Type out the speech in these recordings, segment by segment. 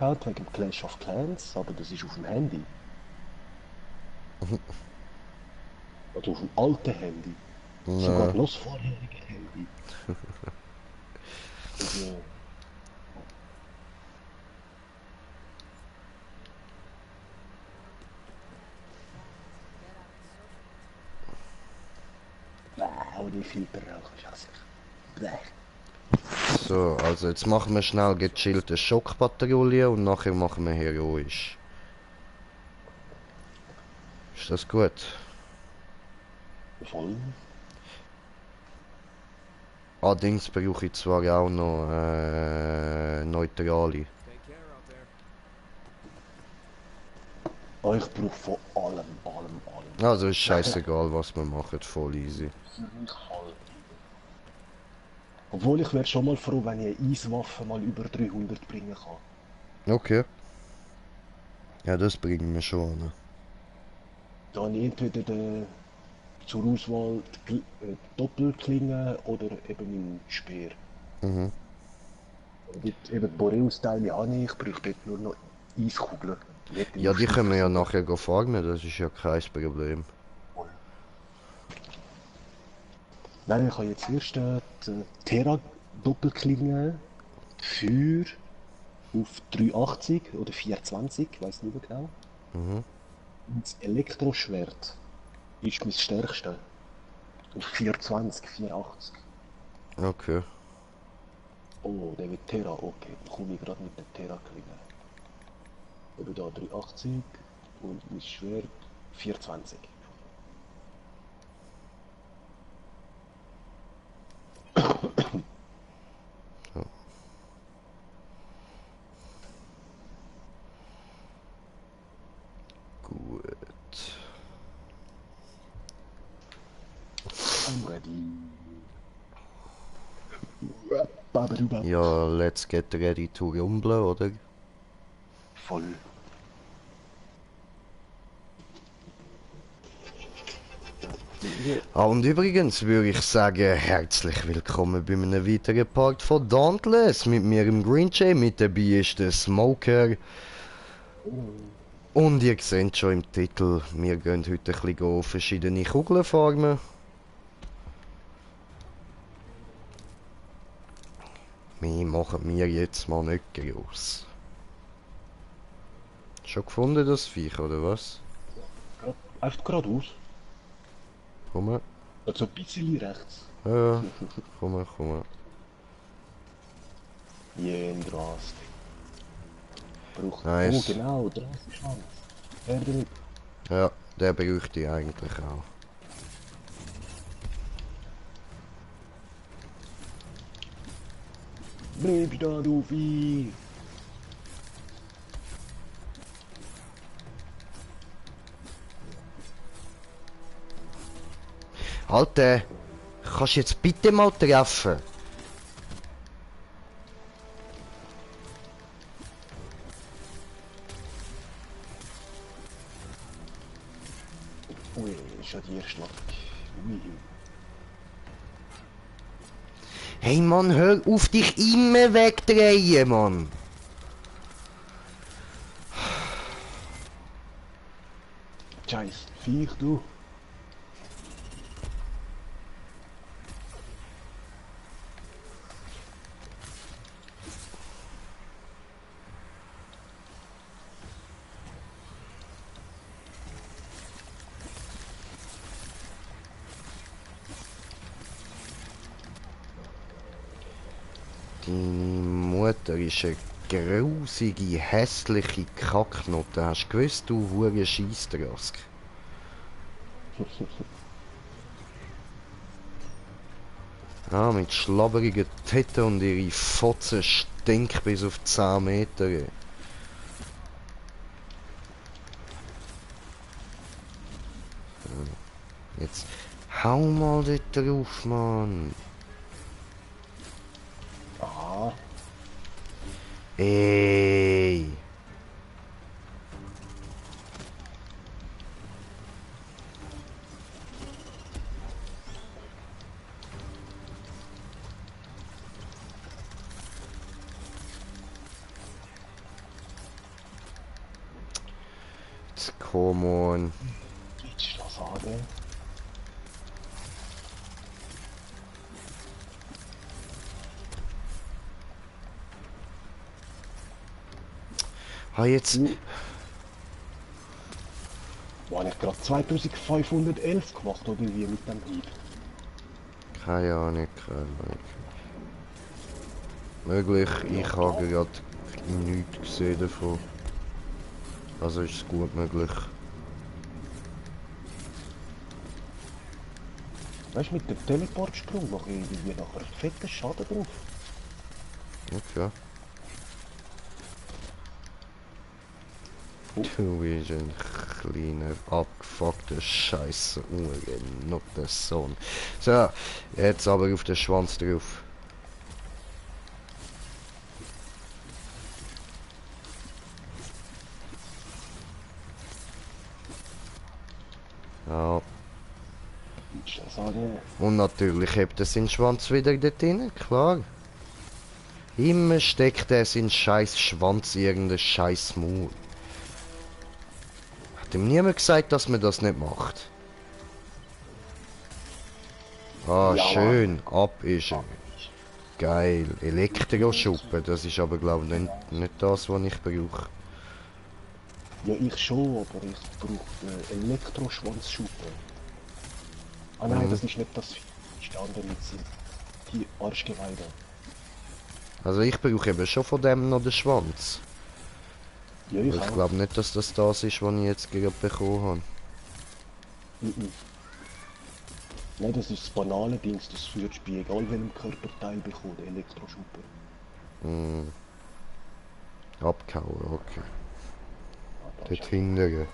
Account wegen Clash of Clans, aber das ist auf dem Handy. Oder auf dem alten Handy. Sogar Ja. noch das vorherige Handy. Also, ohne Filter rauchen ist hässlich. Blech. So, also jetzt machen wir schnell gechillte Schockpatrouille und nachher machen wir heroisch. Ist das gut? Voll. Allerdings brauche ich zwar auch noch Neutrale. Oh, ich brauche von allem. Also ist scheißegal, was wir machen, voll easy. Für mich voll. Obwohl ich wäre schon mal froh, wenn ich eine Eiswaffe mal über 300 bringen kann. Okay. Ja, das bringen wir schon an. Da habe ich entweder zur Auswahl die Doppelklinge oder eben meinen Speer. Mhm. Dort, eben die Boreus-Teile habe ich brauche dort nur noch Eiskugeln. Nicht Ja, auf die können Stufe wir ja 7. nachher farmen, das ist ja kein Problem. Nein, ich habe jetzt erst die Terra-Doppelklinge für auf 380 oder 420, ich weiß nicht mehr genau. Mhm. Und das Elektroschwert ist mein stärkste. Auf 420, 480. Okay. Oh, der wird Terra, okay. Dann komme ich gerade mit der Terra-Klinge. Eben da 380 und mein Schwert 420. Gut. I'm ready. Babadubab. Ja, let's get ready to rumble, oder? Voll. Ah, und übrigens würde ich sagen, herzlich willkommen bei einem weiteren Part von Dauntless. Mit mir im Green Jay, mit dabei ist der Smoker. Und ihr seht schon im Titel, wir gehen heute ein bisschen verschiedene Kugeln farmen. Wir machen mir jetzt mal nicht groß. Schon gefunden, das Viech, oder was? Einfach geradeaus. Komm mal. Also ein bisschen rechts. Ja, komm mal, komm mal. Jendrast. Braucht. Oh, Nice. genau, 30 Chance. Her damit. Ja, der bräuchte ich eigentlich auch. Bleib da, du Vieh. Alter, kannst du jetzt bitte mal treffen? Ui, ist ja die erste Ladung. Ui. Hey Mann, hör auf dich immer wegdrehen, Mann. Scheiß Viech, du. Deine Mutter ist eine grusige, hässliche Kacknote. Hast du gewusst, du hure Scheissdrask? Ah, mit schlabberigen Titten und ihre Fotzen stinkt bis auf 10 Meter. Jetzt hau mal dort drauf, Mann. Ah, Ey. jetzt, come on. Willst du das sagen? Ah, jetzt. War ich gerade 2511 gemacht oder wie mit dem Hieb? Keine Ahnung, keine Ahnung. Möglich, ich habe gerade nichts gesehen davon. Also ist es gut möglich. Weißt du, mit dem Teleportsprung mache ich irgendwie nachher fetten Schaden drauf. Okay. Du bist ein kleiner abgefuckter Scheiße. Noch der Sohn. So, jetzt aber auf den Schwanz drauf. Ja. Willst du das sagen? Und natürlich hebt er seinen Schwanz wieder dort rein, klar. Immer steckt er seinen scheiß Schwanz in irgendeinen scheiß Maul. Hat ihm niemand gesagt, dass man das nicht macht? Ah, Ja, schön. Ab ist er. Geil. Elektroschuppen, das ist aber glaube ich nicht das, was ich brauche. Ja, ich schon, aber ich brauche Elektroschwanzschuppe. Ah nein, das ist nicht das Standen mit die Arschgeweih da. Also ich brauche eben schon von dem noch den Schwanz. Ja, Aber ich ich auch. glaube nicht, dass das ist, was ich jetzt gerade bekommen habe. Mhm. Nein, das ist das banale Dings, das führst du bei egal welchem Körperteil bekommen, Elektroschuppe. Abgehauen, okay. Ah, da ist Dort einfach hinten.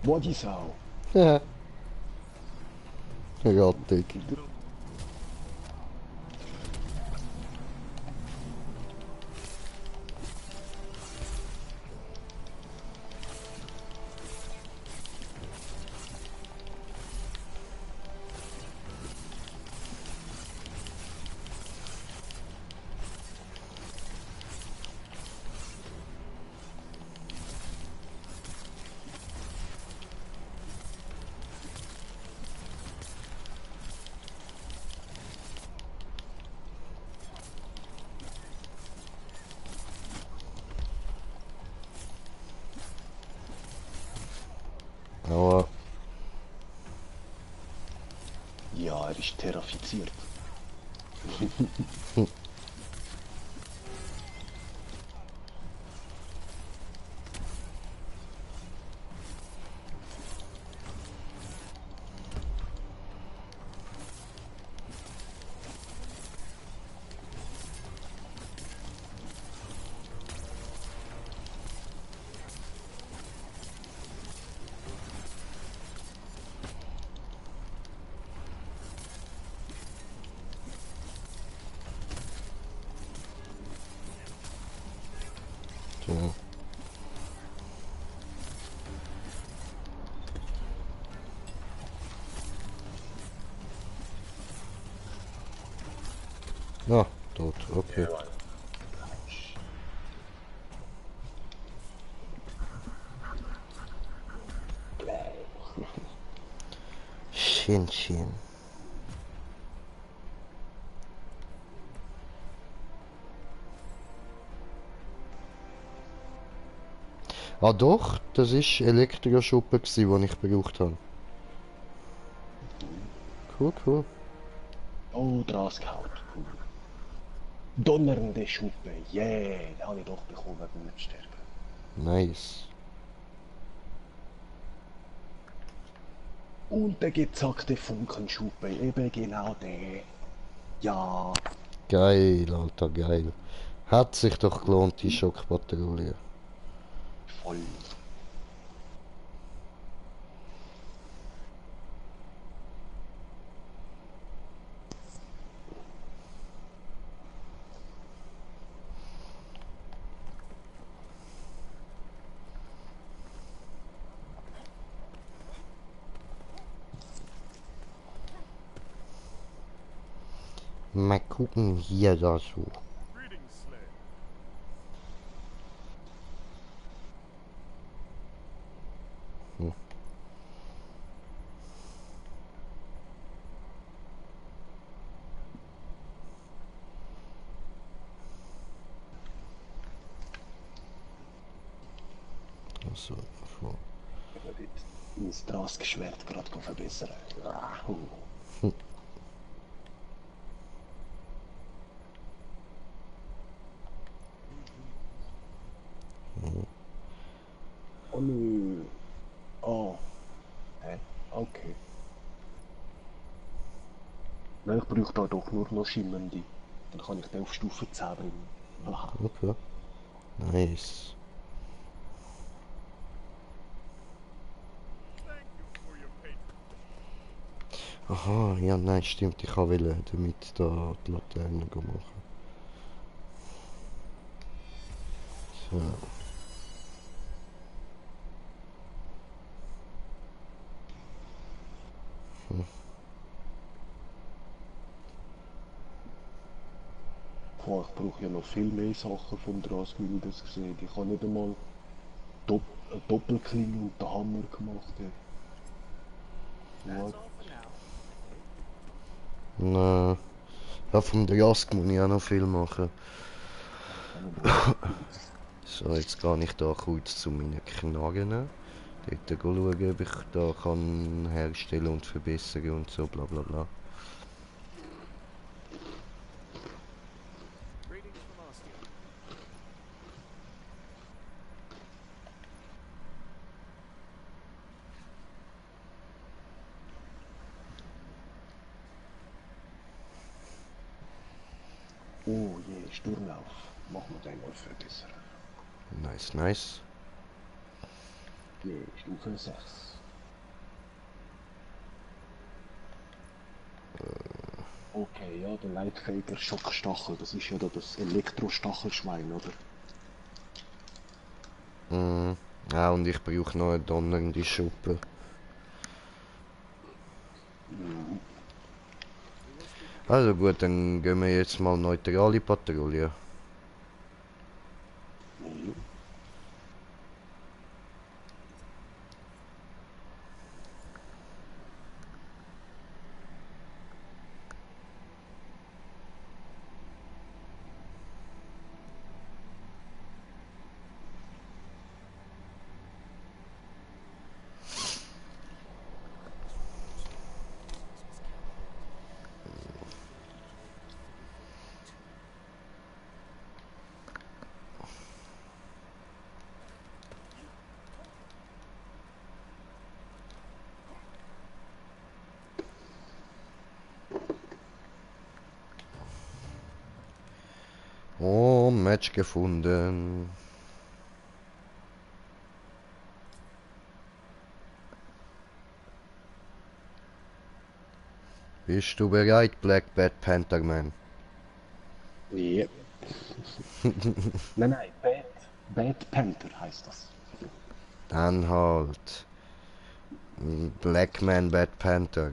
Wo die Sau? Ja. Rattig. Aber Ja, er ist terrafiziert. so. Ah, tot, okay. Schön, schön. Ah doch, das ist Elektroschuppe gsi, die ich gebraucht habe. Cool, cool. Oh, Drasgehaut. Cool. Donnernde Schuppe. Yeah, den habe ich doch bekommen wegen dem Stärke. Nice. Und der gezackte Funkenschuppe. Eben genau der. Ja. Geil, Alter, geil. Hat sich doch gelohnt, die Schockpatrouille. Voll. Mal gucken, hier da so. Hm. Also, so. Ich werde jetzt mein Draskschwert gerade verbessern. Ah, Hm. Oh nö. Oh, hä? Okay. Nein, ich brauche da doch nur noch schimmernde. Dann kann ich den auf Stufe 10 bringen. Ah. Okay. Nice. Aha, ja, nein, stimmt. Ich wollte damit da die Laterne machen. So. Boah, ich brauche ja noch viel mehr Sachen vom Draskmühl, das gesehen. Ich habe nicht einmal eine Doppelklinge und den Hammer gemacht. Ja. What? Na, ja, vom Jask muss ich auch noch viel machen. Ich habe noch So, jetzt gehe ich da kurz zu meinen Knarren. Dort schauen, ob ich da kann herstellen und verbessern und so, bla bla bla. Oh je, Sturmlauf. Machen wir den mal verbessern. Nice, nice. Je, Stufe 6. Okay, ja, der Leitfähiger Schockstachel, das ist ja da das Elektrostachelschwein, oder? Mm. Ja, und ich brauche noch eine donnernde Schuppe. Mhm. Also gut, dann gehen wir jetzt mal neutrale Patrouille. Jo. Oh, Match gefunden. Bist du bereit, Black Bad Panther Man? Yep. Nein, nein, Bad Panther heißt das. Dann halt. Black Man Bad Panther.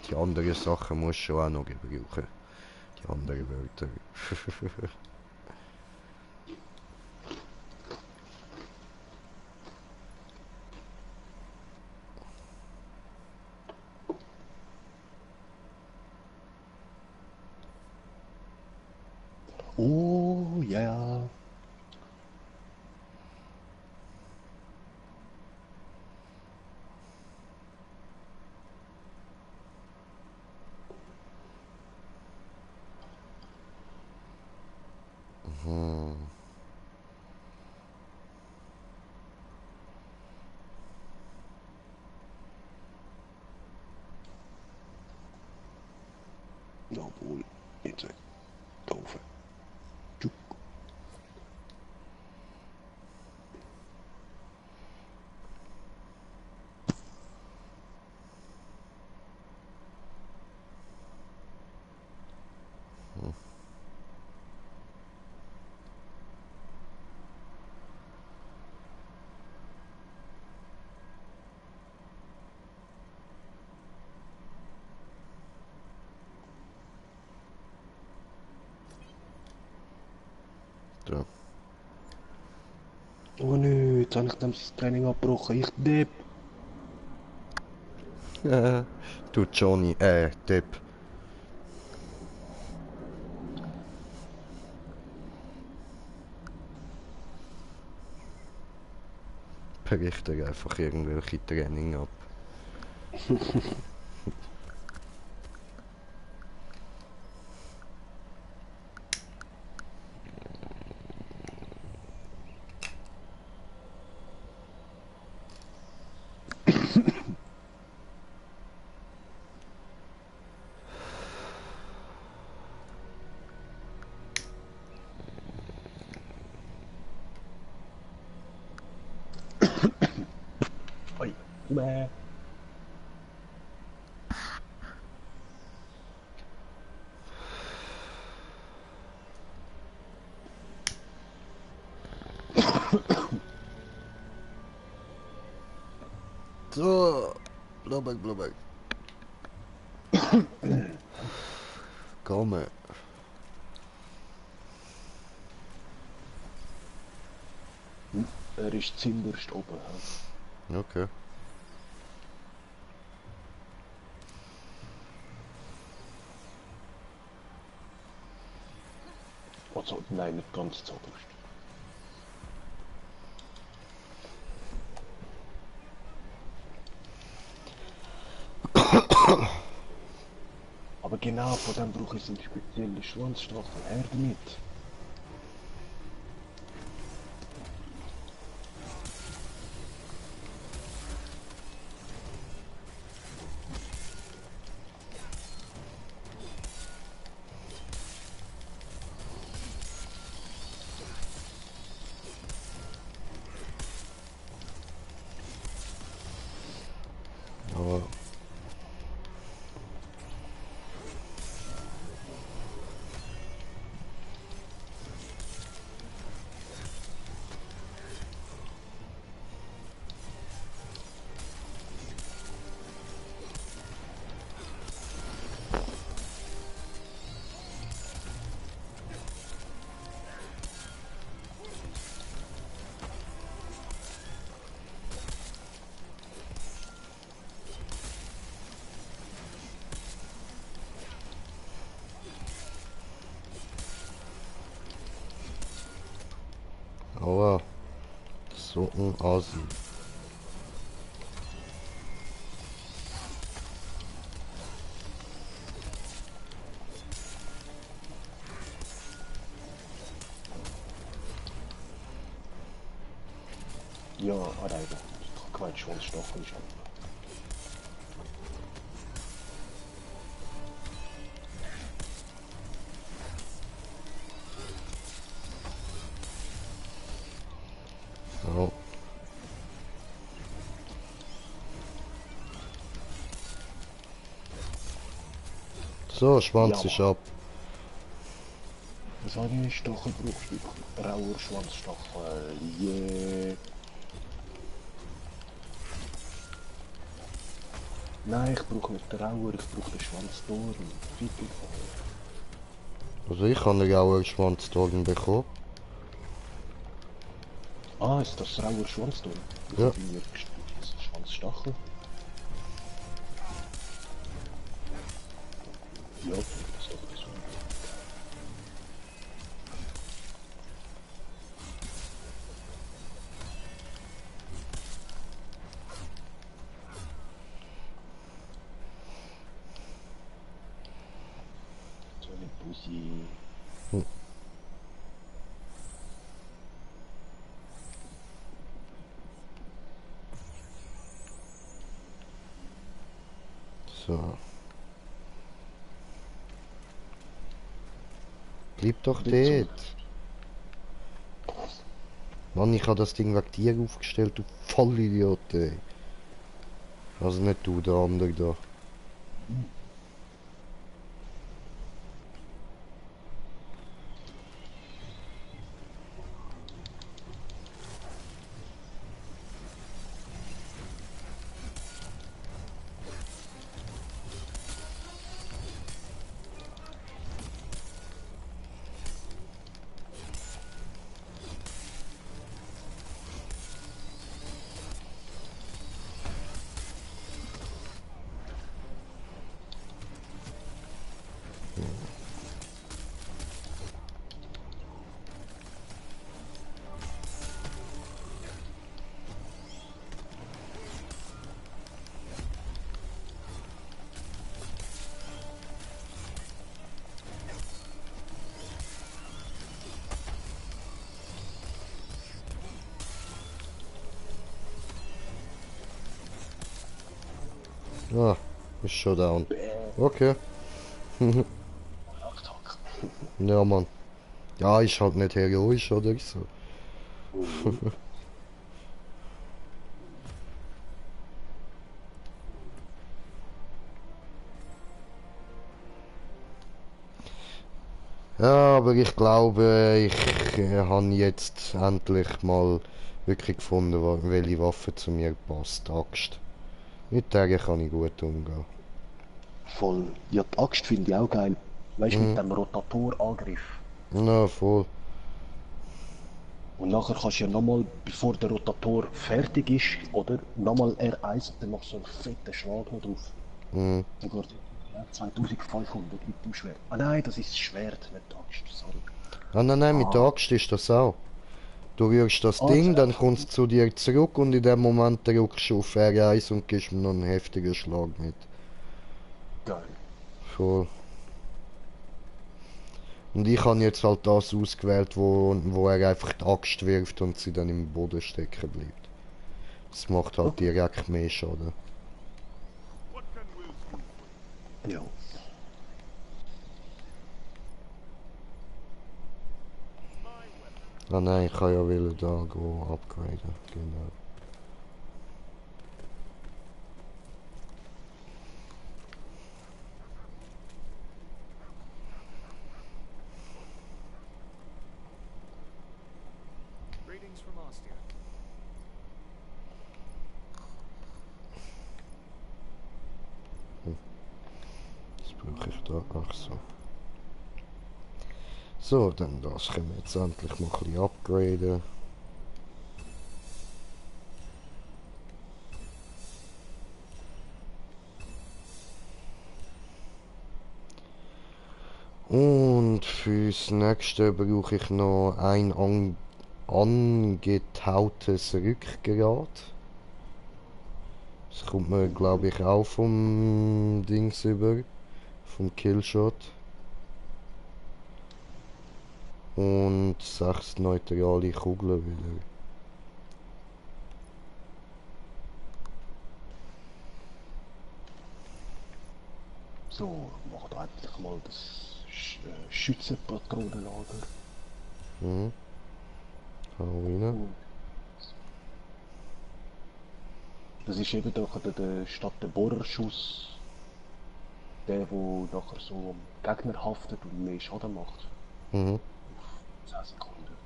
Die anderen Sachen musst du schon auch noch gebrauchen. Die anderen Wörter. Oh, ja. Hm. Jawohl, jetzt doof. Tschuck. Da. Oh nö, jetzt habe ich das Training abgebrochen. Ich Depp. Du Johnny, Depp. Berichte einfach irgendwelche Training ab. Oi. Bäh. So, Blubberg, Blubberg. Komme. Er ist zinderst oben. Okay. Also, nein, nicht ganz so oberst. Aber genau von dem brauche ich seine spezielle Schwanzstachel. Her damit. Aber aua. So ein Asi. Ja, nein, ich habe gemeint, Schwanzstachel ist oben. Oh. So, Schwanz Ja, ist Mann. ab. Was habe ich? Stachel brauchst du? Rauer Schwanzstachel. Yeah. Nein, ich brauche nicht den Rauer, ich brauche den Schwanzdorn. Ficken. Also ich habe ja auch einen Schwanzdorn bekommen. Ah, ist das Rauer Schwanzdorn? Ich Ja. habe mir gespielt, Schwanzstachel. Ja, das ist doch das. So eine Pussy. Hm. So. Bleib doch Bitte. dort. Mann, ich habe das Ding wegen dir aufgestellt, du Vollidiot, ey. Also nicht du, der andere da. Ah, ist schon down. Bäh, Okay. Abtag. Ja, Mann. Ja, ist halt nicht heroisch oder so. Mhm. Ja, aber ich glaube, ich habe jetzt endlich mal wirklich gefunden, welche Waffe zu mir passt. Axt. Mit der kann ich gut umgehen. Voll. Ja, die Axt finde ich auch geil. Weißt du, mit Mhm. dem Rotatorangriff. Na, voll. Und nachher kannst du ja nochmal, bevor der Rotator fertig ist, oder? Nochmal R1 und dann machst du so einen fetten Schlag noch drauf. Mhm. Dann geht ja 2500 mit dem Schwert. Ah nein, das ist das Schwert, nicht die Axt, sorry. Ah, nein, nein, mit der Ah, Axt ist das auch. Du rührst das ah, Ding, dann zuerst. kommt es zu dir zurück und in dem Moment drückst du auf R1 und gibst mir noch einen heftigen Schlag mit. Geil. Voll. Und ich habe jetzt halt das ausgewählt, wo er einfach die Axt wirft und sie dann im Boden stecken bleibt. Das macht halt Okay. direkt mehr Schaden. Ja. Ah nein, ich kann ja will da go upgraden. Genau. Greetings from Ostia. Das brauche ich da. Ach so. So, dann das können wir jetzt endlich mal ein bisschen upgraden. Und fürs nächste brauche ich noch ein angetautes Rückgrat. Das kommt mir, Mhm. glaube ich, auch vom Dings über. Vom Killshot. Und 6 neutrale Kugeln wieder. So, mach da endlich mal das Schützenpatronenlager. Mhm. Hau rein. Und das ist eben doch statt der Bohrerschuss, der, der nachher so am Gegner haftet und mehr Schaden macht. Mhm. Auf 10 Sekunden.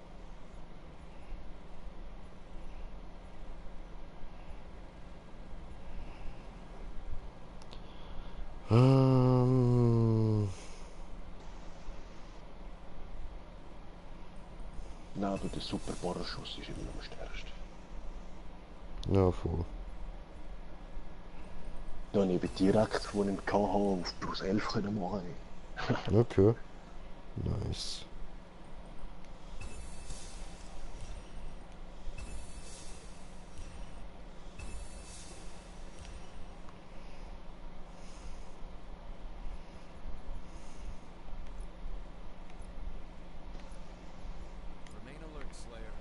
Ähm, Nein, aber der Super Bohrerschuss ist immer noch am stärksten. ja, voll. Da habe ich eben direkt, wo ich ihn hatte, auf plus 11 können machen. Okay. Nice. Remain alert, Slayer.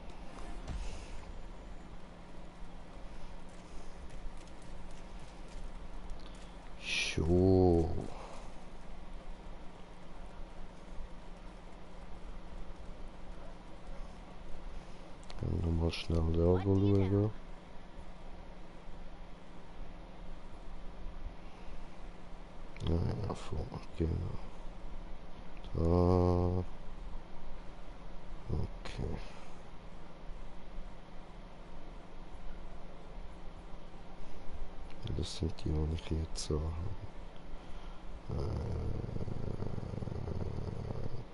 So. Nochmal schnell da schauen. Ja, ja, voll. Genau. Da. Okay. Das sind die, die ich jetzt so habe.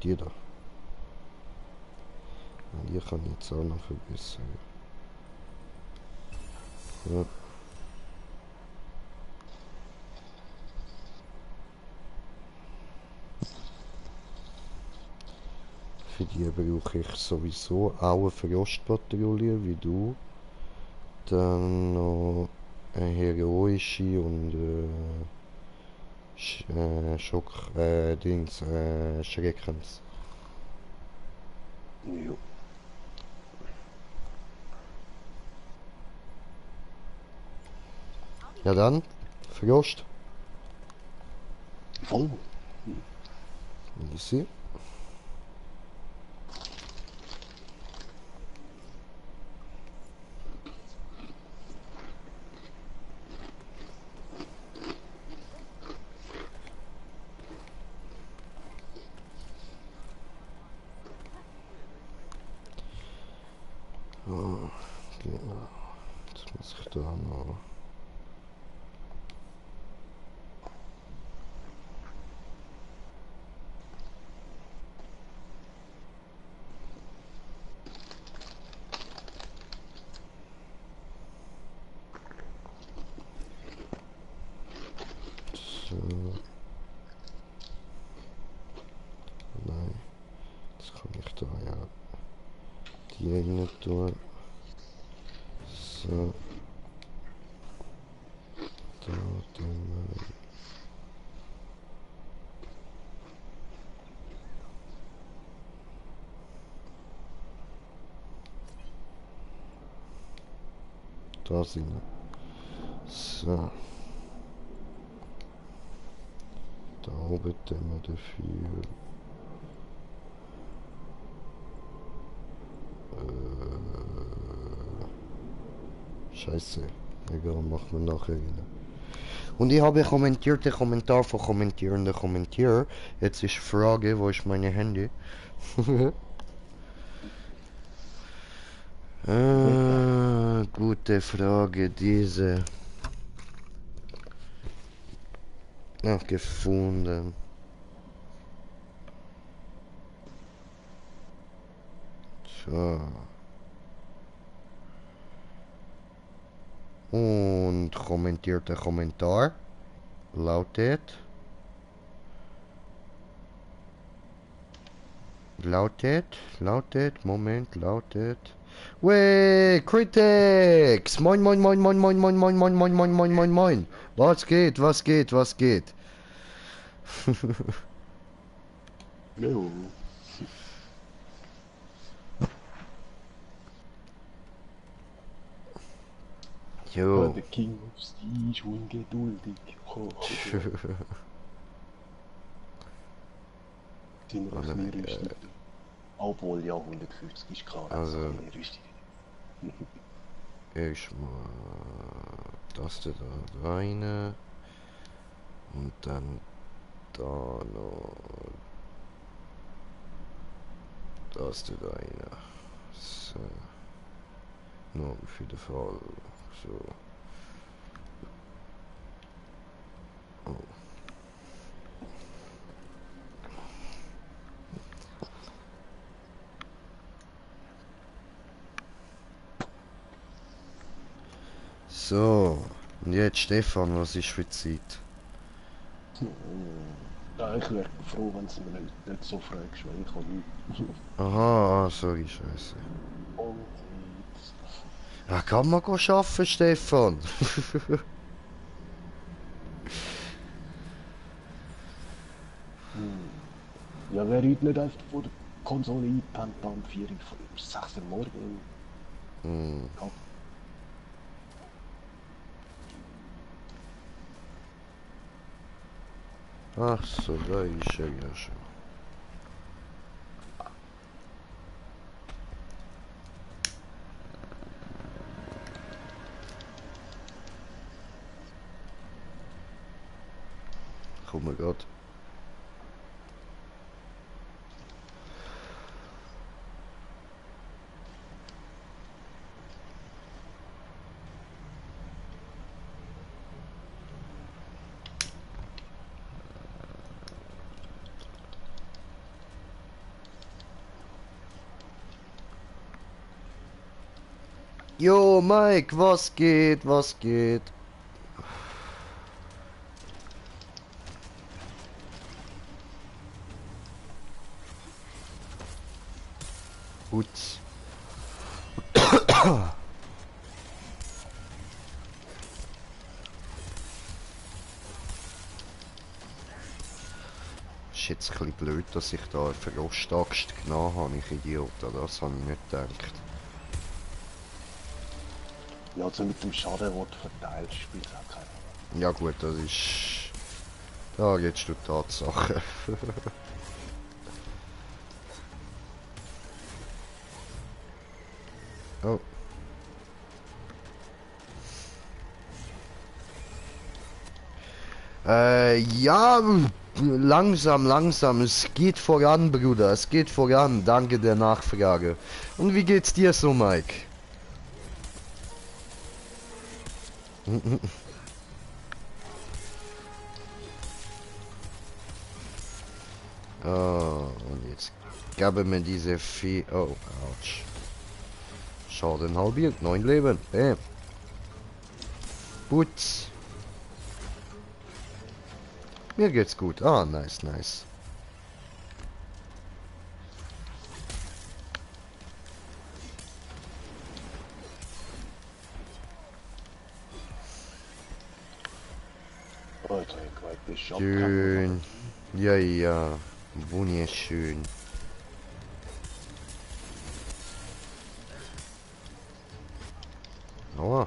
Die da. Die kann ich jetzt auch noch verbessern. Ja. Für die brauche ich sowieso auch eine Frostpatrouille wie du. Dann noch eine heroische und Schock, Dings, Schreckens. Jo. Ja dann, Verlust. Voll. Easy. Ah, genau. Jetzt muss ich da noch. So. Nein. Jetzt kann ich da ja die rein tun. So. Da, dann. Da sind wir. So. Da oben tun wir dafür. Scheiße. Egal, machen wir nachher wieder. Und ich habe kommentiert den Kommentar von kommentierenden Kommentier. Jetzt ist die Frage, wo ist meine Handy? Gute Frage, diese. Ach, gefunden. So. Und kommentiert der Kommentar lautet Moment, lautet Wey, Critics! Moin, moin, moin, moin, moin, moin, moin, moin, moin, moin, moin, moin, moin. Was geht, was geht, was geht? Jo. Jo. Der King of Steel ist ungeduldig. Sind wir ein bisschen rüstig. Obwohl, ja, 150 ist klar. Also- Rüstig. Erstmal das da rein. Und dann da noch das da rein. So. Nur für den Fall. So. Oh. So. Und jetzt Stefan, was ist für Zeit? Ja, ich wäre froh, wenn du mir nicht so fragst, weil ich habe nicht. Aha, sorry, scheiße. Und jetzt. Ja, kann man arbeiten, Stefan? Ja, wer heute nicht einfach vor der Konsole eingepennt am 4 Uhr, 6 Uhr morgen. Hm. Ja. Ach so, da ist er ja schon. Komm mal grad. Jo, Mike, was geht, was geht? Gut. Ist jetzt ein bisschen blöd, dass ich da eine Verrostaxt genommen habe, ich Idiot, das habe ich nicht gedacht. Ja, also mit dem Schaden, den du verteilst, spielt es auch keine Rolle. Ja gut, das ist... Da redest du Tatsache. Oh. Ja, langsam, langsam. Es geht voran, Bruder. Es geht voran. Danke der Nachfrage. Und wie geht's dir so, Mike? Oh, und jetzt gaben mir diese Vieh... Oh, ouch. Schaden halbiert, 9 Leben. Bam. Putz. Mir geht's gut. Ah, nice, nice. Alter, ich glaube, das ist Schön. Ja, ja. Wunderschön. Oh.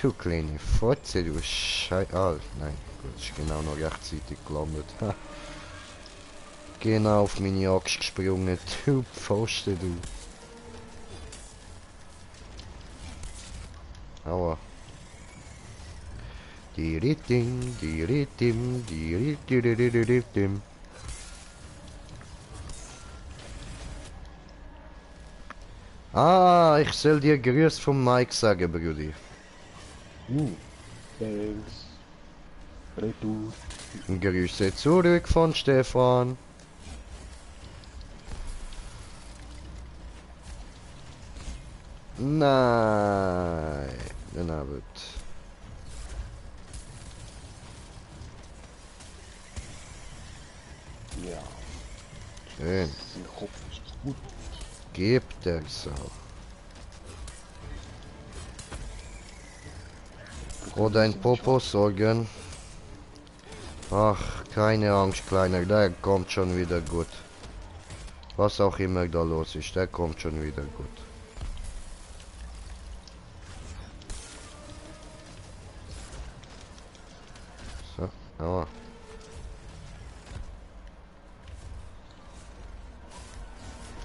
Du kleine Fotze, du Schei... Ah, nein. Gut, ist genau noch rechtzeitig gelandet. Ha. Genau auf meine Axt gesprungen. Du Pfosten, du. Aua. Die Ritting, die Rittim, die Rittim. Ah, ich soll dir Grüß vom Mike sagen, Brudi. Thanks. Retour. Grüße zurück von Stefan. Nein, den Abend. Ja, Schön. sein Kopf ist gut. Gebt der Sau. Oder ein Popo sorgen. Ach, keine Angst, Kleiner, der kommt schon wieder gut. Was auch immer da los ist, der kommt schon wieder gut. So, aber.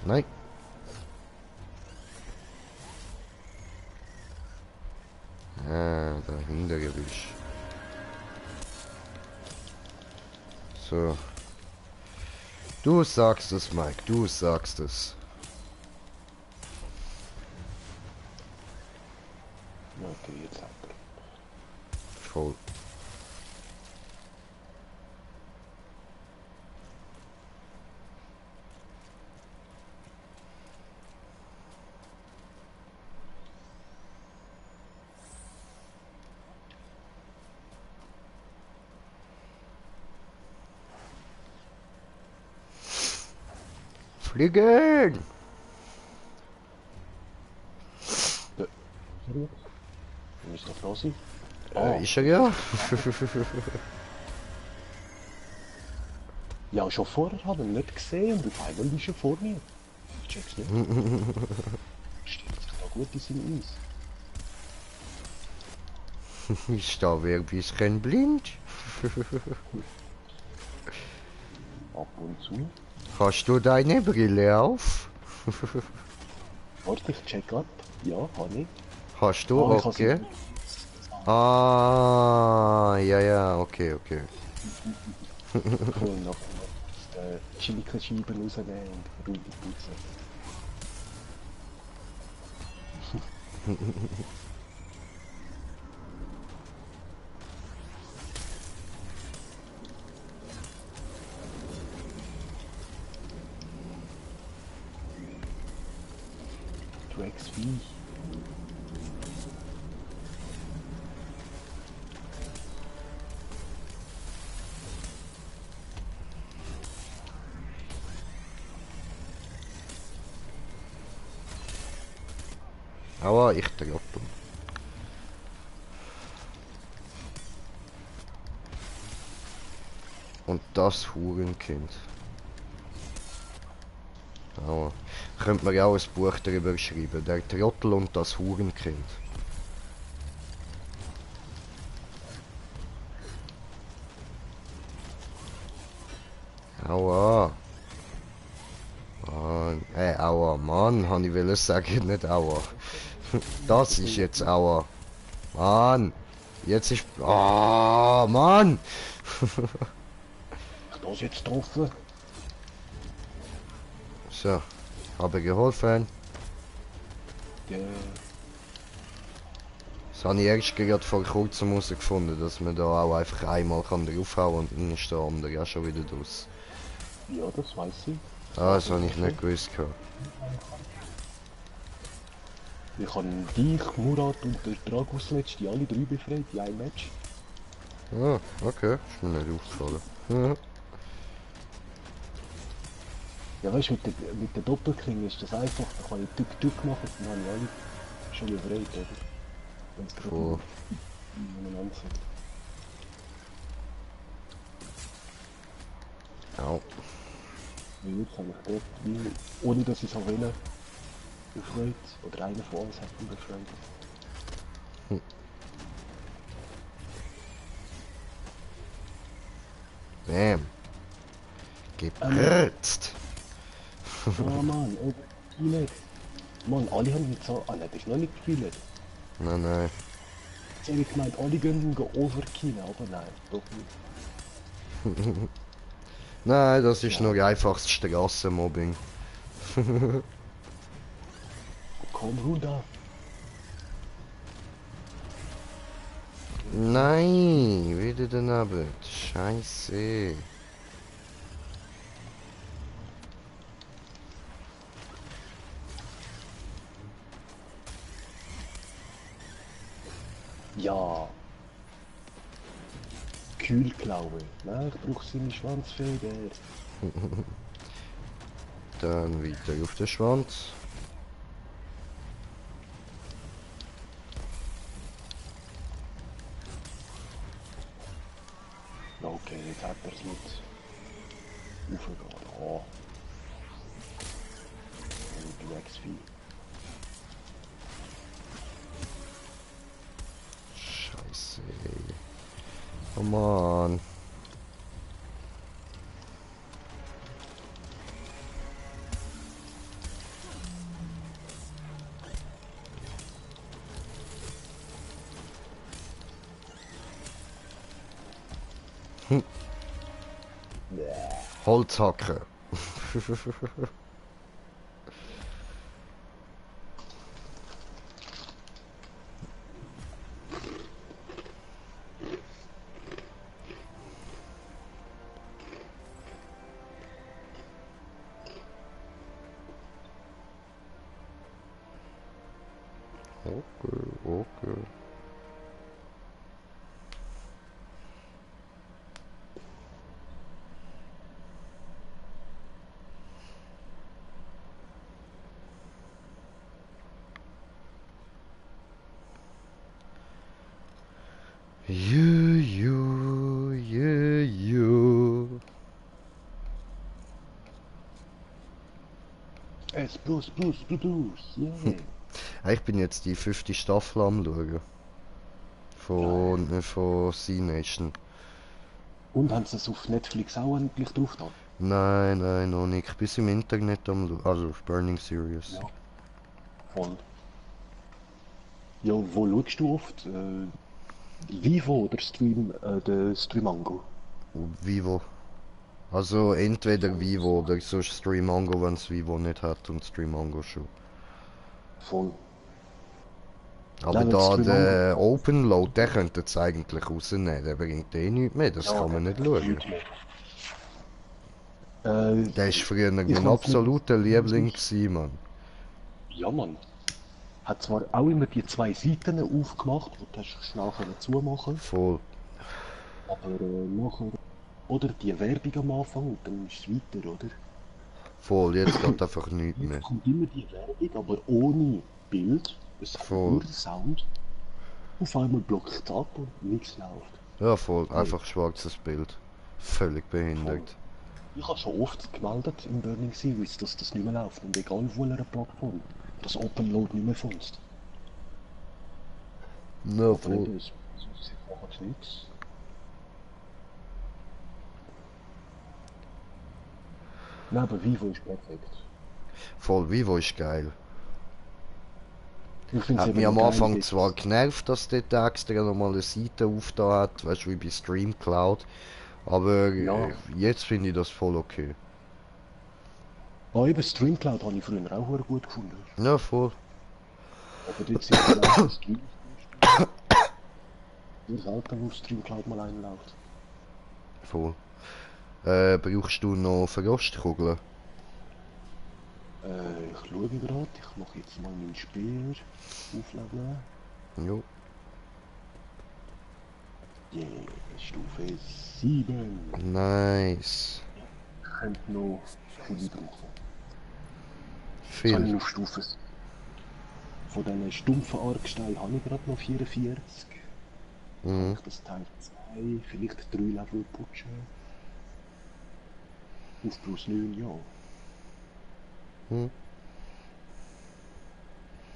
Nein. Ah, dahinter Gebüsch. So. Du sagst es, Mike, du sagst es. Okay, jetzt hat er. Voll. Fliegen! Du musst doch da sein. Ist er ja? Ja, schon vorher habe ich ihn nicht gesehen und auf einmal ist er vor mir. Ich check's nicht. Stellt sich da gut in sein Eis. Ist da wer ein bisschen blind? Ab und zu. Hast du deine Brille auf? Warte, ich check ab. Ja, habe ich. Hast du? Ah, ich habe Okay. sie. Ah, ja, ja, okay, okay. Voll noch die Chili-Scheiben rausnehmen und Runden putzen. Drecksvieh. Aber ich trottel. Und das Hurenkind. Aber könnte man ja auch ein Buch darüber schreiben. Der Trottel und das Hurenkind. Aua. Mann. Aua, Mann, habe ich will sagen, nicht Aua. Das ist jetzt Aua. Mann. Jetzt ist... Ah, Mann. Hast du das jetzt getroffen? So. Habe geholfen. Ja. Das habe ich erst gerade vor kurzem herausgefunden, dass man da auch einfach einmal kann draufhauen und dann ist der andere auch schon wieder draus. Ja, das weiß ich. Ah, das habe ich nicht gewusst. Ich habe dich, Murat und der Dragus letzte alle drei befreit in einem Match. Ah, okay. Ist mir nicht aufgefallen. Ja. Ja, weißt du, mit der Doppelklinge ist das einfach. Da kann ich Tück machen, dann habe ich alle schon befreit, oder? Wenn es gerade Voll. nebeneinander sind. Au. Weil jetzt habe ich dort, ohne dass ich es auch will, befreit. Oder einer von uns hat ihn befreit. Bam. Gepritzt. Oh Mann, overkillt. Mann, alle haben ihn so... Ah nein, das ist noch nicht gekillt. Nein, nein. Jetzt habe ich gemeint, alle gehen overkillen, aber nein, doch nicht. Nein, das ist nur einfaches Strassenmobbing. Komm runter. Nein, wieder daneben. Scheiße. Ja. Kühlklaue. Nein, ich brauche seine Schwanzfeder. Dann weiter auf den Schwanz. Okay, jetzt hat er es nicht. Aufgehen. Oh. Ein Drecksvieh. Scheiße. Oh Mann. Holzhacke. Okay, okay. You. Es plus, yeah. Ich bin jetzt die 5. Staffel am schauen. Von C-Nation. Und haben sie es auf Netflix auch endlich drauf da? Nein, nein, noch nicht. Ich bin im Internet am schauen. Also auf Burning Series. Ja. Voll. Ja, wo schaust du oft? Vivo oder der Streamango? Vivo. Also entweder Vivo oder so Streamango, wenn es Vivo nicht hat und Streamango schon. Voll. Aber Nein, wenn da Streamango- der Openload, der könnte es eigentlich rausnehmen. Der bringt eh nichts mehr, das kann man nicht schauen. Der ist früher mein kann's absoluter Liebling gewesen, Mann. Ja, Mann. Hat zwar auch immer die zwei Seiten aufgemacht, die du schnell zumachen, Voll. aber nachher... Oder die Werbung am Anfang und dann ist es weiter, oder? Voll, jetzt geht einfach nichts mehr. Jetzt kommt immer die Werbung, aber ohne Bild. Es hat Voll. nur den Sound. Auf einmal blockt es ab und nichts läuft. Ja, voll, einfach schwarzes Bild. Völlig behindert. Ich habe schon oft gemeldet im Burning Series, dass das nicht mehr läuft. Und egal auf welcher Plattform, das Openload nicht mehr funzt. Ja, Aber voll. sie machen nichts. Nein, aber Vivo ist perfekt. Voll Vivo ist geil. Ich finde es Hat eben mich am noch geil, Anfang dort zwar genervt, dass dort extra nochmal eine Seite aufgetan hat, weißt du, wie bei Streamcloud. Aber ja, jetzt finde ich das voll okay. eben Streamcloud habe ich früher auch sehr gut gefunden. Ja, voll. Aber dort sind die meisten Streams durchgestellt. Sehr selten, wo Streamcloud mal einläuft. Voll. Brauchst du noch Verrostkugeln? Ich schaue gerade, ich mache jetzt mal meinen Speer aufleveln. Jo. Yeah, Stufe 7. Nice. Könnte noch viele brauchen. Jetzt habe ich Viel. noch Stufe. Von diesen stumpfen Argsteinen habe ich gerade noch 44. Kann Mhm. ich das Teil 2, vielleicht 3 Level putschen? Auf plus 9, ja. Mhm.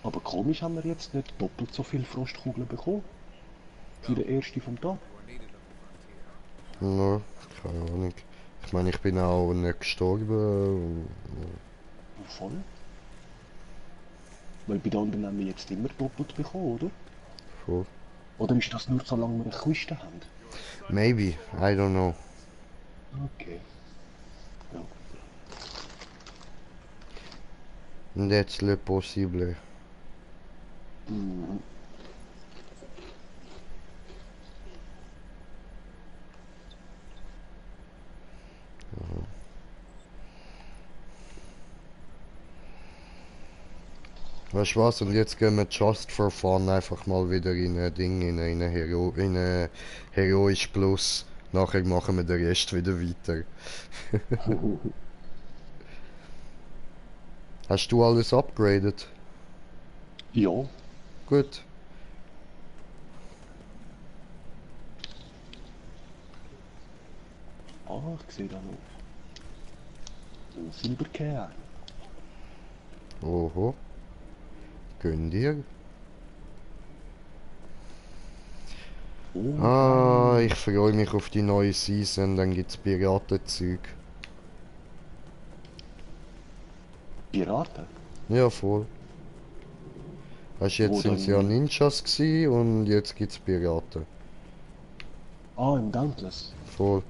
Aber komisch haben wir jetzt nicht doppelt so viel Frostkugeln bekommen. Für den ersten vom Tag. You are needed on the frontier. Ja, keine Ahnung. Ich meine, ich bin auch nicht gestorben. Voll. Weil bei den anderen haben wir jetzt immer doppelt bekommen, oder? Voll. Oder ist das nur solange wir eine Kiste haben? Maybe, I don't know. Okay. Ja. That's le possible. Mhm. Weißt du was? Und jetzt gehen wir just for fun einfach mal wieder in ein Ding, in ein Heroisch Plus. Nachher machen wir den Rest wieder weiter. Hast du alles upgraded? Ja. Gut. Ah, ich sehe da noch. Ein Silberkern. Oho. Gönn dir. Oh, Ah, geil. ich freue mich auf die neue Season, dann gibt's Piratenzeug. Piraten? Ja, voll. Weißt du, jetzt Wo sind sie ja dann? Ninjas gsi und jetzt gibt's Piraten. Ah, im Dauntless. Voll.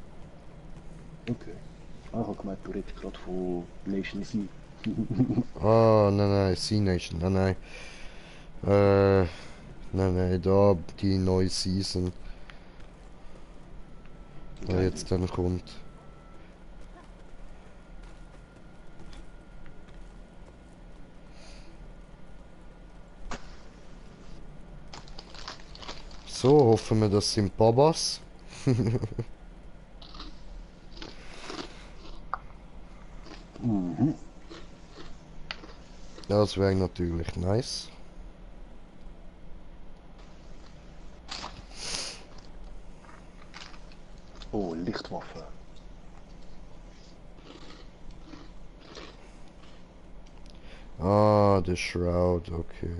Okay. Ah, ich habe gemeint, du redest gerade von Nation Sea. Ah, nein, nein, Sea Nation, nein, nein. Nein, nein, da die neue Season, die Geil. jetzt dann kommt. So, hoffen wir, das sind Babas. Mhm. Das wäre natürlich nice. Oh, Lichtwaffe. Ah, der Shroud, okay.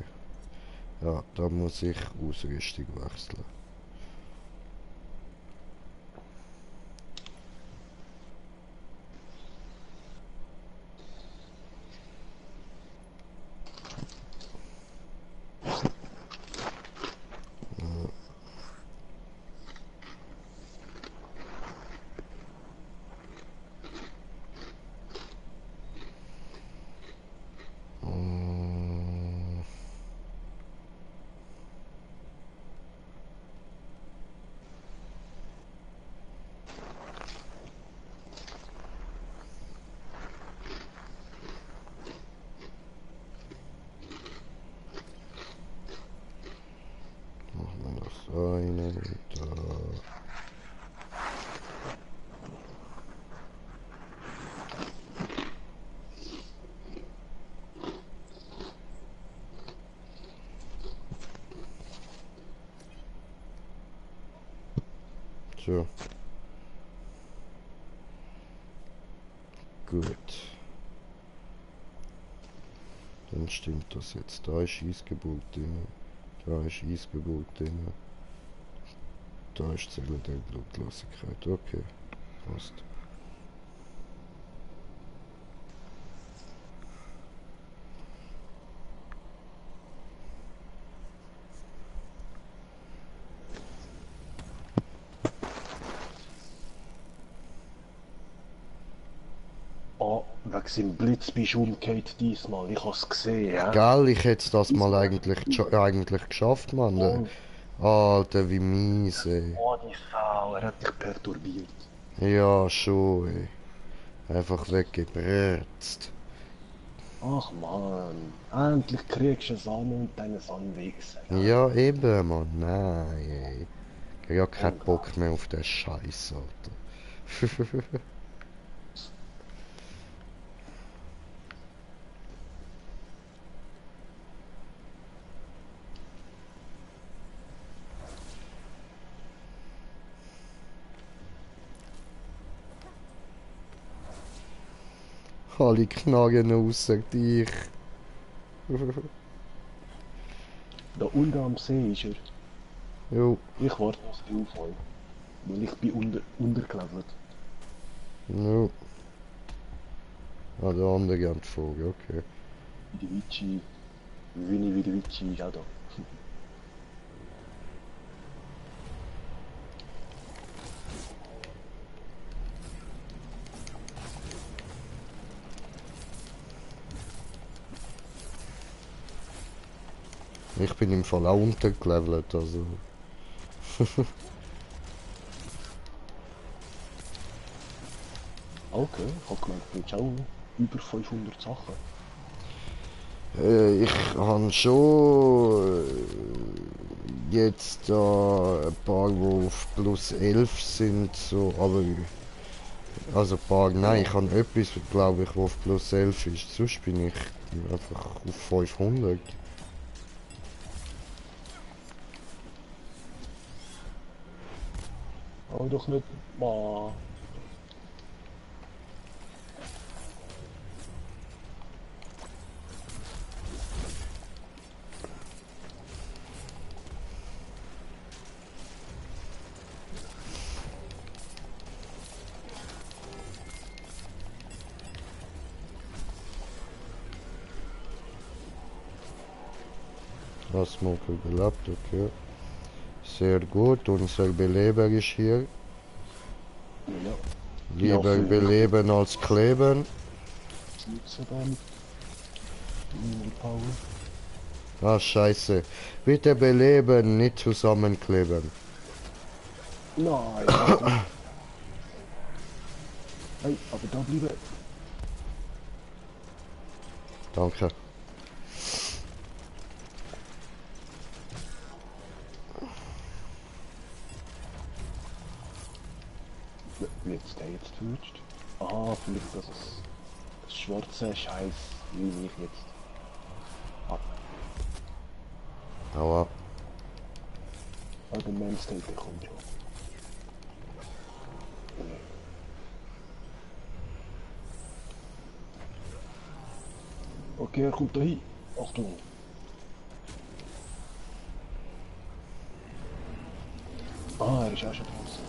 Ja, da muss ich Ausrüstung wechseln. Mm, machen wir das eine da. So, gut. Dann stimmt das jetzt. Da ist Eisgeburt drin. Da ist Eisgeburt drin. Da ist Zelle der Blutlosigkeit. Okay, passt. Alex, im Blitz bist du umgekehrt diesmal. Ich hab's gesehen, ja. Gell, ich hätte das mal eigentlich geschafft, Mann. Oh, Alter, wie mies, ey. oh, die Sau, er hat dich perturbiert. Ja, schon, ey. Einfach weggebrürzt. Ach man, endlich kriegst du es an und deine Anwechseln. Ja, eben, Mann. Nein, ey. Ich hab ja keinen Bock Unglaublich. mehr auf den Scheiß, Alter. Alle knagen ausser dich. Da unten am See ist er. Jo, Ich warte, bis er auffällt. Weil ich bin untergelevelt. jo. Ah, der andere geht vor, okay. Wie die Vici, Vini wie die Vici ist auch da. Ich bin im Fall auch untergelevelt, also. Okay, ich hab gemeint, du hast auch über 500 Sachen. Ich habe schon jetzt da ein paar, die auf plus 11 sind, so, aber. Also ein paar, nein, ich habe etwas, glaube ich, wo auf plus 11 ist. Sonst bin ich einfach auf 500. Aber doch nicht mal. Das Smoker überlebt, okay. Sehr gut, unser Beleber ist hier. Ja, Lieber Ja, beleben als kleben. nutzen dann meine Power. Ah, scheiße. Bitte beleben, nicht zusammenkleben. Nein, warte. Hey, aber da bleiben. Danke. Wie jetzt der jetzt verrutscht? Aha, vielleicht das schwarze Scheiß nehme ich jetzt ab. Aua. Aber der Manstate der kommt schon. Okay, er kommt da hin. Achtung. Ah, er ist auch schon draußen.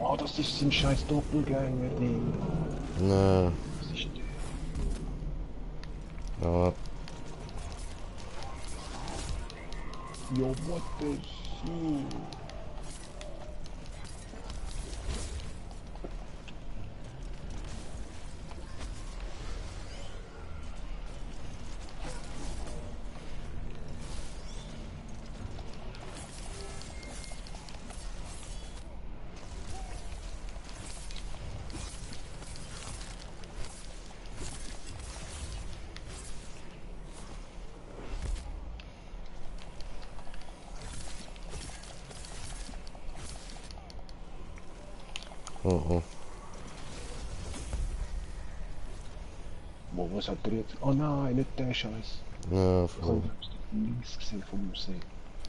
Ah, das ist sein scheiß Doppelgänger-Ding. Ne, Das ist aua. Ja, what the shit? Oh oh. Wo, was hat er jetzt? Oh nein, nicht der Scheiß. Ja, Ich voll. habe links gesehen vom See.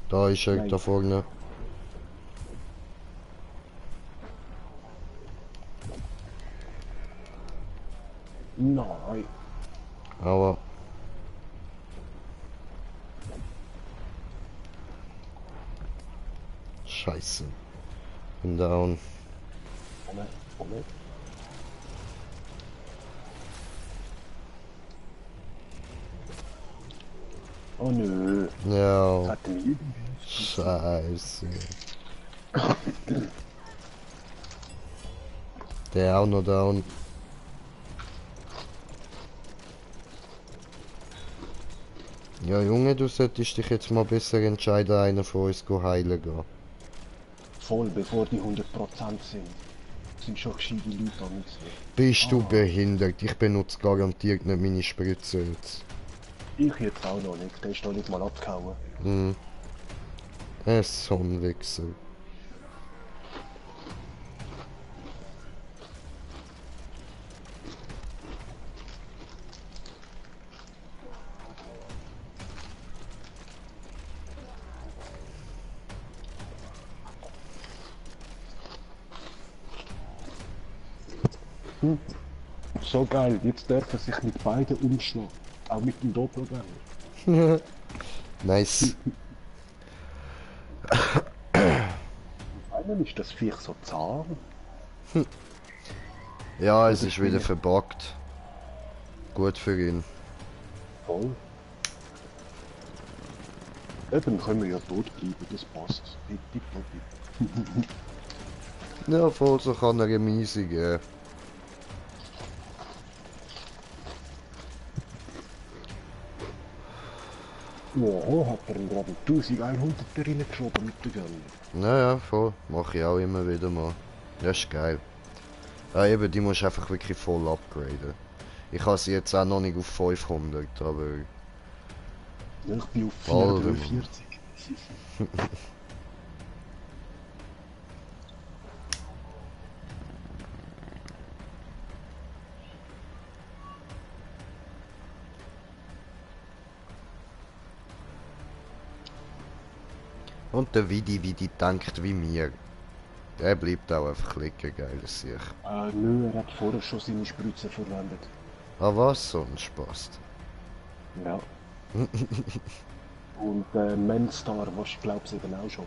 Da ist er, Nein. da vorne. Nein. Aua. Scheiße. Bin down. Moment, Moment. Oh nö, das Ja, hat er nie. scheiße. Der auch noch down. Ja, Junge, du solltest dich jetzt mal besser entscheiden, einer von uns heilen gehen. Voll, bevor die 100% sind. Sind schon gescheite Leute an uns. Bist du behindert? Ich benutze garantiert nicht meine Spritze jetzt. Ich jetzt auch noch nicht, der ist noch nicht mal abgehauen. Hm. Ein Sonnenwechsel. So geil, jetzt darf er sich mit beiden umschlagen. Auch mit dem Doppelgänger. Nice. Einmal ist das Viech so zahm. Ja, es ist wieder verbuggt. Gut für ihn. Voll. Eben können wir ja tot bleiben, das passt. Tippitoppi. Ja, voll so kann er Remise geben. Ja, hat er ihn gerade 1100 reingeschoben mit der Gun. Naja, voll. Mache ich auch immer wieder mal. Das ist geil. Ja, eben, die musst du einfach wirklich voll upgraden. Ich habe sie jetzt auch noch nicht auf 500, aber... Ja, ich bin auf Voll, 443. Und der Vidi denkt wie mir. Der bleibt auch einfach liegen, geiles Sicht. Nö, er hat vorher schon seine Spritze verwendet. Ah was, so ein Spaß. Ja. Und Manstar, was glaubst du eben auch schon.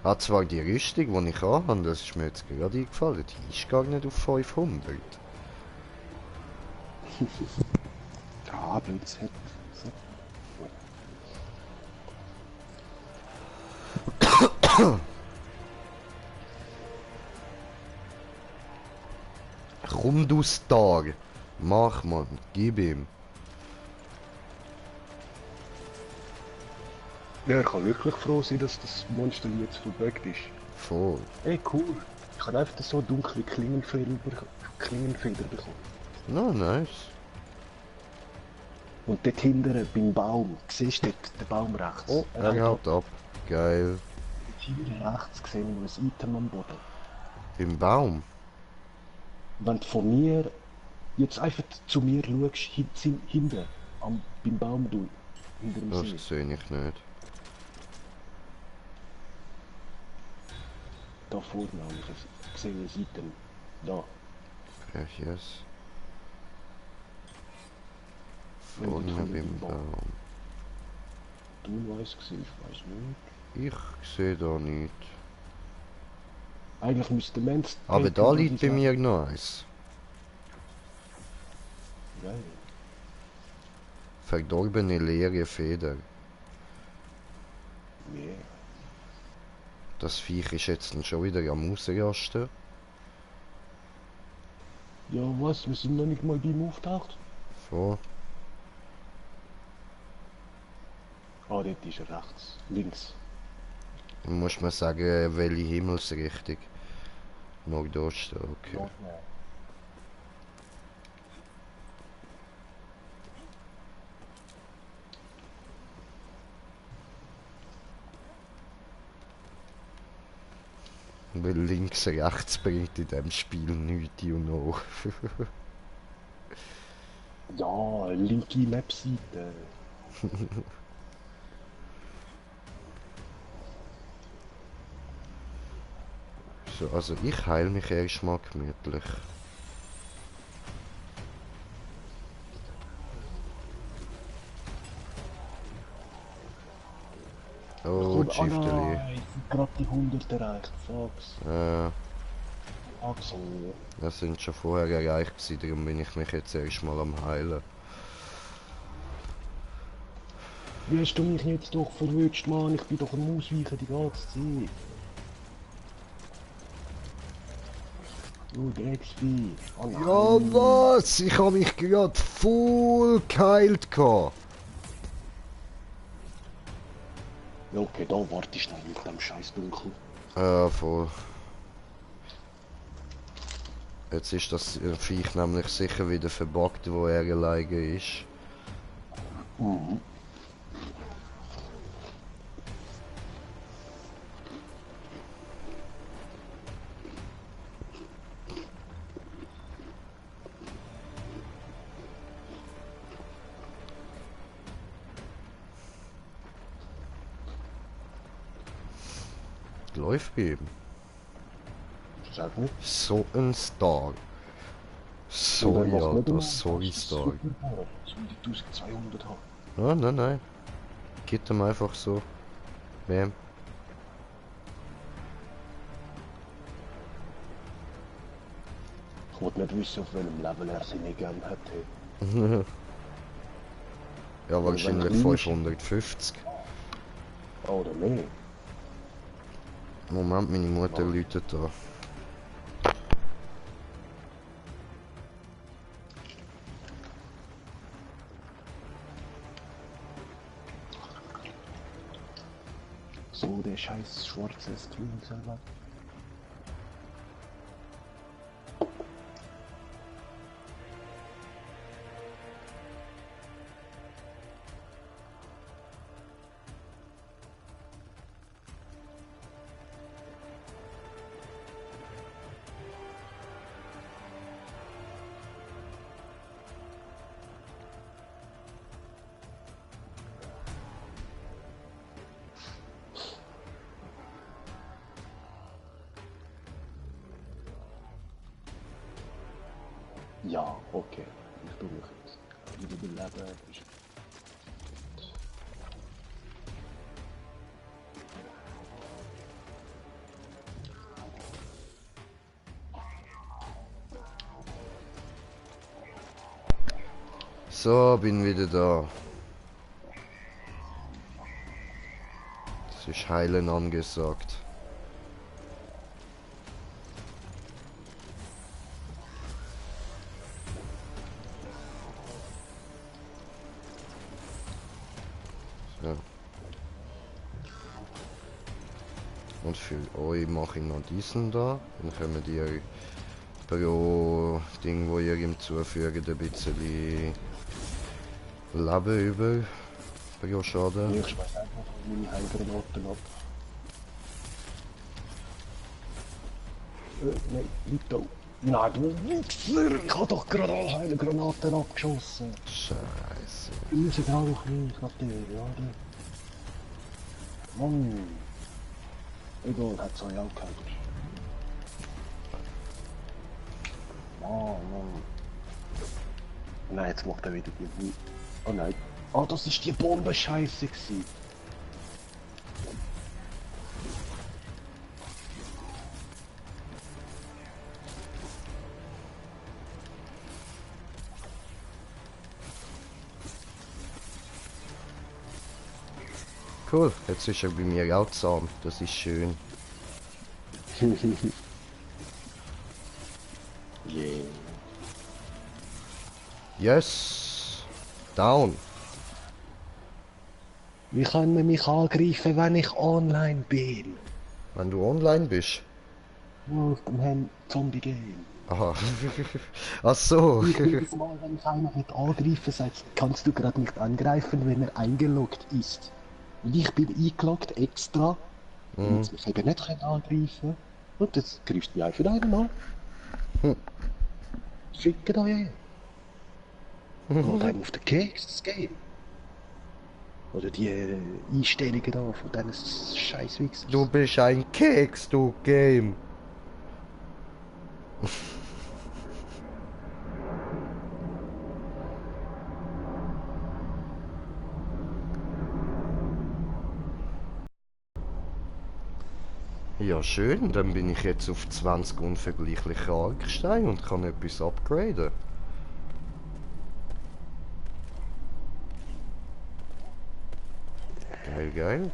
Ah, zwar die Rüstung, die ich habe, das ist mir jetzt gerade eingefallen, die ist gar nicht auf 500. Ja, Blödsinn. Komm du Star. Mach man, gib ihm. Ja, ich kann wirklich froh sein, dass das Monster jetzt verbuggt ist. Voll. Ey, cool. Ich habe einfach so dunkle Klingenfeder bekommen. No, nice. Und dort hinten beim Baum, siehst du dort den Baum rechts? Oh, er haut ab. Geil. Dort hinten rechts sehen wir ein Item am Boden. Im Baum. Wenn du von mir jetzt einfach zu mir schaust, hinten, beim Baum du, hinter dem See. Das sehe ich nicht. Da vorne habe ich es gesehen, ein Item. Da. Yes. Wenn Vorne du von beim dem Baum. Du weißt gesehen, ich weiß nicht. Ich sehe da nicht. Eigentlich müsste man es... Aber da liegt bei mir noch eins. Geil. Verdorbene leere Feder. Yeah. Das Viech ist jetzt schon wieder am Ausrasten. Ja, was? Wir sind noch nicht mal beim auftaucht? So. Ah, dort ist er rechts. Links. Dann muss man sagen, welche Himmelsrichtung. Nordosten, okay. Ja. Weil links, rechts bringt in dem Spiel nichts, you know. Ja, linke Mapseite. So, also ich heile mich erstmal gemütlich. Oh, Komm, Shifteli. nein, gerade die 100 erreicht. Fucks. Axel. Das sind schon vorher erreicht gewesen, darum bin ich mich jetzt erstmal am heilen. Wie hast du mich jetzt doch verwünscht, Mann? Ich bin doch am Ausweichen die ganze Zeit. Du Drecksvieh. Oh Ja, nein. was? Ich habe mich gerade voll geheilt gehabt. Ja, okay, da warte ich noch mit dem scheiß Dunkel. Voll. Jetzt ist das Viech nämlich sicher wieder verbuggt, wo er alleine ist. Mhm. Läuft bei ihm. Sag nicht. So ein Star. Sorry, Alter, sorry, Star. 1200 haben. Nein, nein, nein. Gib ihm einfach so. Bam. Ich wollte nicht wissen, auf welchem Level er seine Gun hat. Ja, wahrscheinlich wenn er 550. Oder mehr. Moment, meine Mutter läutet da. So, der scheiß schwarze Screen selber. Ja, okay. Ich tue mich jetzt. Wieder beleben. So, bin wieder da. Es ist Heilen angesagt. So. Und für euch mache ich noch diesen da. Dann können die pro Ding, wo ihr ihm zufügt, ein bisschen Leben über. Pro Schaden. Ich schmeiß einfach meine Heilgranaten ab. Nein, liegt da. Nein, du Wichser! Ich hab doch gerade alle Heilgranaten abgeschossen. Scheiße. Die müssen auch nicht, natürlich, oder? Mann. Egal, hat's euch auch gehabt. Mann. Nein, jetzt macht er wieder die... Oh nein. Oh, das ist die Bombe-Scheiße gewesen. Cool, jetzt ist er bei mir auch zahm. Das ist schön. Yeah. Yes! Down! Wie kann man mich angreifen, wenn ich online bin? Wenn du online bist. Nur auf dem Zombie-Game. Aha. Ach so. Jedes Mal, wenn ich einer mit angreifen sagt, kannst du gerade nicht angreifen, wenn er eingeloggt ist. Und ich bin eingeloggt extra, damit ich eben nicht angreifen. Und jetzt greifst du mich einfach einmal. Ficke euch. Geht einem auf den Keks, das Game. Oder die Einstellungen da von diesen Scheißwichsern. Du bist ein Keks, du Game. Ja schön, dann bin ich jetzt auf 20 unvergleichliche Argsteine und kann etwas upgraden. Geil, geil.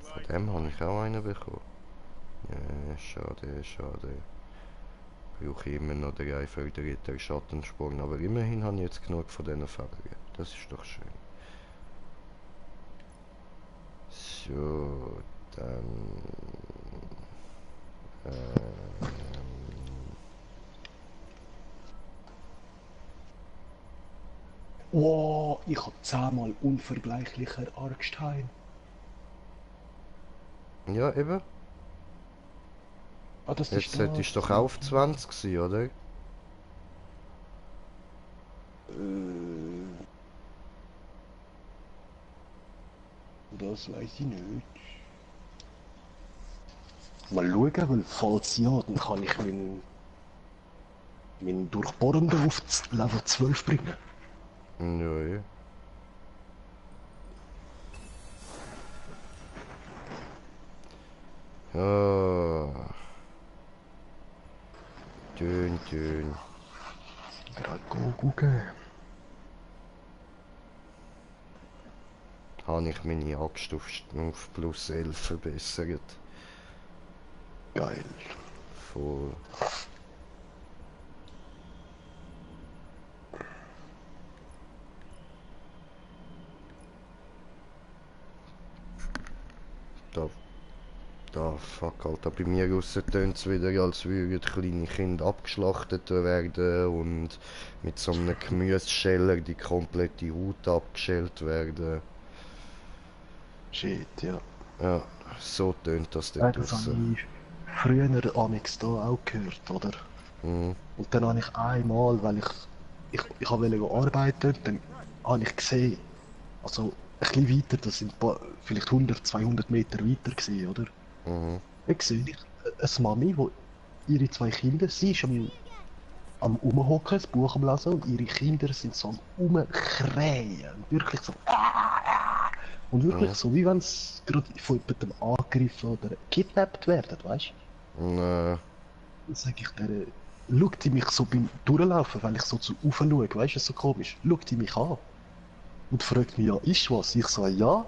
Von dem habe ich auch einen bekommen. Ja, schade, schade. Brauche ich immer noch den Eifeldritter Schattensprung, aber immerhin habe ich jetzt genug von diesen Federn. Das ist doch schön. So, dann... Wow, ich hab 10-mal unvergleichlicher Argstein. ja, eben. Ah, das Jetzt ist solltest du das. doch auf 20 sein, oder? Das weiß ich nicht. Mal schauen, weil falls ja, dann kann ich meinen Durchbohrenden auf Level 12 bringen. Ja, ja. Ah. Dünn, dünn. Gerade gucken. Habe ich meine Axt auf plus 11 verbessert. Geil. Voll. Da, fuck, Alter, bei mir raus tönt es wieder, als würden kleine Kinder abgeschlachtet werden und mit so einem Gemüsescheller die komplette Haut abgeschält werden. Shit, ja. Ja, so tönt das Ja, dort das habe draussen. ich früher amix da auch gehört, oder? Mhm. Und dann habe ich einmal, weil ich wollte arbeiten, dann habe ich gesehen, also ein bisschen weiter, das sind vielleicht 100, 200 Meter weiter gewesen, oder? Mhm. Ich sehe eine Mami, wo ihre zwei Kinder, sie ist am Umhocken, das Buch am Lesen, und ihre Kinder sind so am Umkrähen. Und wirklich so, und wirklich Mhm. so, wie wenn sie gerade von jemandem angegriffen oder gekidnappt werden, weißt Nee. du? Dann sage ich der, schaut die mich so beim Durchlaufen, weil ich so zu rauf schaue, weißt du, so komisch, schaut die mich an und fragt mich, ja, ist was? Ich sage, ja,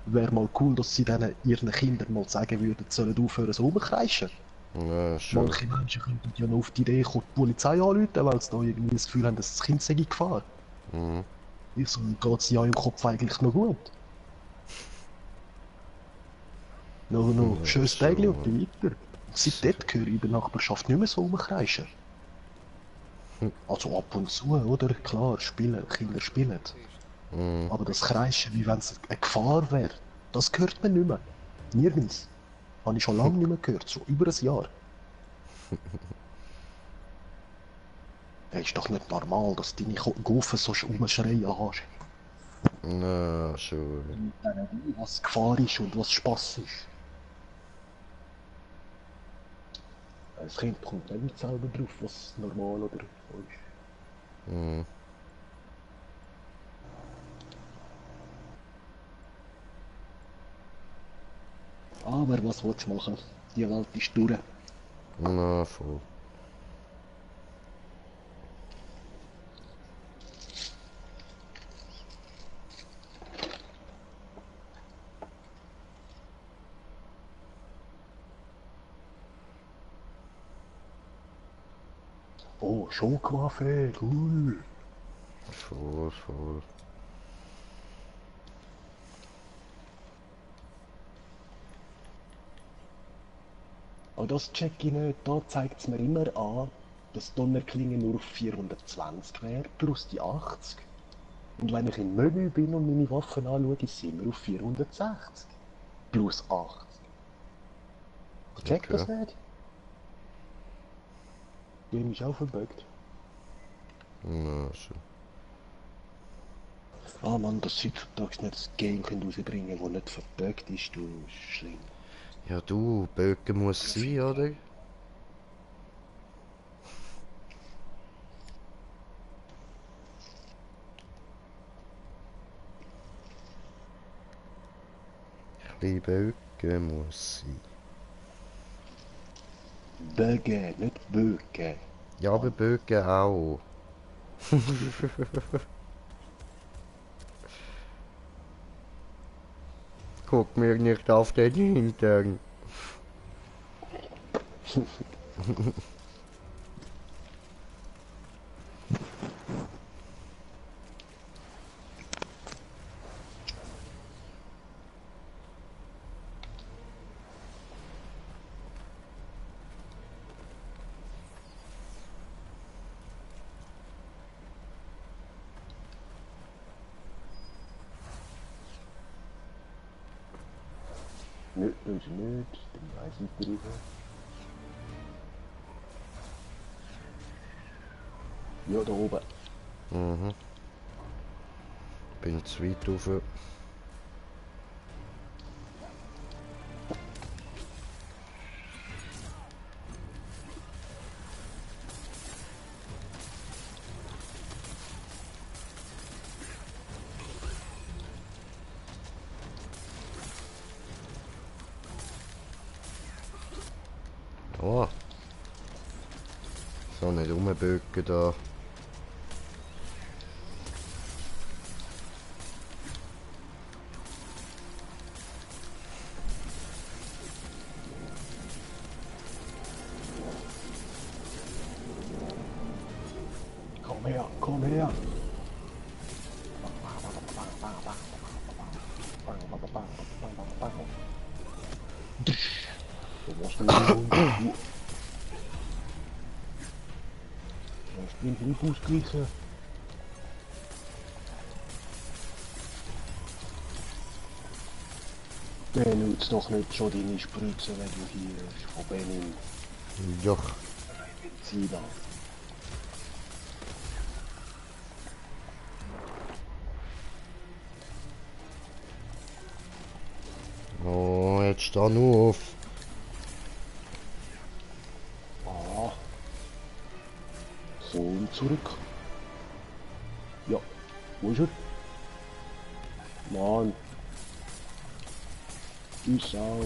wäre mal cool, dass sie denen, ihren Kindern mal sagen würden, sie sollen aufhören, so rumkreischen. Ja, schon. Manche Menschen könnten ja noch auf die Idee kommen, die Polizei anrufen, weil sie da irgendwie das Gefühl haben, dass das Kind sei in Gefahr. Mhm. Ich so, geht's ja im Kopf eigentlich noch gut? Noch Ja, schönes Tägli und schon. dann weiter. Seitdem höre ich in der Nachbarschaft nicht mehr so rumkreischen. Also ab und zu, oder? Klar, spielen, Kinder spielen. Mhm. Aber das Kreischen, wie wenn es eine Gefahr wäre, das hört man nicht mehr. Nirgends. Habe ich schon lange nicht mehr gehört, so über ein Jahr. Es ist doch nicht normal, dass deine Gaufen so rumschreien hast. Ja, schon. Mit denen, was Gefahr ist und was Spaß ist. Ein Kind kommt nicht selber drauf, was normal oder so ist. Mhm. Aber was willst du machen? Die Welt ist durch. Na, voll. Oh, Schokowaffe, cool. Voll, voll. Aber das check ich nicht. Da zeigt es mir immer an, dass Donnerklinge nur auf 420 wäre, plus die 80. Und wenn ich im Menü bin und meine Waffen anschaue, sind wir auf 460. Plus 80. Ich check Okay. das nicht. Game ist auch verbuggt. Na, schon. Ah Mann, dass sie heutzutage nicht das Game rausbringen können, das nicht verbuggt ist, du schlimm. Ja, du, Böcken muss sein, oder? Ein Böcken muss sein. Böge, nicht Böge. Ja, aber Böcken auch. Guck mir nicht auf den Hintern. Nö, das ist nicht. Dann weiß ich drüber. Ja, da oben. Mhm. Bin zu weit rauf. Oh. So nicht rumböcken da. Komm her, komm her. So was du Hund. Ich bin nicht ausgewichen. Benutzt doch nicht schon deine Spritze, wenn du hier von Benin Doch. Benzin hast. Oh, jetzt steh nur auf. Ah. So und zurück. Ja, wo ist er? Mann. Du Sau.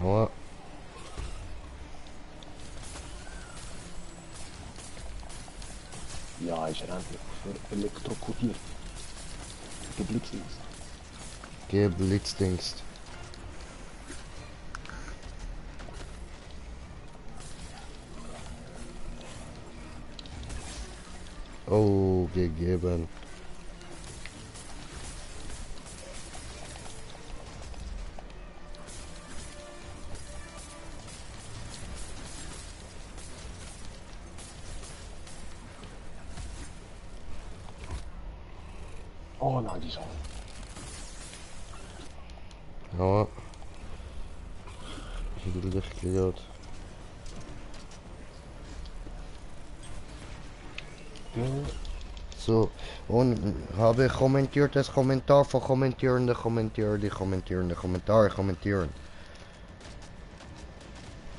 Oh. Ja, ist er endlich elektrokutiert. Geblitzt. Geblitzdingst. Oh, gegeben. Oh nein, die Sau. Ja. Hildig gehört. Ja. So, und habe kommentiert das Kommentar von kommentierende, kommentieren, kommentieren.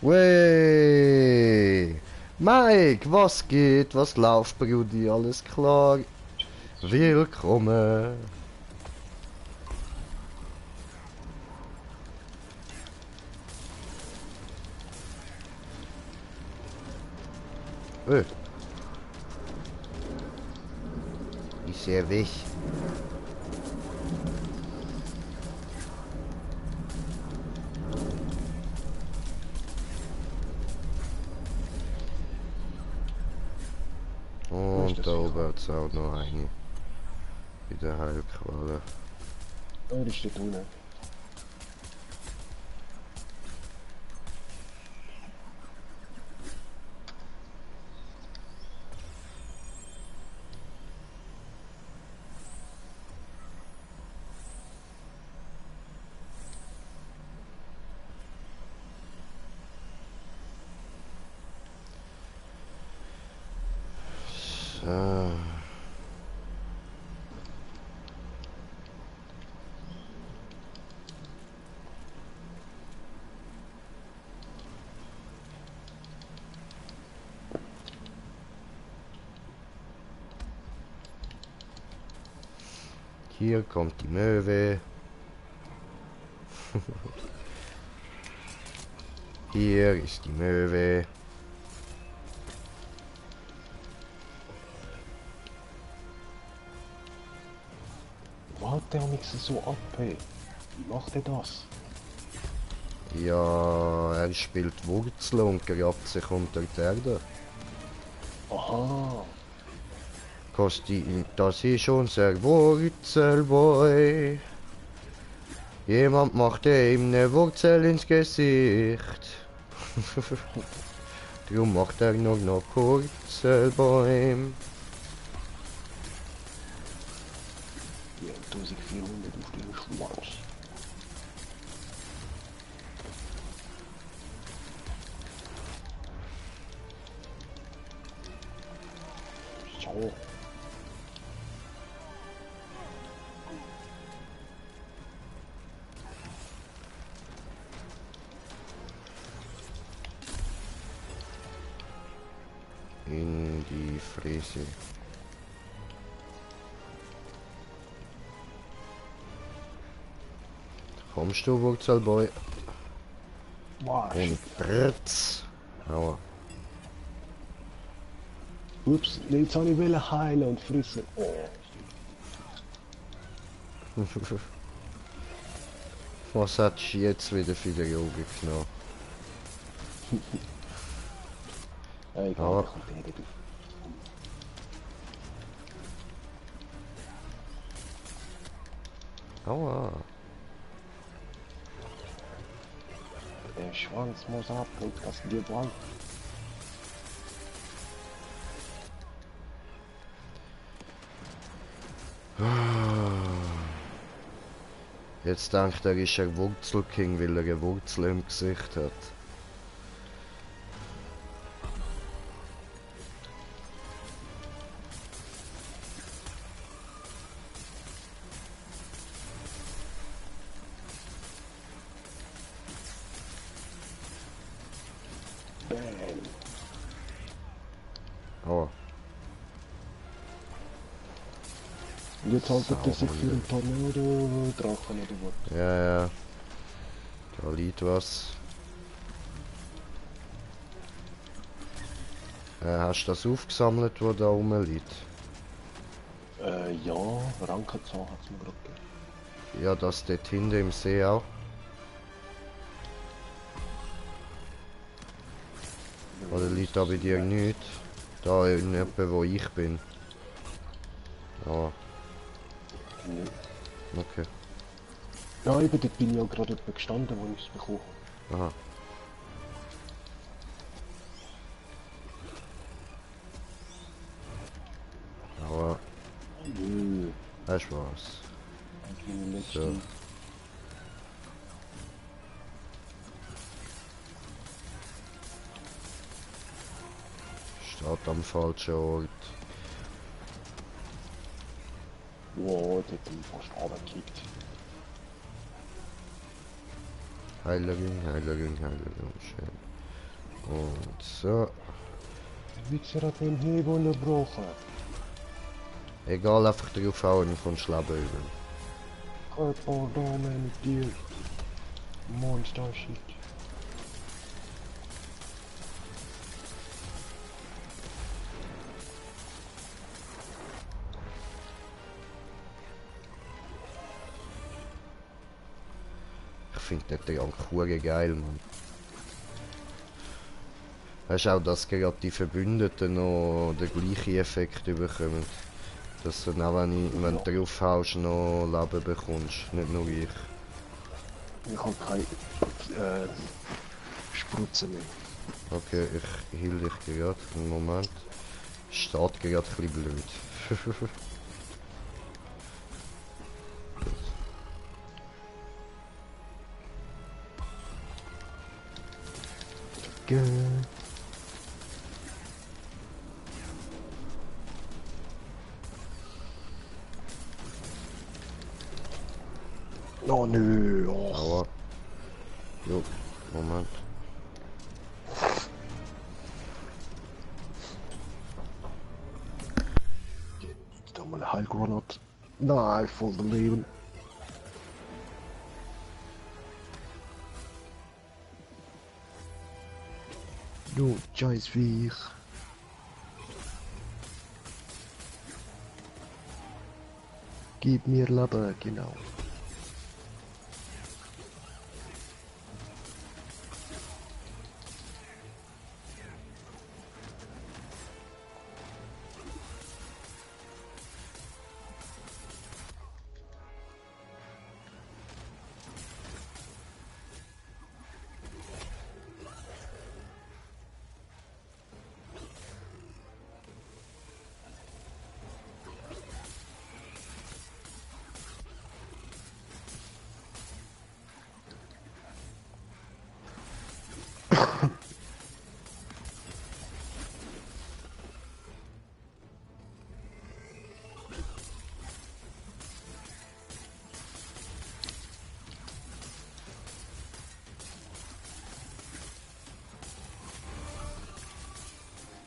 Wey! Mike, was geht? Was läuft, Brudi? Alles klar? Willkommen! Ist er weg? Und da oben hat es auch noch eine. Bei der Heilquelle. Oh, die steht unten. So. Hier kommt die Möwe. Hier ist die Möwe. Wart der mich so ab, hey? Wie macht er das? Ja, er spielt Wurzel und grabt sich unter die Erde. Aha. Kosti, das ist unser Wurzelboy. Jemand machte ihm eine Wurzel ins Gesicht. Drum macht er nur noch Wurzelbäum. Ja, 1400 auf den Schwanz. So. In die Fresse. Kommst du, Wurzelboy? Wow, Und Britz. Aua. ups, jetzt habe ich wollen heilen und frissen. Oh. Was hat du jetzt wieder für die Augen genommen? Egal, Aber- ich komme nicht auf. Aua. Der Schwanz muss ab und das dir bald. Jetzt denkt er, ist ein Wurzelking, weil er eine Wurzel im Gesicht hat. Bam. Aua. Und jetzt haltet er sich für einen Tornado-Drachen oder was? Ja, ja. Da liegt was. Hast du das aufgesammelt, was da rumliegt? Ja, Rankenzahn hat es mir gerade gegeben. Ja, das dort hinten im See auch. Oder liegt da bei dir nichts? Da in etwa, wo ich bin. Ah, Nö. okay. Ja, eben, dort bin ich auch gerade etwa gestanden, wo ich es bekommen habe. Aha. Aber, Nö. weißt du was? Eigentlich nicht So. stimmt. Steht am falschen Ort. Wow, dort bin ich fast runtergekickt. Heilerin, Heilerin, Heilerin, schön. Und so. Der Wichser hat den Hebel unterbrochen. Egal, einfach draufhauen und kommst Leben über. Körper, Dame mit dir. Monster Shit. Ich finde den Trank hure geil, Mann. Weißt du auch, dass gerade die Verbündeten noch den gleichen Effekt bekommen? Dass du auch wenn du draufhaust, noch Leben bekommst, nicht nur ich. Ich habe keine Sprutzen mehr. Okay, ich heal dich gerade. Einen Moment. Steht gerade ein bisschen blöd. Gell. Oh nö, oh. Aua. Jo, Moment. Da mal eine Heilgranat. Nein, voll daneben. Du scheiß Viech. Gib mir Leben, genau.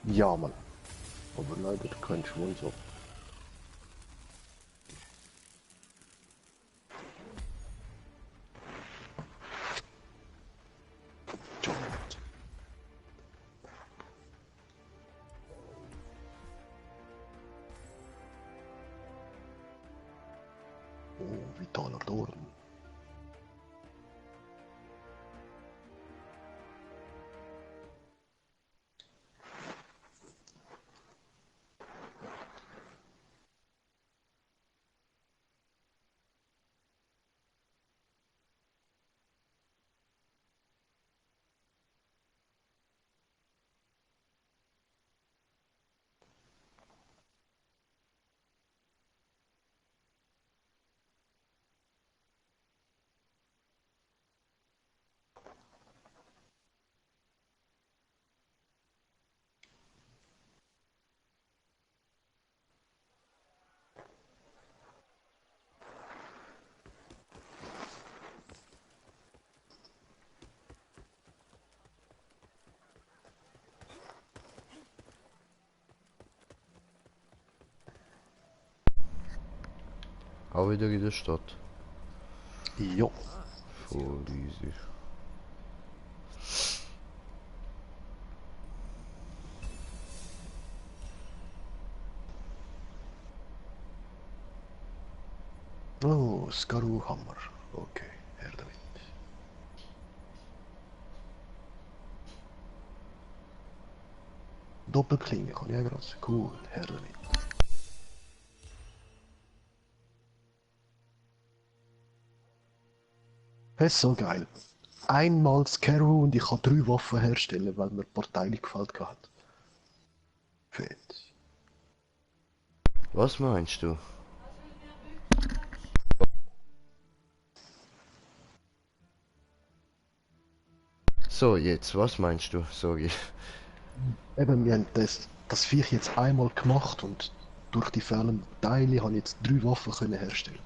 Ja, Mann. Aber leider kein Sponsor. Oh, vitaler Dorn. Auch wieder in der Stadt. Jo. Voll easy. Oh, Skaru-Hammer. Okay, her damit. Doppelklinge kann ich auch gerade. Cool, her damit. Das ist so geil. Einmal Scaru und ich kann 3 Waffen herstellen, weil mir ein paar Teile gefällt hat. Fett. Was meinst du? So, jetzt, was meinst du? Sorry. Eben, wir haben das Viech jetzt einmal gemacht und durch die fehlenden Teile habe ich jetzt 3 Waffen können herstellen.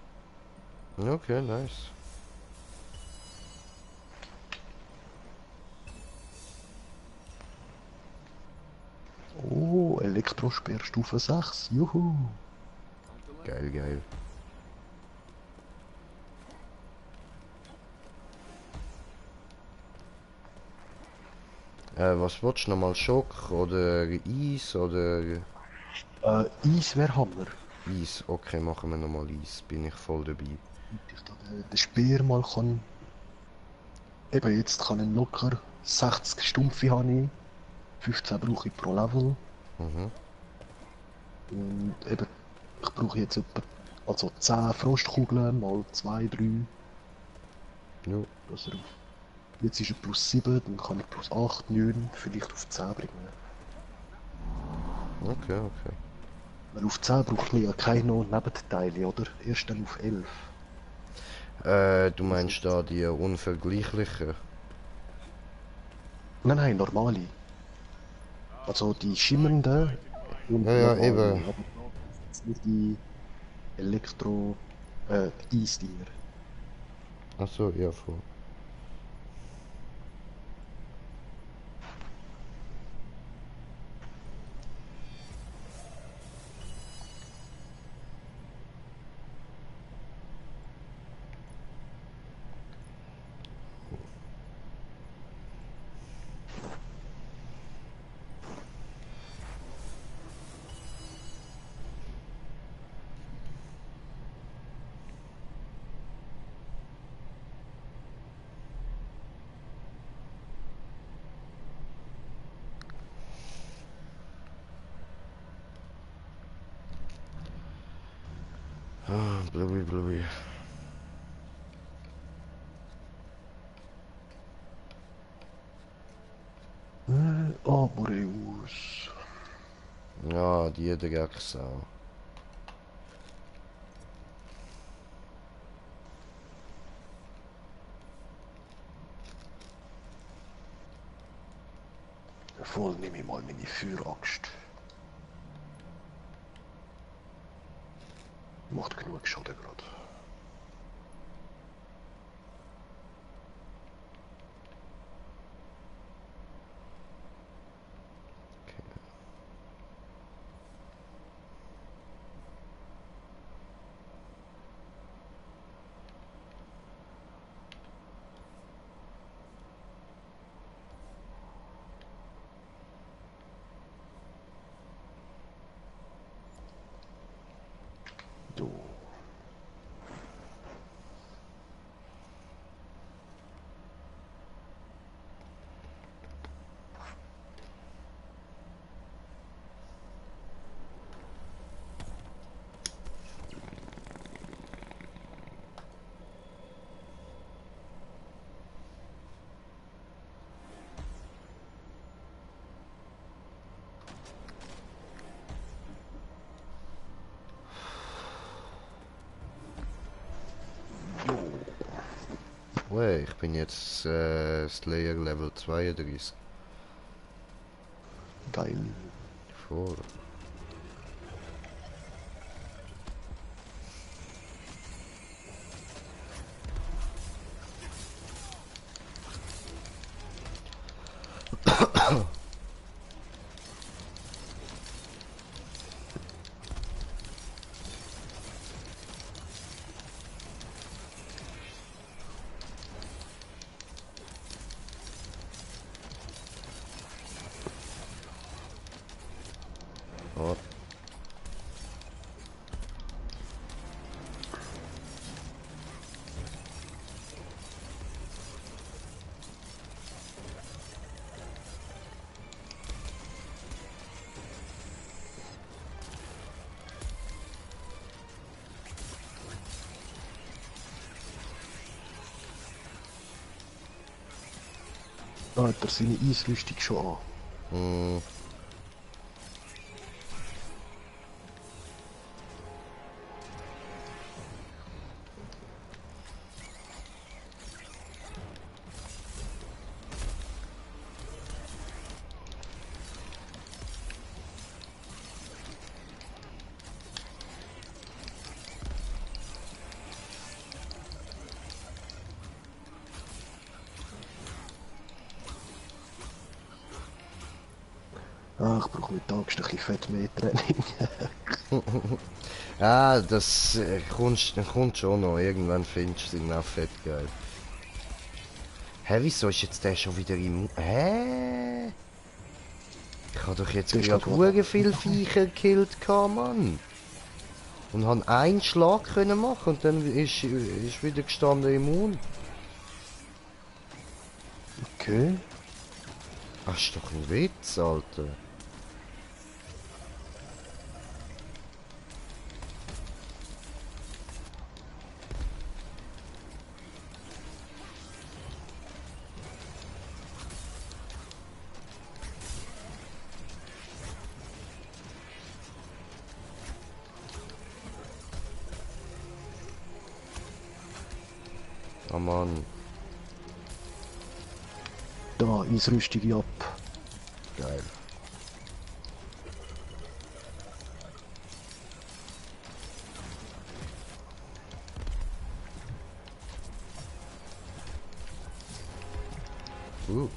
Okay, nice. Oh, Elektrospeer Stufe 6. Juhu. Geil, geil. Was willst du nochmal? Schock oder Eis oder Eis wäre Hammer. Eis? Okay, machen wir nochmal Eis. Bin ich voll dabei. Damit ich da den Speer mal kann. Eben, jetzt kann ich locker 60 Stumpfe habe ich. 15 brauche ich pro Level. Mhm. Und eben, ich brauche jetzt etwa, also 10 Frostkugeln mal 2, 3. Jo. Dass er auf, jetzt ist er plus 7, dann kann ich plus 8, 9, vielleicht auf 10 bringen. Okay, okay. Weil auf 10 braucht man ja keine Nebenteile, oder? Erst dann auf 11. Du meinst da die unvergleichlichen? Nein, nein, normale. Also die schimmernden und Ja, ja, normale. eben. Aber jetzt nicht die Elektro... Eisdinger. Achso, ja, voll. Bluey. Amoreus. Ja, die Drecksau. Voll nehme ich mal meine Feueraxt. Macht genug Schaden gerade. So. Wey, ich bin jetzt Slayer Level 32. Geil. Voll. Oh. Alter, seine Eisrüstung schon an. Hm. Ah, ich brauche mit Angst ein bisschen Fett mehr Training. Ah, das kommt schon noch. Irgendwann findest du ihn auch fett geil. Hä, wieso ist jetzt der schon wieder im... Hä? Ich habe doch jetzt Der ist gerade doch hure viel Viecher gekillt, Mann. Und habe einen Schlag können machen und dann ist wieder gestanden immun. Okay. Ach, ist doch ein Witz, Alter. Oh Mann. Da, Eisrüstung ab. Geil. Uh.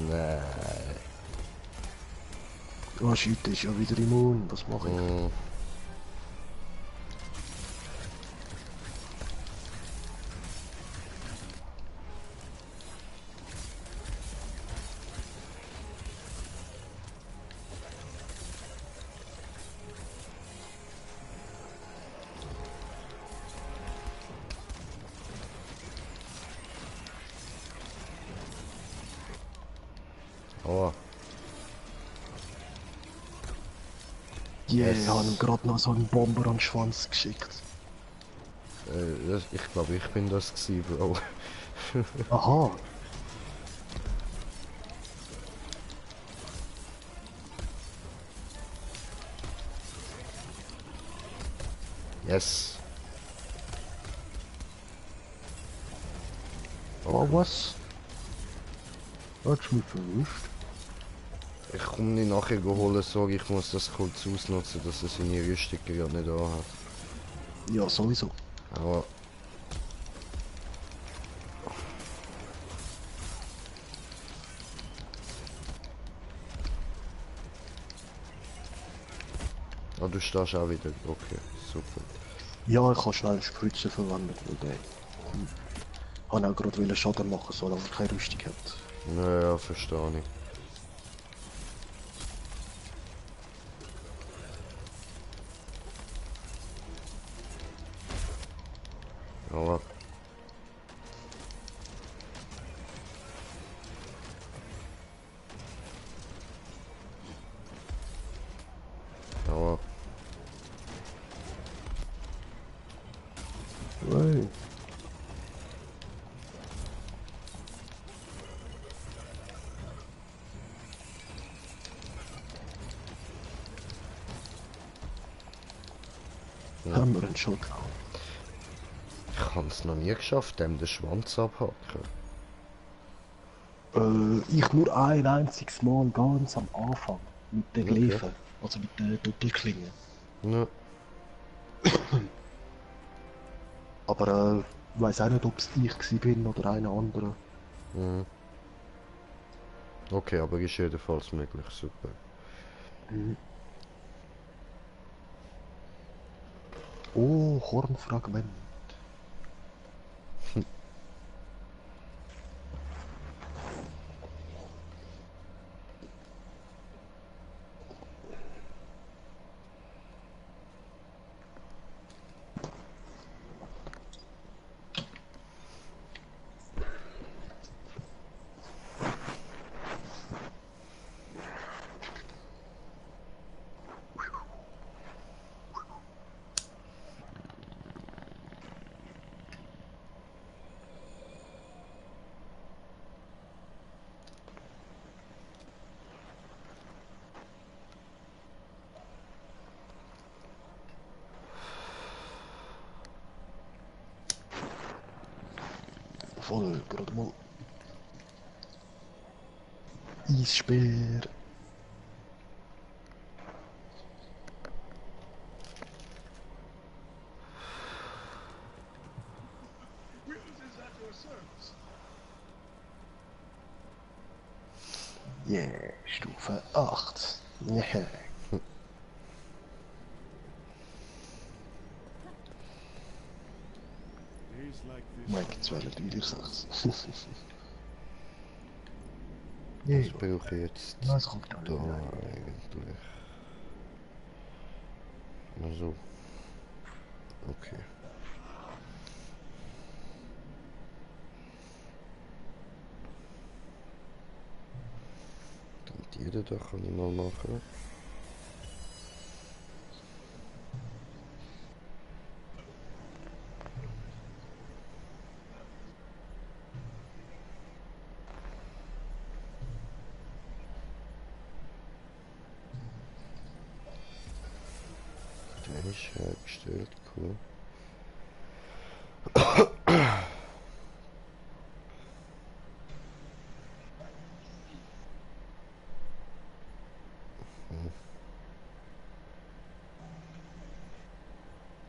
Nein. Ah, shit, der ist ja wieder immun. Was mache ich? Hm. Oh, Yeah, Yes. ich habe ihm gerade noch so einen Bomber an den Schwanz geschickt. ich glaube, ich bin das gewesen, Bro. Aha. Yes. Oh, was? Hast du mich verwischt? Ich komme nicht nachher holen, sorry, ich muss das kurz ausnutzen, dass er seine Rüstung gerade nicht anhat. Ja, sowieso. Aber ah, du stehst auch wieder. Okay, super. Ja, ich kann schnell Spritzen verwenden, weil der... Habe auch gerade wollen Schaden machen, solange er keine Rüstung hat. Naja, verstehe ich. Aber aber Hey. Ja. Haben wir einen Shotgun? ich habe es noch nie geschafft, dem den Schwanz abhacken. Ich nur ein einziges Mal ganz am Anfang. Mit der Okay. Gleichen. Also mit der Doppelklinge. Ja. Aber weiß auch nicht, ob es ich gewesen bin oder einer andere. Mhm. Okay, aber ist jedenfalls möglich, super. Oh, Hornfragment. Voll, gerade mal. Eisspeer. Yeah, Stufe 8. Yeah. Mike 206. Was Yeah. brauche ich jetzt Was kommt da da rein? eigentlich? Also, okay. Dann die da kann ich mal machen. Der ist hergestellt, cool.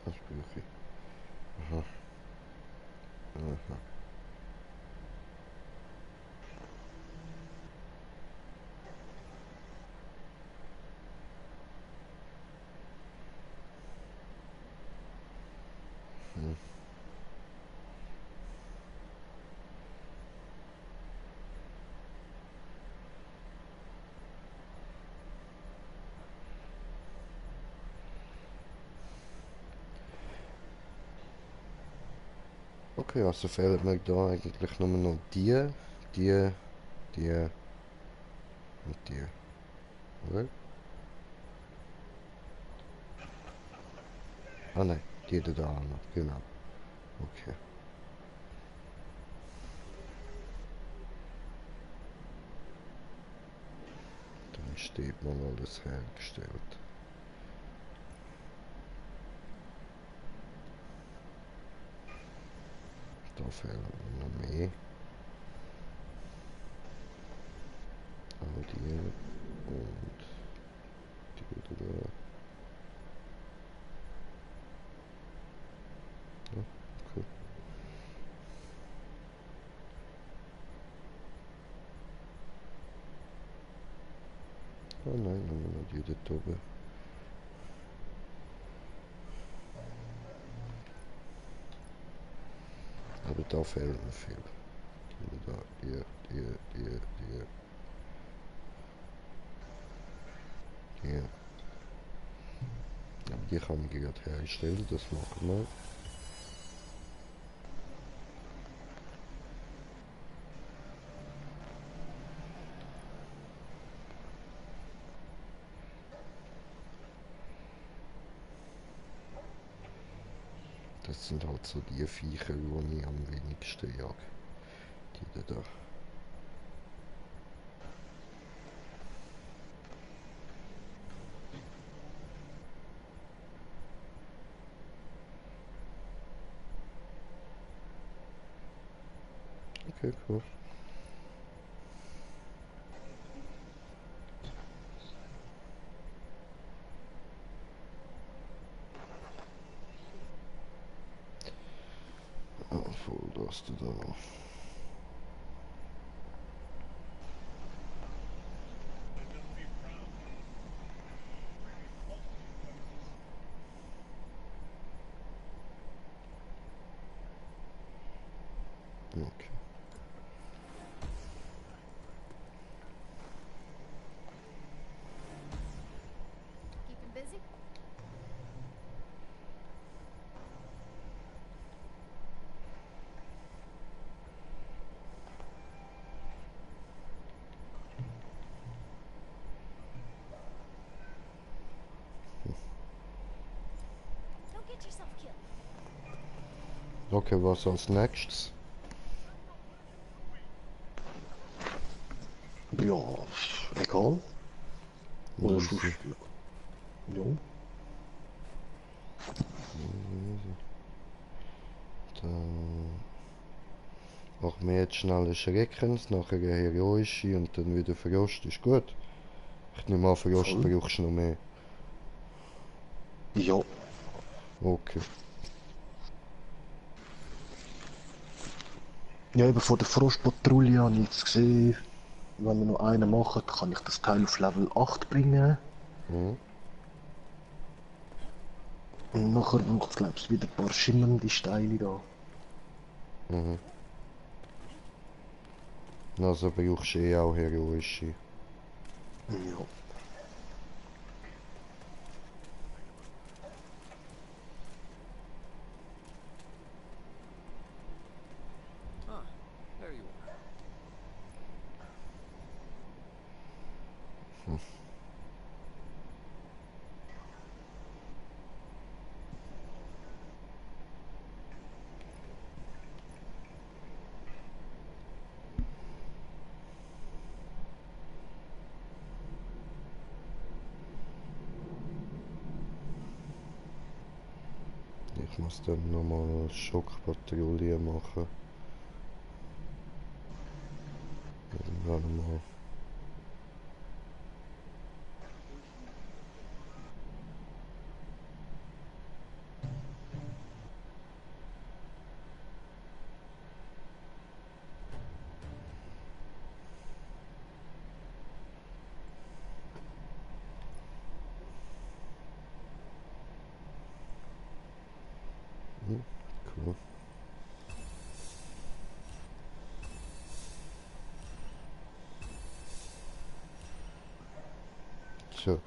Was brauche ich? Aha. Aha. Hm. Okay, also fehlen mir da eigentlich nur noch die, die Und die. Oder? Ah nein, die da auch noch, genau. Okay. Dann steht man alles hergestellt. Da fehlen noch mehr. All die und die da. Ja, cool. Oh nein, noch die dort oben. Aber da fehlen mir viel. Die da, die. Ja. Aber die kann man gerade herstellen, das machen wir. Das sind halt so die Viecher, die ich am wenigsten jage. Die da. Okay, cool. Voll das da noch. Okay. Keeping busy? Don't get yourself killed. Okay, was als nächstes? Ja, egal. Oder Das sonst, ja. Dann machen wir jetzt schnell ein Schreckens, nachher eine heroische und dann wieder Frost. Ist gut. Ich nehme an, Frost Voll. brauchst du noch mehr. Ja, Okay. ja, eben von der Frostpatrouille habe ich jetzt gesehen, wenn wir noch einen machen, kann ich das Teil auf Level 8 bringen. Mhm. Und nachher braucht es, glaube ich, wieder ein paar schimmernde Steine da. Mhm. Also brauchst du eh auch heroische. Ja. Ah, there you are. Ich muss dann nochmal eine Schockpatrouille machen. Irgendwann mal. Cool. So.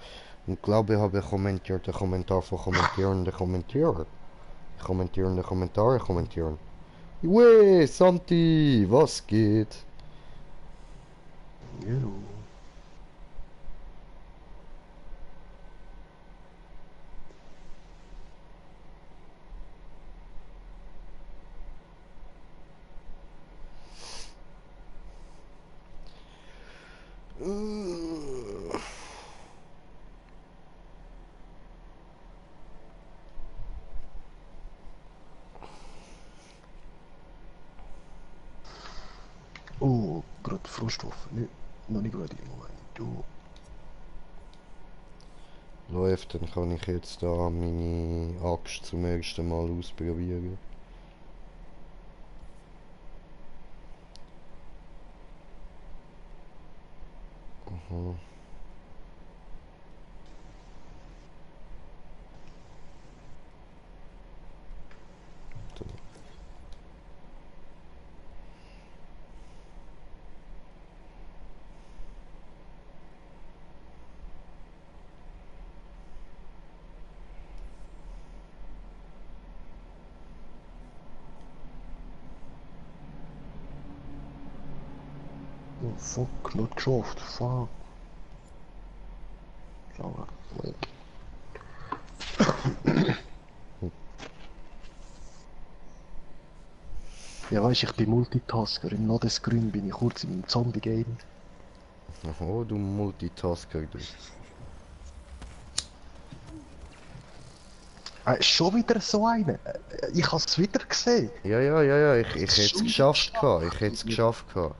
Und glaube ich habe kommentiert den Kommentar von kommentierenden Kommentierer. Kommentierende Kommentare kommentieren. Santi, was geht? Ja. Oh, gerade Frostwaffe. Nicht, noch nicht gut im Moment. Du. Läuft, dann kann ich jetzt da meine Axt zum ersten Mal ausprobieren. Aha. Da. Oh, fuck, nicht geschafft. Fuck. Schau, weg. Ja, weißt ich bin Multitasker. Im Nodesgrün bin ich kurz im Zombie-Game. Aha, du Multitasker, du. Schon wieder so eine. Ich hab's wieder gesehen. Ja, ich hätte es Schon geschafft wieder gehabt, ich hätte es geschafft gehabt.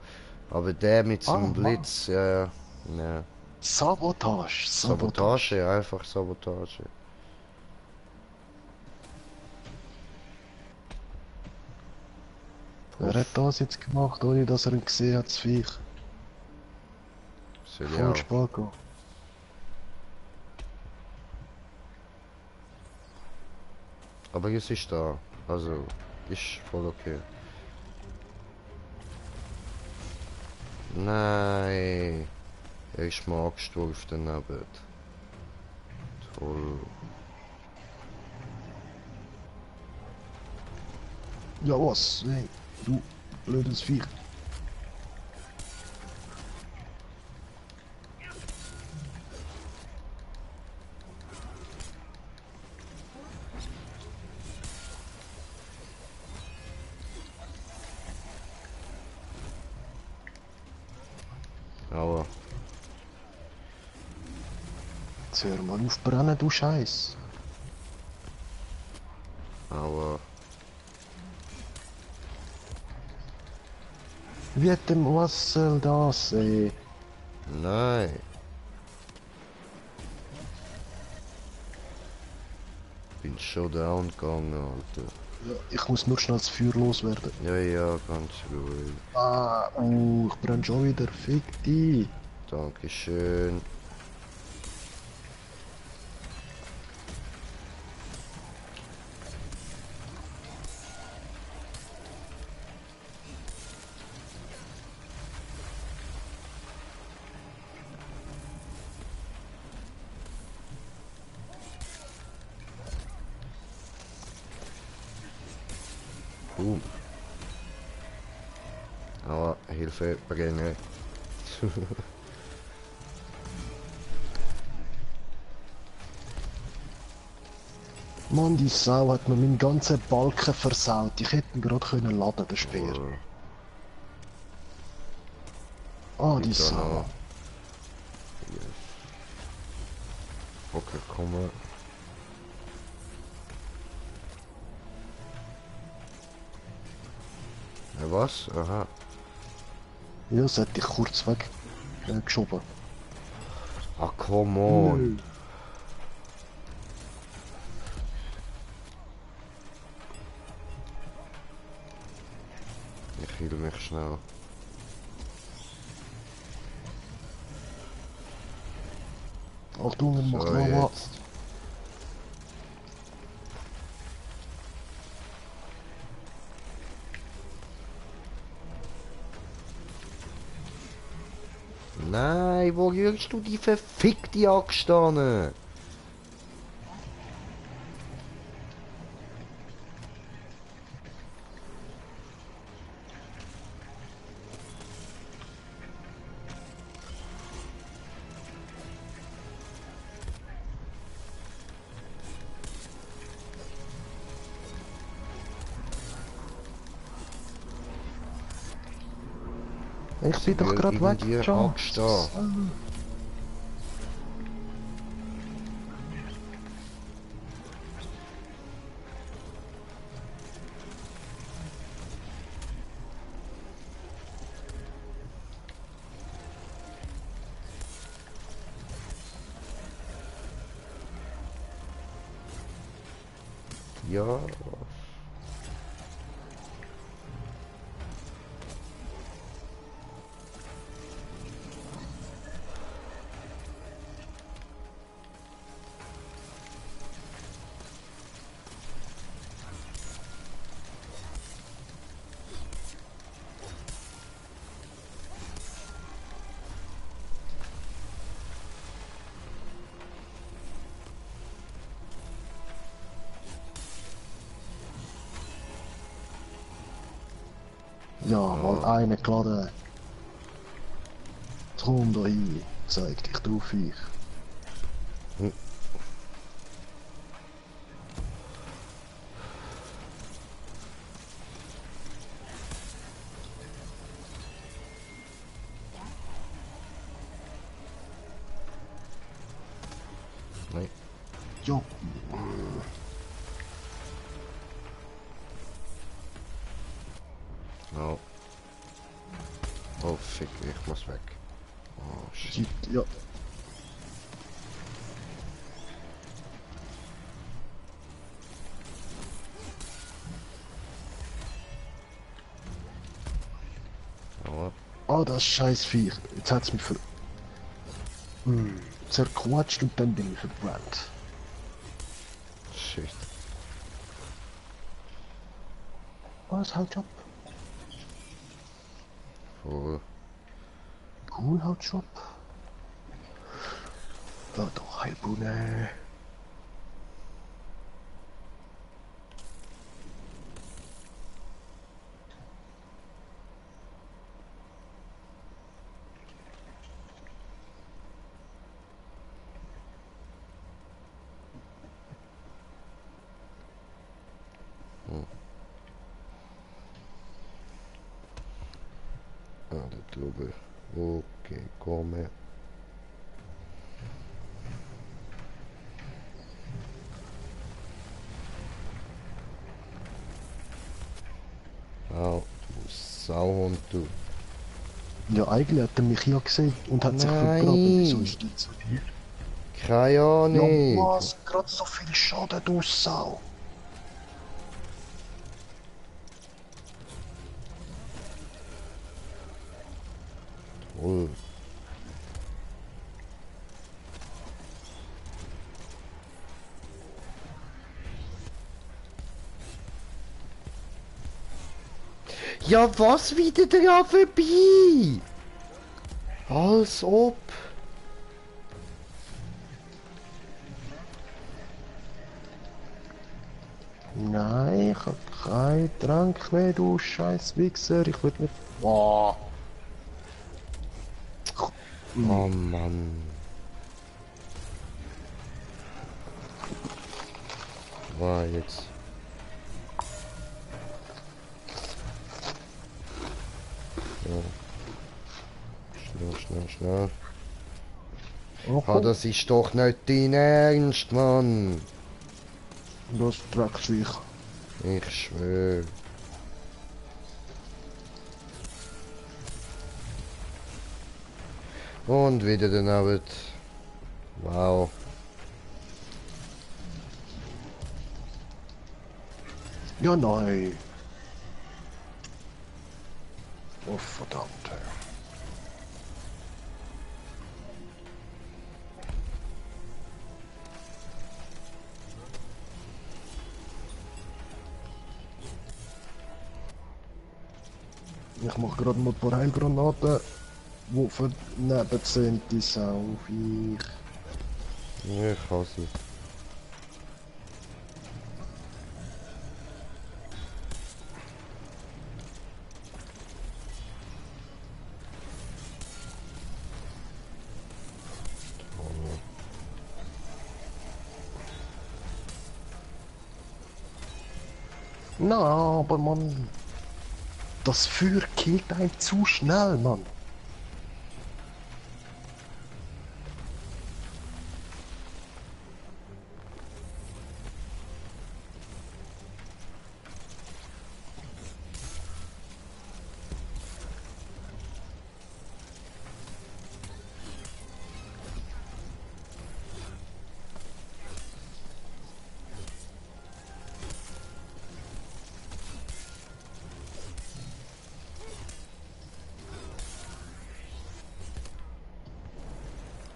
Aber der mit seinem Ah, Blitz, ja. Sabotage, Sabotage. Sabotage, einfach Sabotage. Wer hat das jetzt gemacht, ohne dass er ihn gesehen hat, das Viech? Soll ich Voll auch. Spago. Aber es ist da. Also, ist voll okay. Nein. Er ist mal angestuft daneben. Toll. Ja was? Hey, du blödes Viech. Aber, Jetzt hör mal auf brennen, du Scheiß. aber. Wie dem, was soll das, ey? Nein. Bin schon down gegangen, Alter. Ja, ich muss nur schnell das Feuer loswerden. Ja, ganz ruhig. Ah, ich brenn schon wieder. Fick dich. Dankeschön. Aber Hilfe, brenne. Mann, die Sau hat mir meinen ganzen Balken versaut. Ich hätte ihn gerade können laden, den Speer. Ah, die Liegt da Sau. noch. Yes. Okay, komm. Was? Aha. Ja, das hätte ich kurz weg geschoben. Ah, come on. Ich heile mich schnell. Achtung, er macht So, Lava. jetzt. Nein, wo rührst du die verfickte Axt an? Ich bin doch Weil gerade weg, irgendwie John. anstehen. Ja. Ja, mal eine geladen. Drum da hin. Zeig dich drauf ich. Nein. Ja. Oh. Oh, fick, ich muss weg. Oh, shit. Ja. Oh, Ah, das scheiß Viech. Jetzt hat's mich zerquatscht und dann bin ich verbrannt. shit. Was, haut ab? Voll. Cool, haut ab. Da doch, Heilbune. Ah, da drüben. Okay, komme. Au, du Sauhund, du. Ja, eigentlich hat er mich ja gesehen und hat sich Nein. vergraben. Wieso ist das so hier? Keine Ja, Ahnung. was? Gerade so viel Schaden, du Sau. Toll. Ja, was wieder dran vorbei? Als ob. Nein, ich hab keinen Trank mehr, du scheiß Wichser. Ich will nicht... Boah. Oh Mann. War jetzt. So. Schnell, schnell, schnell. Oh, Ah, das ist doch nicht dein Ernst, Mann. das Drecksviech. Ich schwöre. Und wieder daneben. Wow. Ja, nein. Oh, verdammt. Ey. Ich mach gerade mal ein paar Heilgranaten, die verneben sind, die Sau. Ich hasse es. Na, aber Mann, das Feuer killt einen zu schnell, Mann.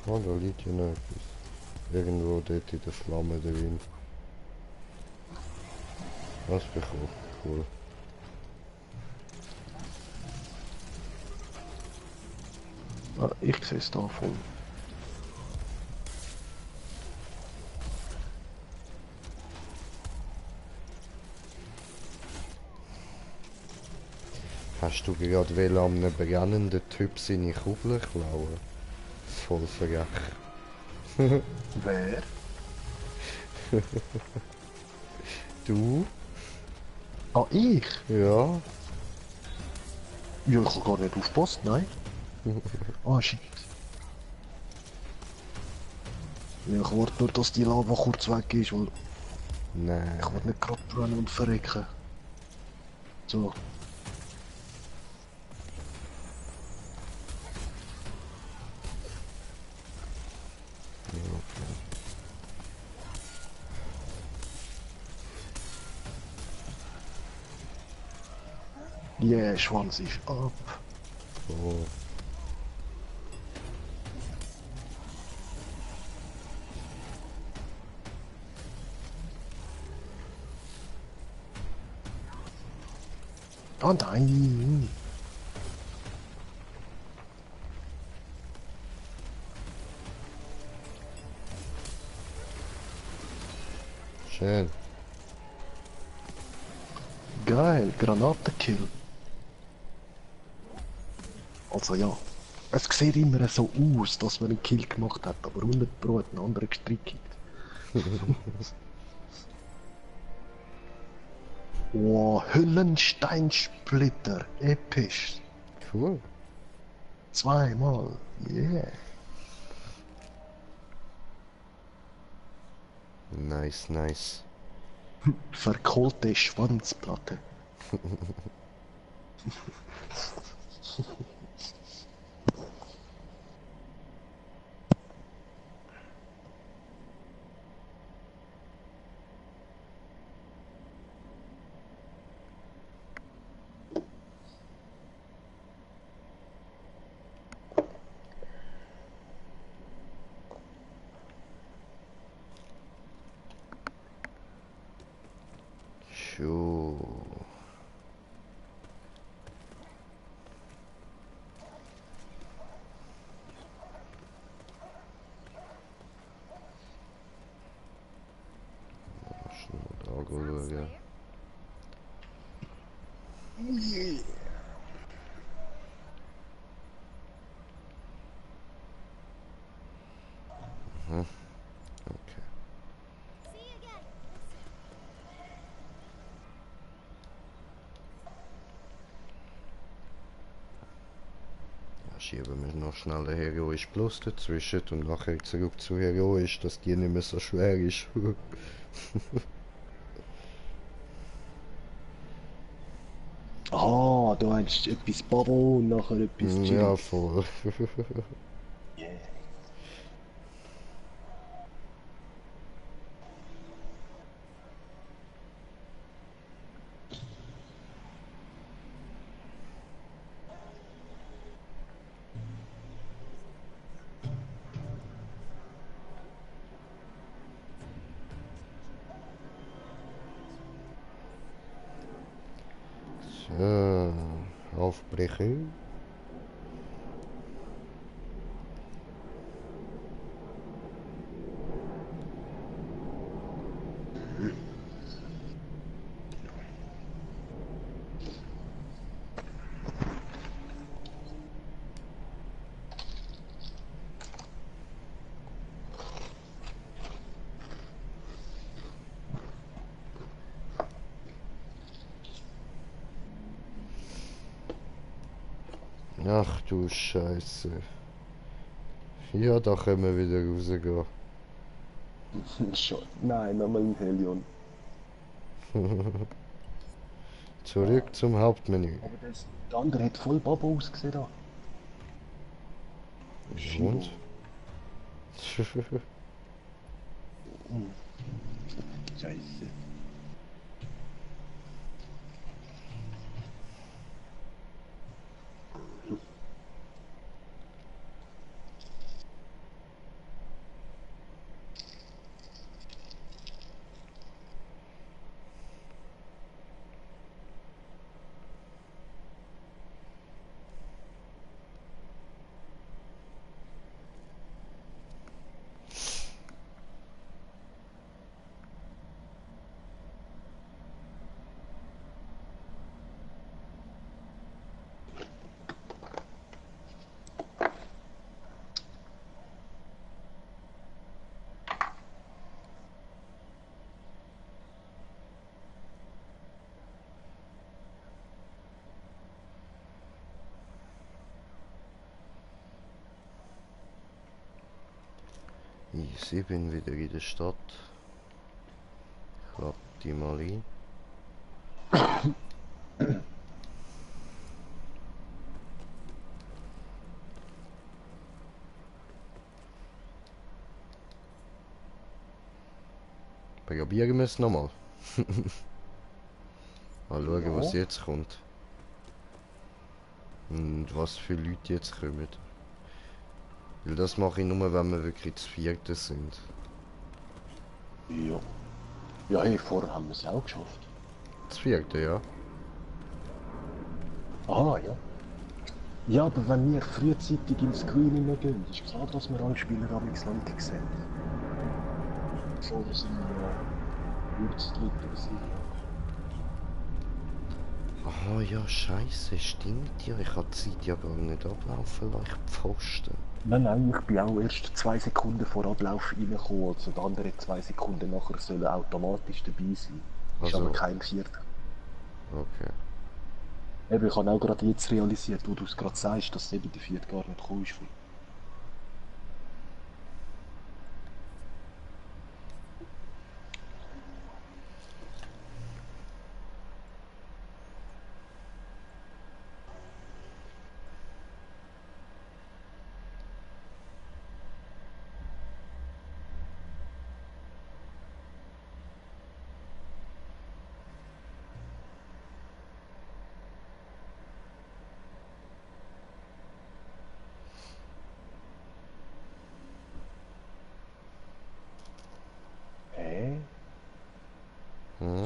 Oh, da liegt ja noch etwas. Irgendwo dort in der Flamme drin. Was bekommen? Cool. Ah, ich sehe es da voll. Hast du gerade will an einem brennenden Typ seine Kugel klauen? Voll frech. Wer? Du? Ah, ich? Ja. Ja, ich habe gar nicht aufgepasst, nein. Ah, shit. Ja, ich warte nur, dass die Lava kurz weg ist, weil Nein. ich will nicht gerade brennen und verrecken. So. Yeah, Schwanz ist ab. Oh. Ah, nein. Schön. Geil, Granatenkill. Also ja, es sieht immer so aus, dass man einen Kill gemacht hat, aber 100 Pro hat einen anderen gestrichen. Wow, Hüllensteinsplitter, episch. Cool. Zweimal, yeah. Nice, nice. Verkohlte Schwanzplatte. Sure. Schnell da schauen. Mhm. Okay. See you again. Ja, schieben wir noch schnell ein Heroisch Plus dazwischen und nachher zurück zu Heroisch, dass die nicht mehr so schwer ist. Ah, du meinst etwas Babo und nachher etwas Ja, Chili. voll. Yeah. So, aufbrechen. Ach du Scheiße. Ja, da können wir wieder rausgehen. Schon. Nein, nochmal ein Helion. Zurück zum Hauptmenü. Aber der andere hat voll Babo ausgesehen da. Und? Scheiße. Ich bin wieder in der Stadt. Ich lade die mal ein. Probieren wir es nochmal. Mal schauen, was jetzt kommt. Und was für Leute jetzt kommen. Weil das mache ich nur, wenn wir wirklich zu vierten sind. Ja. Ja, hey, vorher haben wir es auch geschafft. Zu vierten, ja. Ah, ja. Ja, aber wenn wir frühzeitig ins Screen gehen, ist klar, dass wir alle Spieler am Leute sehen. So, wir sind ja Würzdritte gewesen. Aha, ja, scheiße, stimmt ja. Ich habe die Zeit ja gar nicht ablaufen lassen, ich Pfosten. Nein, ich bin auch erst 2 Sekunden vor Ablauf reingekommen, also die anderen 2 Sekunden nachher sollen automatisch dabei sein. Ist Also, aber kein Vierter. okay. Eben, ich habe auch gerade jetzt realisiert, wo du es gerade sagst, dass eben der Vierte gar nicht gekommen ist.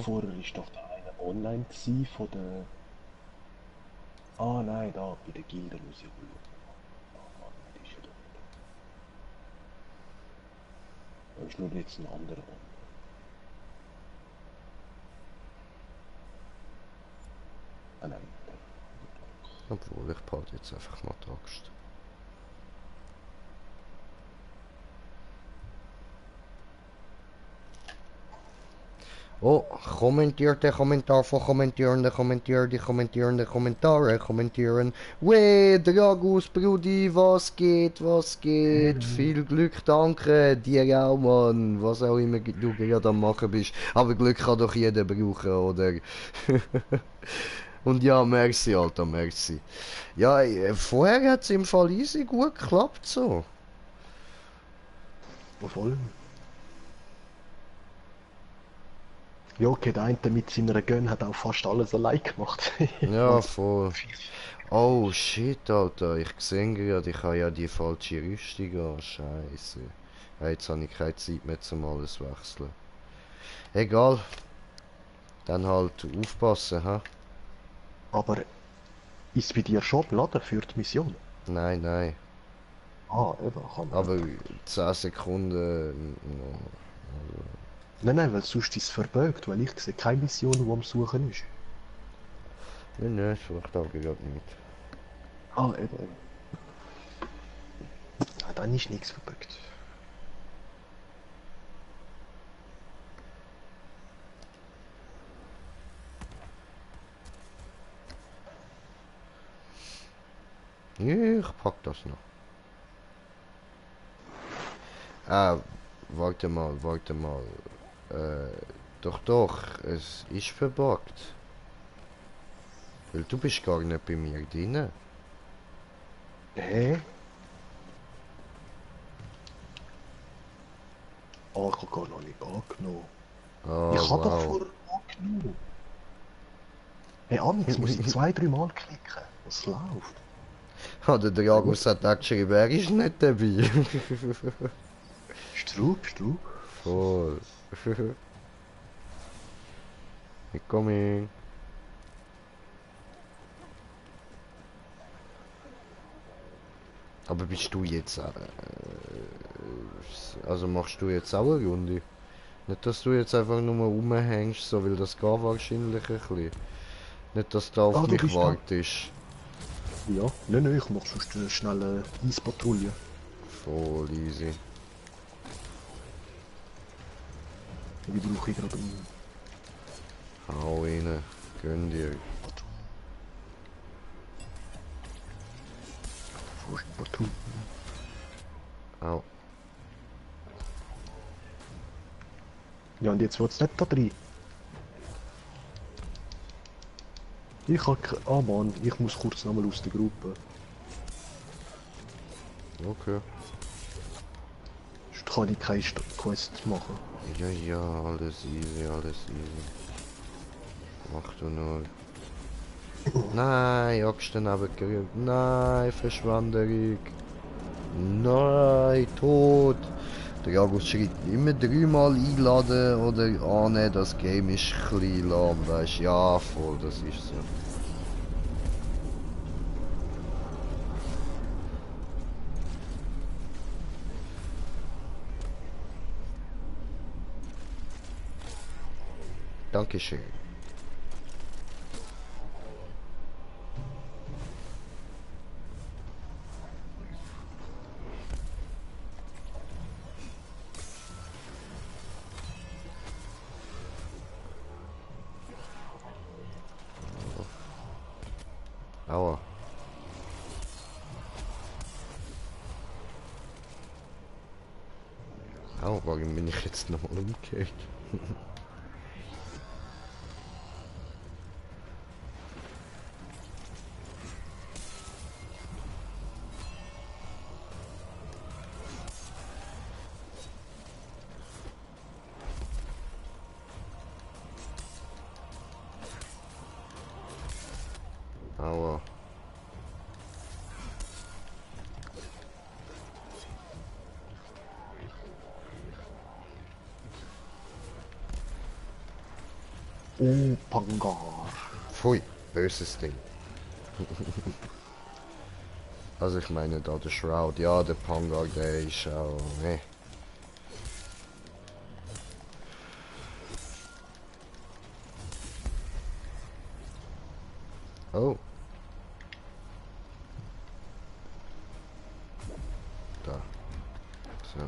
Vorher war doch der eine online gewesen von der... Ah nein, da, bei der Gilde muss ich schauen. Ah, Mann, das ist ja da nicht. Da ist nur jetzt ein anderer online. Ah nein, Obwohl, ich behalte jetzt einfach mal die Axt. Oh, kommentiert der Kommentar von Kommentierende, kommentieren. Weh, Dragus, Brudi, was geht, was geht? Viel Glück, danke, dir auch, Mann. Was auch immer du gerade am machen bist. Aber Glück kann doch jeder brauchen, oder? Und ja, merci, Alter, merci. Ja, vorher hat es im Fall easy gut geklappt, so. voll. Ja, okay, der eine mit seiner Gun hat auch fast alles allein gemacht. Ja, voll. Oh shit, Alter, ich sehe gerade, ich habe ja die falsche Rüstung an. Scheiße. Ja, jetzt habe ich keine Zeit mehr zum alles wechseln. Egal. Dann halt aufpassen, ha? Aber ist bei dir schon Laden für die Mission? Nein, nein. Ah, eben, kann man. Aber 10 Sekunden. No. Nein, weil sonst ist es verbirgt, weil ich sehe keine Mission, die am Suchen ist. Nein, so ich glaube gerade nicht. Ah, eben. Ah, dann ist nichts verbirgt. Ja, ich pack das noch. Ah, warte mal. Doch, es ist verbuggt. Weil du bist gar nicht bei mir drin. Hä? Ah, ich habe gar noch nicht angenommen. Oh, Ich habe doch wow. vorher angenommen. Hey, Amix muss ich 2-3 Mal klicken. Was läuft? Ah, der Dragus hat auch geschrieben, er ist nicht dabei. Strub. Voll. Ich komme. Aber bist du jetzt... also machst du jetzt auch eine Runde? Nicht, dass du jetzt einfach nur rumhängst, so, weil das geht wahrscheinlich ein bisschen. Nicht, dass du auf Ah, du mich bist da. wartest. Ja, nein, ich mach sonst eine schnelle Eispatrouille. Voll easy. Die brauche ich gerade um. Hau rein. Gönn dir. Wo ist die Patrouille? Au. Ja, und jetzt wird's nicht da drin. Ich hab... Ah Mann, ich muss kurz nochmal aus der Gruppe. Okay. Sonst kann ich keine Quests machen. Ja, ja, alles easy, alles easy. Mach du nur. Nein, Axt daneben gerührt. Nein, Verschwanderung. Nein, tot. Der Jagus schreibt immer dreimal einladen oder annehmen, das Game ist ein bisschen lahm, weißt du? Ja, voll, das ist so. Dankeschön. Aua. Aua, warum bin ich jetzt nochmal umgekehrt? Aua. Oh, Pangar. Pfui, böses Ding. Also ich meine da der Shroud, ja der Pangar, der ist auch, ne. Oh. Da. So.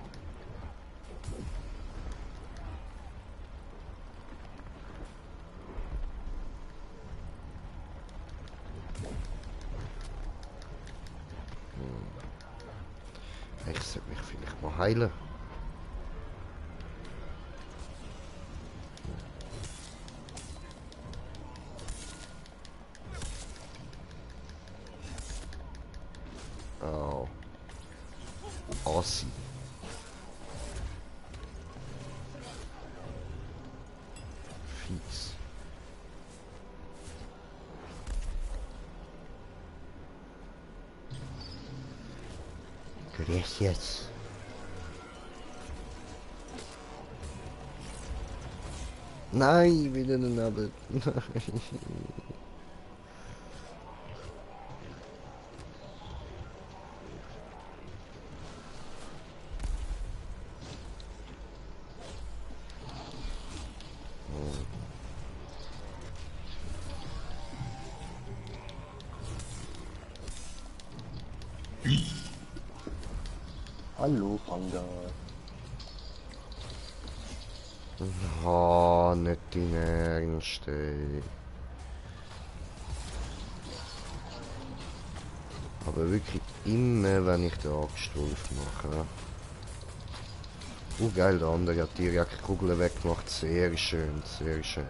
Ich sollte mich vielleicht mal heilen. Oh. Assi. Fies. Gracias. Nein, wieder daneben. Hallo, Pangar. Oh, nicht dein Ernst, ey. Aber wirklich immer, wenn ich den Angstwolf mache. Oh geil, der andere hat direkt Kugeln weggemacht. Sehr schön, sehr schön.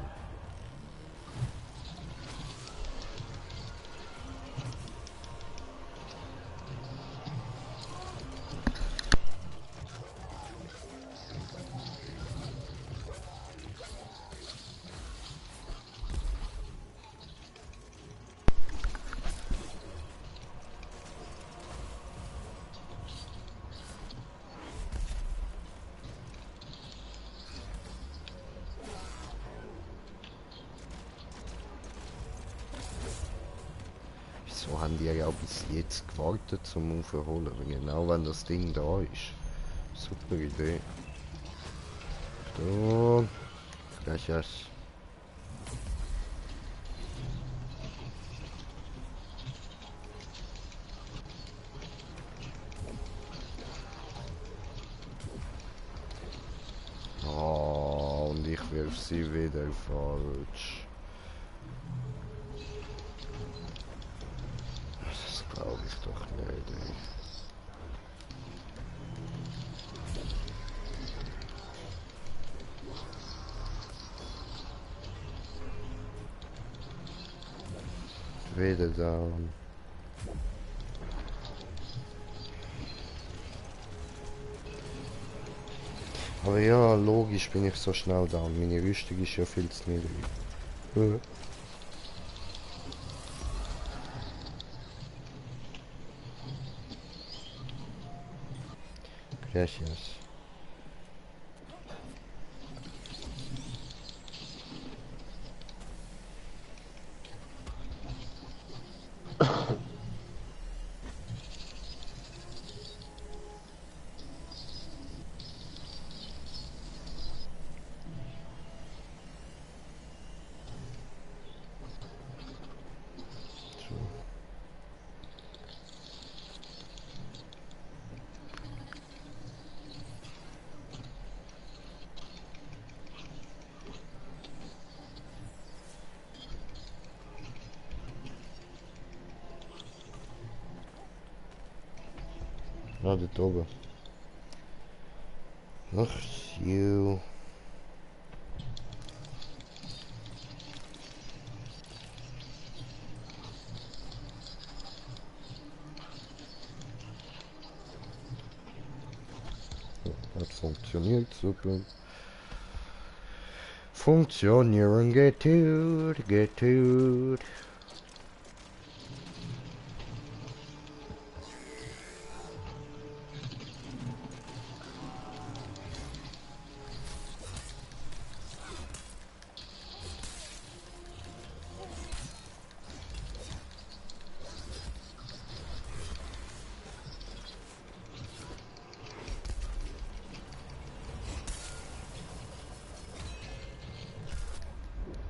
Wieso haben die ja bis jetzt gewartet zum Aufholen? Genau wenn das Ding da ist. Super Idee. So. Gracias. Oh, und ich wirf sie wieder falsch. Das glaube ich doch nicht, ey. Weder da. Aber ja, logisch bin ich so schnell da. Meine Rüstung ist ja viel zu niedrig. Gracias. Ah, dort oben. Ach, you. Hat funktioniert, super. Funktionieren geht gut, geht gut.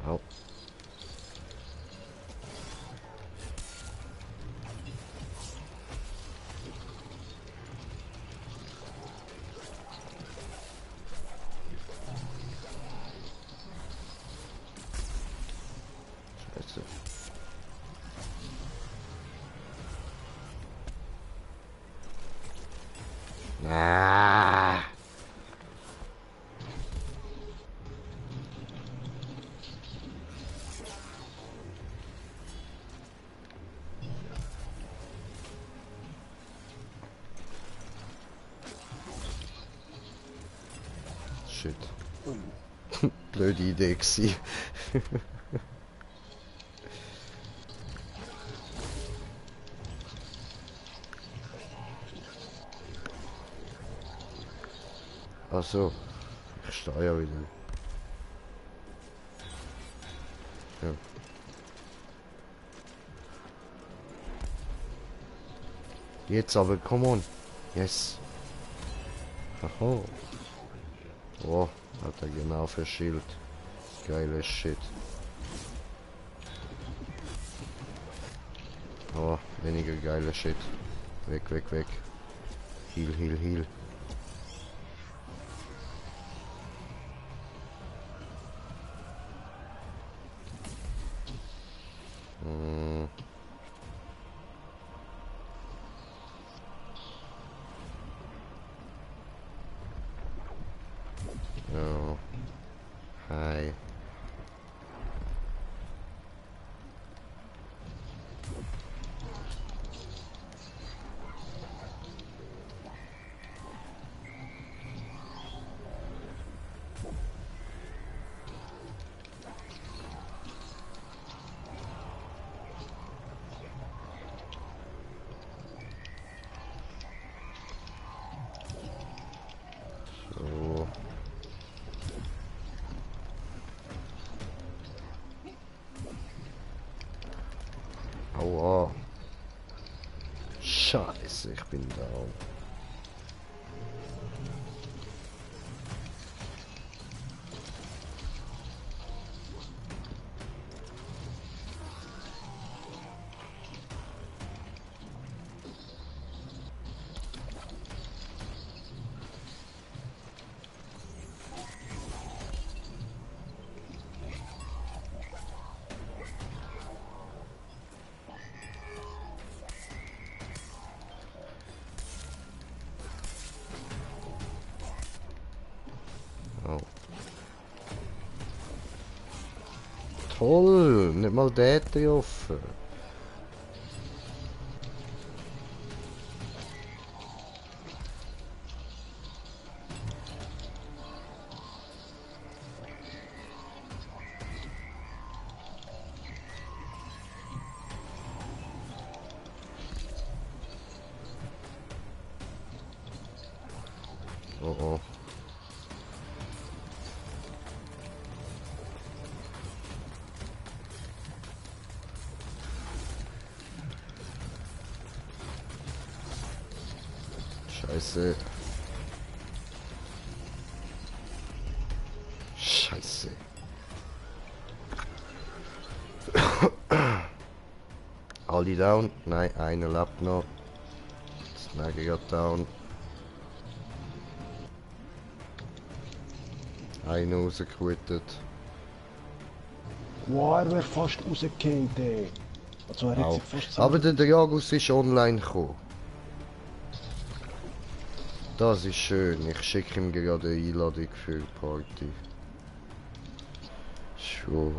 Au. Scheiße. Ah. Shit. Blöde Idee gewesen. Ach so, ich stehe ja wieder. Ja. Jetzt aber, come on. Yes. Aha. Oh, hat er genau verschielt. Geiles Shit. Oh, weniger geiler Shit. Weg, weg, weg. Heal, heal, heal. Hm. Ja. Hi. So. Aua. Scheiße, ich bin down. Oh. Toll, nicht mal Date offen. Oh oh. Scheiße. Scheiße. Alle down? Nein, einer lebt noch. Snaggy geht down. Einer rausgekuttet. Wow, er wäre fast rausgefallen, ey. Also er hat sich fast Aber der Dragus ist online gekommen. Das ist schön. Ich schicke ihm gerade eine Einladung für die Party. Schon.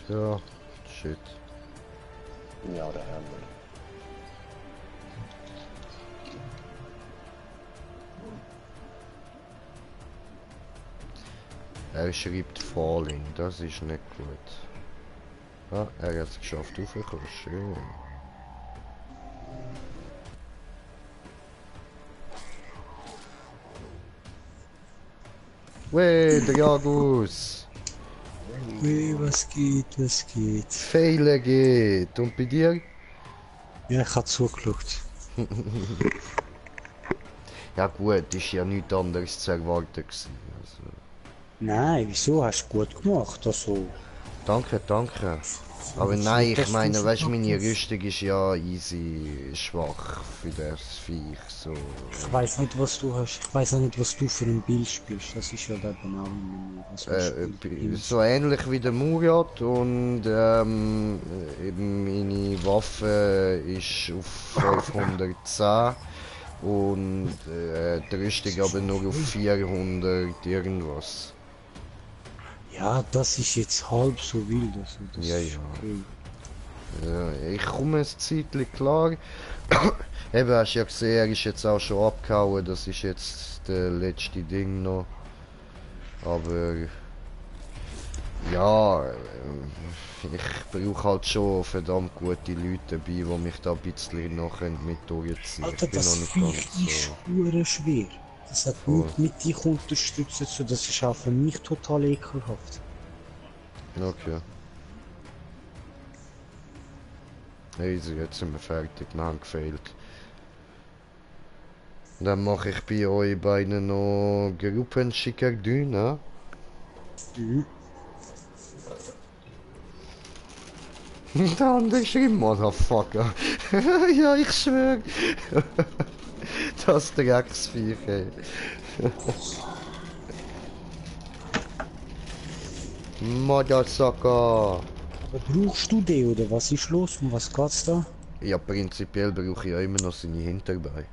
Ja, shit. Ja, der haben wir. Er schreibt Falling, das ist nicht gut. Ah, er hat es geschafft, raufzukommen, schön. Wey, Dragus! Hey, was geht, was geht? Fehler geht! Und bei dir? Ja, ich habe zugeschaut. Ja gut, ist ja nichts anderes zu erwarten gewesen. Also, Nein, wieso? Hast du gut gemacht. Also, danke, danke. Aber das nein, wird ich das meine, nicht weißt du, so meine praktisch. Rüstung ist ja easy schwach für das Viech, so. ich weiß nicht, was du hast. Ich weiß auch nicht, was du für ein Bild spielst. Das ist ja da genau was man spielt. So ähnlich wie der Murat und eben meine Waffe ist auf 510 und die Rüstung aber nur auf 400 irgendwas. Ja, das ist jetzt halb so wild. Also, das Ja, ist ja. okay. Ja, ich komme ein Zeitchen klar. Eben, hast du ja gesehen, er ist jetzt auch schon abgehauen, das ist jetzt das letzte Ding noch. Aber ja, ich brauche halt schon verdammt gute Leute dabei, die mich da ein bisschen noch mit durchziehen. Alter, Ich bin noch das nicht Viech ganz ist so. hure schwer. Das hat Voll. nicht mit dich unterstützt. So, das ist auch für mich total ekelhaft. Okay. Easy, jetzt sind wir fertig, wir haben gefehlt. Dann mache ich bei euch beiden noch Gruppenschickerdü, ne? Mhm. Der andere schreibt Motherfucker. Ja, ich schwör. Das Drecksviech, ey. Motherfucker. Aber brauchst du den oder was ist los? Um was geht's da? Ja, prinzipiell brauche ich ja immer noch seine Hinterbeine.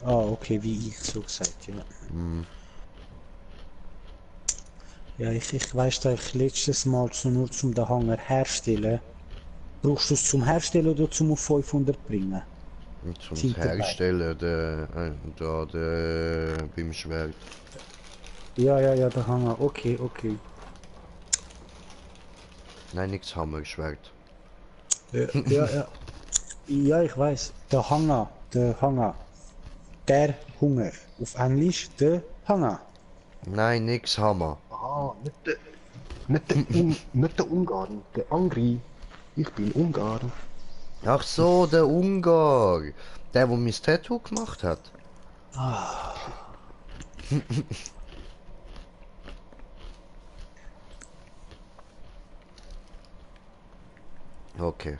Ah, okay, wie ich so gesagt, ja. Ja, ich weiss da, ich letztes Mal nur zum den Hanger herstellen. Brauchst du es zum Herstellen oder zum auf 500 bringen? Und zum Hinterbei. Herstellen, der beim Schwert. Ja, der Hanger, okay, okay. Nein, nichts Hammerschwert. Ja. Ja, ich weiß. Der Hanger. Der Hunger. Auf Englisch der Hanger. Nein, nix Hammer. Ah, nicht der Ungarn, der Angri. Ich bin Ungarn. Ach so, der Ungar. Der, wo mein Tattoo gemacht hat. Okay.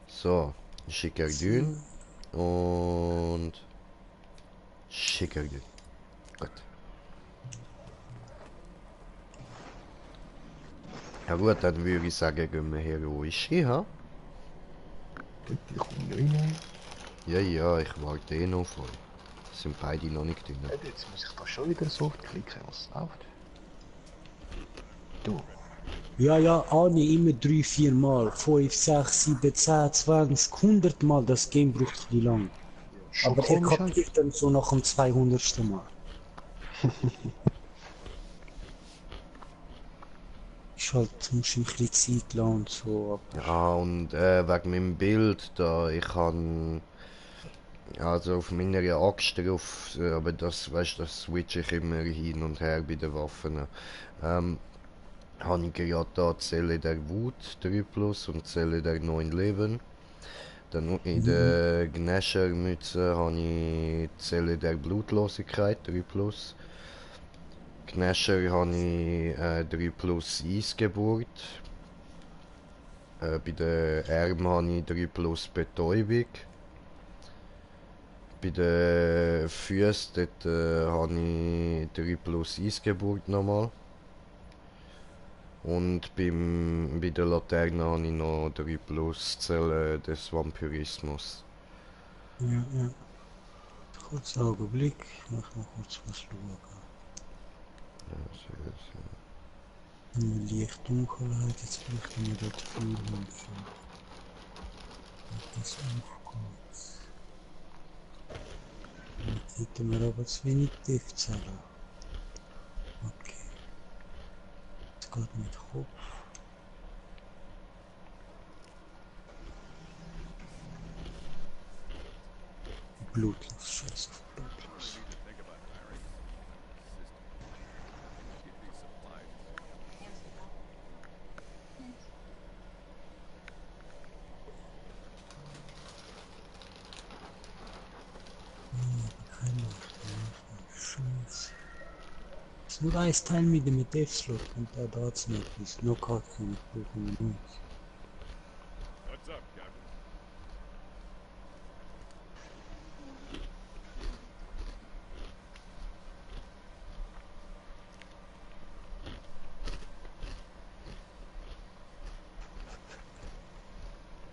So, Schickerdün und Schickerdün. Gut. Ja gut, dann würde ich sagen, gehen wir heroisch hin, ha? Ich komme rein. Ja, ich warte eh noch voll. Sind beide noch nicht drin. Jetzt muss ich da schon wieder so klicken, was läuft. Du. Ja, ja, Ani, immer 3, 4 Mal. 5, 6, 7, 10, 20, 100 Mal. Das Game braucht ein bisschen lang. Schon Aber er komisch, halt. kapiert dann so nach dem 200. Mal. Ist halt, musst du ein bisschen Zeit lassen und so. Aber Ja, und wegen meinem Bild, da ich kann also auf meiner Axt drauf, aber das, weißt, das switche ich immer hin und her bei den Waffen. Habe ich gerade da Zelle der Wut 3 Plus und Zelle der 9 Leben. Dann in der Gnasher-Mütze habe ich Zelle der Blutlosigkeit 3 Plus. Gnasher habe ich 3 Plus Eisgeburt. Bei den Armen habe ich 3 Plus Betäubung. Bei den Füßen dort, habe ich 3 Plus Eisgeburt nochmal. Und bei der Laterne habe ich noch 3 Plus Zellen des Vampirismus. ja, ja. Kurz Augenblick, ich mach mal kurz was schauen. Licht Dunkelheit, jetzt bräuchten wir dort viel und viel. Das aufgeht. Jetzt hätten wir aber zu wenig Giftzellen. Okay. Jetzt geht mit Kopf. Blutlos, scheiß auf Blutlos. Kein Licht mehr. Scheiße. Es ist nur ein Teil mit Deathslot und da hat's nicht. Ist noch gar kein Buchen nicht. What's up, Captain?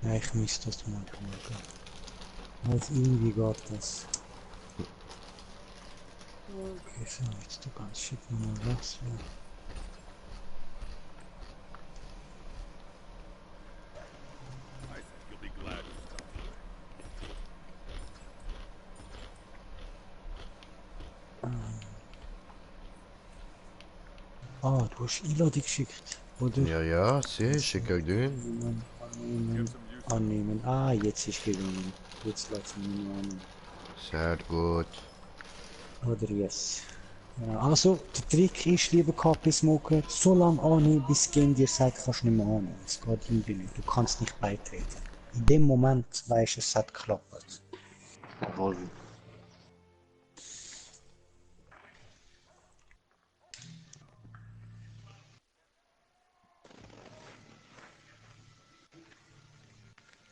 Ja, ich müsste das mal schauen. Also irgendwie geht das. Okay, so, jetzt du ganz schicken mal was. Ja. I think you'll be glad to stop. Ah, du hast Einladung geschickt, oder? Ja, ja, sehr schicker Dünn. Annehmen, annehmen, Give some use. annehmen. Ah, jetzt ist gegangen. Jetzt lassen wir ihn annehmen. Sehr gut. Oder yes. Ja, also, der Trick ist, lieber KP-Smoker, so lange annehmen, bis das Game dir sagt, kannst du nicht mehr annehmen. Es geht irgendwie nicht. Du kannst nicht beitreten. In dem Moment weißt du, es hat geklappt. Jawohl.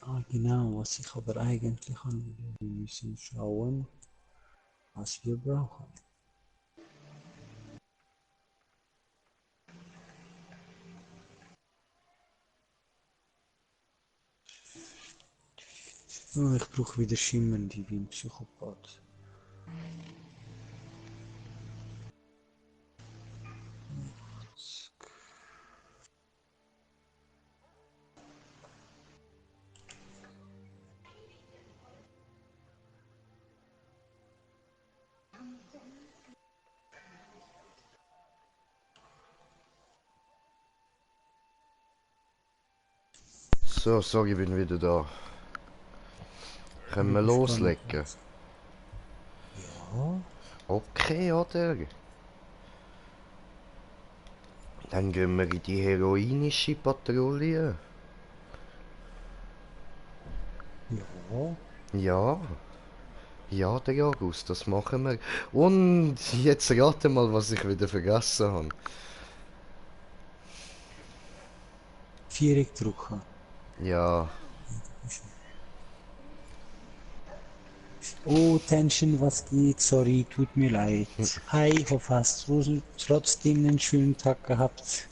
Ah, genau, was ich aber eigentlich an wir müssen schauen, was wir brauchen. Ah, ich brauche wieder schimmernde wie ein Psychopath. So, sorry, ich bin wieder da. Können wir loslegen? Ja, Okay, oder? Dann gehen wir in die heroinische Patrouille. ja. Ja. Ja, der August, das machen wir. Und jetzt rate mal, was ich wieder vergessen habe. Viereck drücken. Ja, Oh, Tension, was geht? Sorry, tut mir leid. Hi, ich hoffe, hast du trotzdem einen schönen Tag gehabt.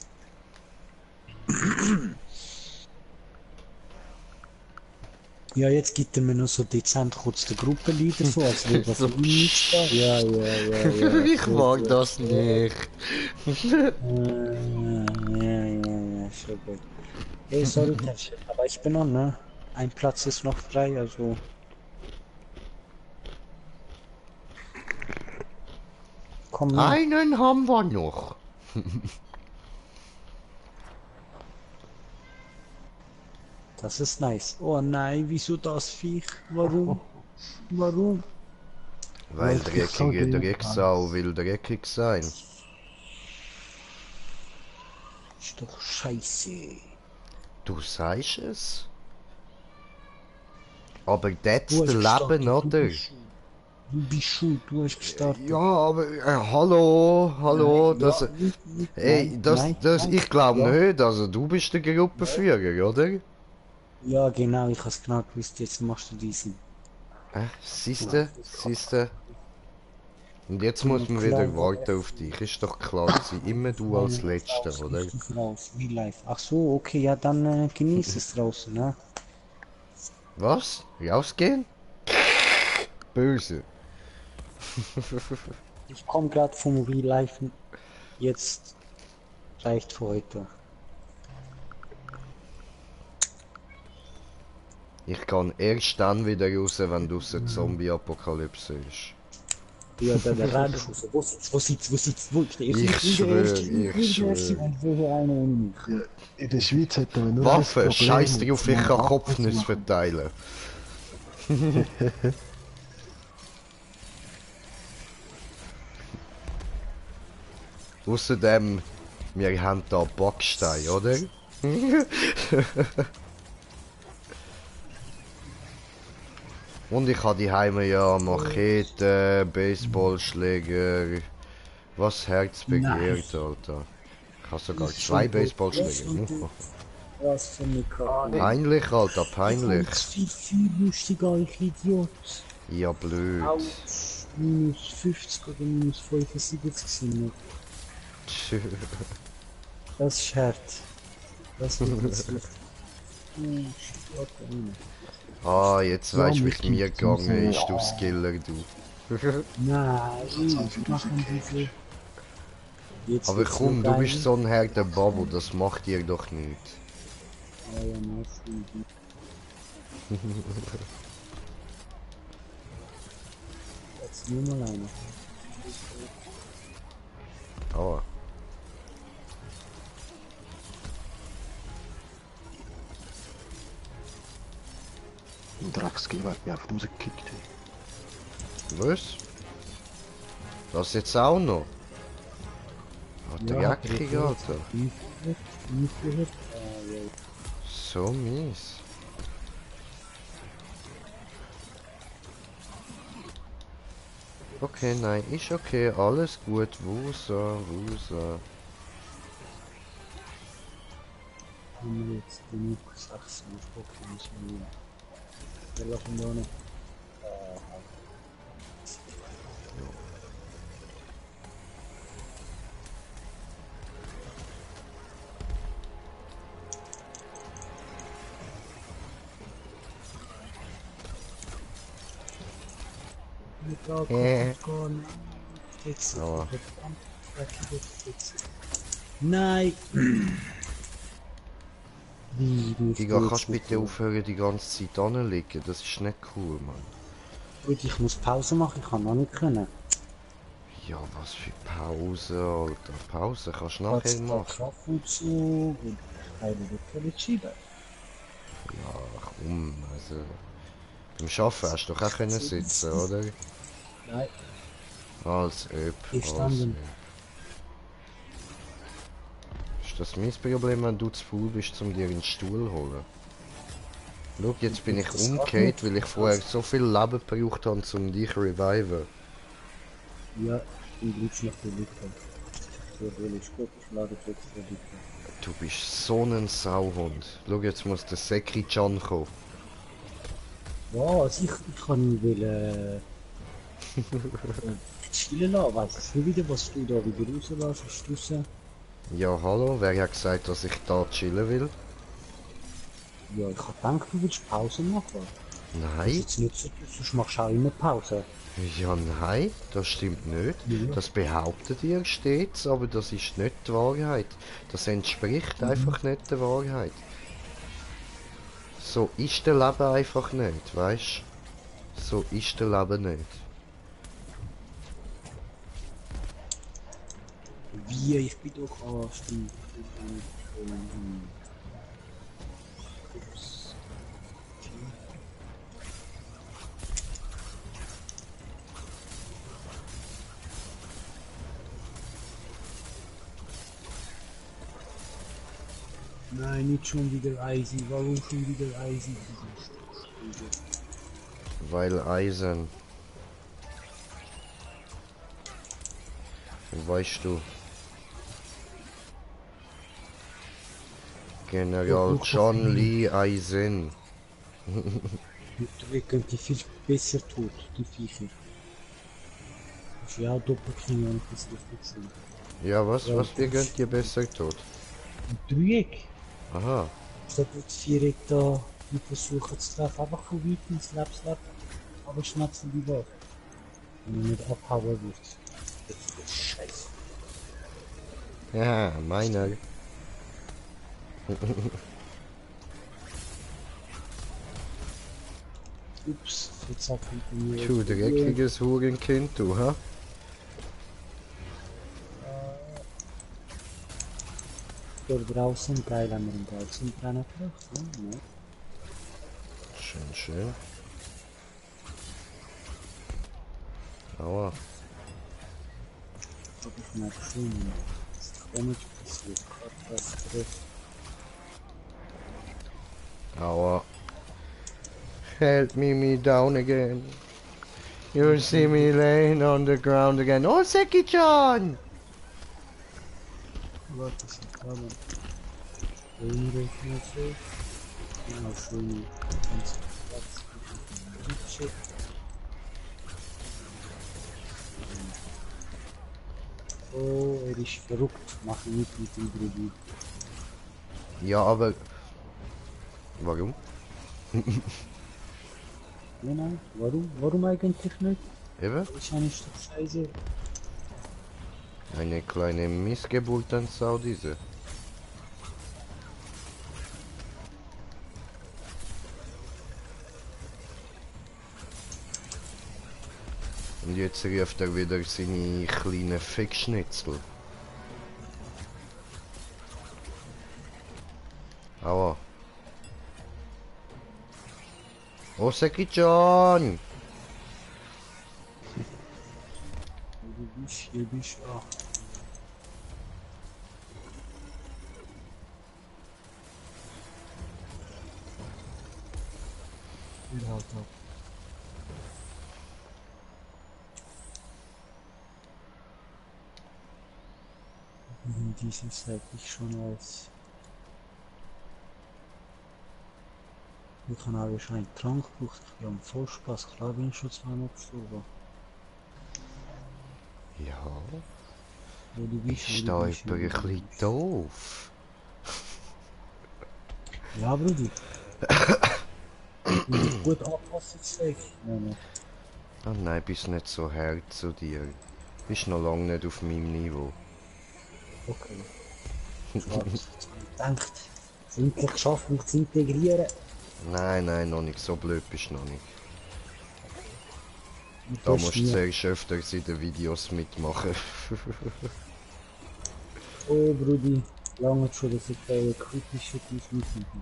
Ja, jetzt gibt er mir noch so dezent kurz der Gruppenleader so, als wäre das So, so nichts da. Ja, ja, ja. ich mag das nicht. Ja, ja, ja. ist schon gut. Hey, sorry, Tension, aber ich bin on, ne? Ein Platz ist noch frei, also. Komm her. Einen haben wir noch. Das ist nice. Oh nein, wieso das Viech? Warum? Warum? Weil Weil ich so dreckige will. Drecksau will dreckig sein. Ist doch scheiße. Du sagst es. Aber that's Du hast the gestartet, Leben, oder? Du bist schuld, du hast gestartet. Ja, aber hallo, Nein, das, ja, nicht, ey, nein, das, nein, das, nein, ich glaube ja. nicht, also du bist der Gruppenführer, oder? Ja, genau, ich hab's genau gewusst, jetzt machst du diesen. Siehste. Und jetzt Tut muss mir man wieder klar, warten auf dich, ist doch klar gewesen, immer du als meine Letzter, raus, oder? richtig raus, wie live. Ach so, okay, ja, dann genieß es draußen, ne? Was? Rausgehen? Böse. Ich komme gerade vom Real Life, jetzt reicht für heute. Ich kann erst dann wieder raus, wenn draussen Zombie-Apokalypse ist. Ja, der Radioschuss, wo sitzt, wo ich Ich schwöre. und wo hier einer ohne mich. Ja, in der Schweiz hätten wir nur Waffe, ein Problem scheiß mit drauf, ich kann Waffen Kopfnuss zu machen. verteilen. Außerdem, wir haben da Backstein, oder? Und ich habe die Heime ja Machete, Baseballschläger, was Herz begehrt, Alter. Ich habe sogar zwei Baseballschläger. Was für eine Kacke. Peinlich, Alter, peinlich. Viel lustiger, ich Idiot. Ja, blöd. Autsch, minus 50 oder minus 75 sind noch. Das ist hart. Das wird jetzt lustig. Ah, jetzt Ja, weißt du, wie mich es mir gibt's gegangen so, ist, du ja. Skiller, du. Nein, ich machen diese. Jetzt Aber wird's komm, noch du bist geil. so ein harter Babo, das macht dir doch nichts. Ah ja, nice. Jetzt nur mal einer. Ah. Ein Drecksgeber hat mich einfach rausgekickt. Was? Das jetzt auch noch? Ah, dreckig, Alter. Nicht gehört? Ah, ja. So mies. Okay, nein, ist okay, alles gut. Wusa. Haben wir jetzt genug Sachsen gesprochen, müssen wir lachen da noch. Aber Nein! Wie, du Digga, kannst du bitte aufhören, die ganze Zeit anliegen? Das ist nicht cool, Mann. Gut, ich muss Pause machen, ich kann noch nicht können. Ja, was für Pause, Alter. Pause kannst du nachher machen. Und so, und eine Lücke schieben. Ja, komm, also... Beim Arbeiten hast du doch auch können sitzen, oder? Nein, Als ob, Gestanden. Ist das mein Problem, wenn du zu faul bist, um dir einen Stuhl zu holen? Schau, jetzt bin ich Das geht umgekehrt, nicht. weil ich vorher so viel Leben gebraucht habe, um dich zu reviven. ja, ich bin glücklich nach der Lücke. Ja, will ich gut, ich lade jetzt die Lücke. Du bist so ein Sauhund. Schau, jetzt muss der Seki-Chan kommen. Was? Ich kann ihn will chillen lassen, weißt du wieder, was du da wieder rauslässt, ist draussen? Ja, hallo, wer hat gesagt, dass ich da chillen will? Ja, ich hab gedacht, du willst Pause machen. Das ist Nein, jetzt nicht so, sonst machst du auch immer Pause. ja nein, das stimmt nicht. Ja. Das behauptet ihr stets, aber das ist nicht die Wahrheit. Das entspricht einfach nicht der Wahrheit. So ist der Leben einfach nicht, weißt? So ist der Leben nicht. Wie? Ich bin doch... Ah, stimmt. Ups. Nein, nicht schon wieder Eisen. Warum schon wieder Eisen? Weil Eisen. Weißt du. General John Lee Eisen. Wir können die viel besser tot, die Viecher. Ist ja auch Doppelknie und das richtig sind. Ja, was wir gehen dir besser tot? Ein Dreieck. Aha. Statt mit Viereck da, die versuchen zu treffen, einfach von weitem slap, aber schnapsen die weg. Wenn du nicht abhauen wirst. Das ist scheiße. Ja, meiner. Ups, jetzt hat mir Du dreckiges Hurenkind, du, ha? Dort draußen, geil haben wir ihn draußen dran gebracht, ne? Schön, schön. Aua. Hab ich mal gesehen. Das ist doch nicht passiert. Gott, was trifft. Aua. Help me down again. You see me laying on the ground again. Oh, Seki-chan! Warte, das ist klar. Rechnen so. Ja, schön. Ganz Platz. Oh, er ist verrückt. Mach nicht mit dem Brudi. Ja, aber... Warum? Nein, warum? Warum eigentlich nicht? Eben? Wahrscheinlich ist doch scheiße. Eine kleine Missgeburtensau diese. Und jetzt ruft er wieder seine kleinen Fickschnitzel. Aua. Oh, Seki-chan! Hier bist du. Hier halt ab. In dieser Zeit ich schon als... Ich habe auch wahrscheinlich Trank gebraucht. Ich habe voll Spaß. Klar bin ich schon zweimal gestorben. Ja, Wo du bist, ist wo da du bist, jemand ein wo du bisschen bist. doof? Ja, Brudi. Ich bin gut anpassungsfähig. Nein. Oh nein, bist nicht so hart zu dir. Bist noch lange nicht auf meinem Niveau. Okay. Schwarz. Jetzt habe ich gedacht, es endlich geschafft, mich zu integrieren. Nein, nein, noch nicht. So blöd bist du noch nicht. Und Da das musst du mir- zuerst öfters in den Videos mitmachen. Oh, Brudi. Lange schon, dass ich bei kritischen mitmachen.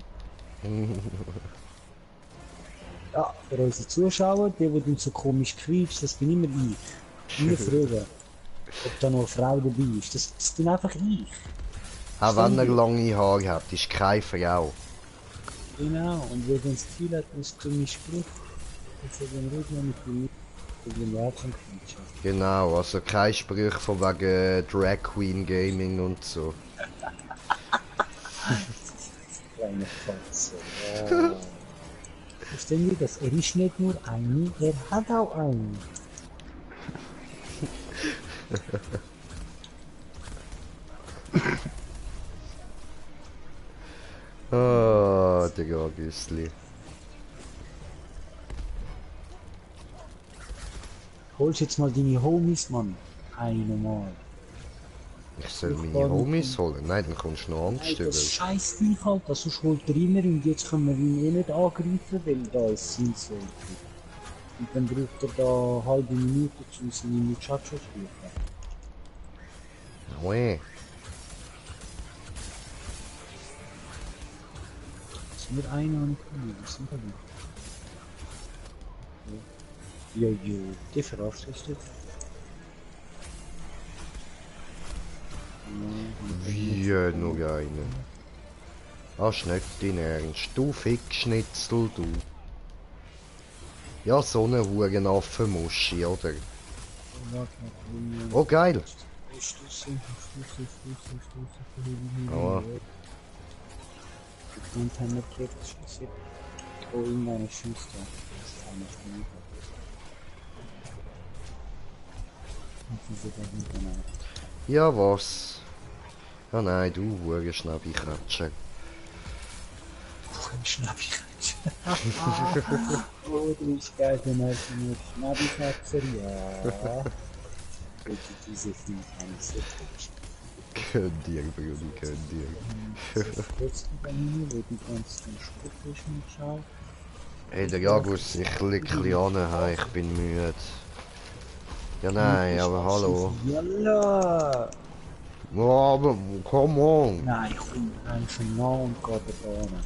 Ja, für unsere Zuschauer, die uns so komisch quietschen, das bin immer ich. Immer fragen, ob da noch eine Frau dabei ist. Das bin einfach ich. Auch wenn er lange Haare hat, ist keine Frau. Genau, und wer dann das Gefühl hat, das ist dumme Spruch, das soll dann reden mit dem auch zum Quietschen. Genau, also kein Spruch von wegen Drag Queen Gaming und so. Kleine Fotze. Ja. Verstehen wir das? Er ist nicht nur eine, er hat auch einen. Oh, der Augustli. Holst jetzt mal deine Homies, Mann. Einmal. Ich soll Ich meine kann Homies nicht. holen. Nein, dann kommst du noch Nein, anstellen. das scheißt dich halt, das sonst holt er immer und jetzt können wir ihn eh nicht angreifen, weil da ist sein Sohn. Und dann braucht er da eine halbe Minute, um seine Muchachos zu rufen. Nee. Das ist nur einer an der das sind wir. Jo, die verarscht ist das. Wie noch einen. Ah, ist nicht dein Ernst. Du Fickschnitzel, du. Ja, so eine Hurenaffen-Muschi, oder? Oh, geil. Aber Und haben wir gekriegt, oh, irgendeine schießt da. Das ist eine Stunde. Und diese da hinten auch. ja, was? Ja, nein, du Hurenschnabbi-Kratscher. Schnappi-Katze. Oh, du bist geil, der Nase mit Schnappi-Katze, ja. Und diese Vieh haben so komisch. Könnt ihr, Brudi, könnt ihr. Jetzt die Banane, wo die ganzen Spuckfischen schauen. Hey, der Jagus, ich lieg ein bisschen an, ich bin müde. Ja, nein, aber hallo. Jalla! Ja, aber, come on. Nein, ich bin einfach nah und gehe da vorne.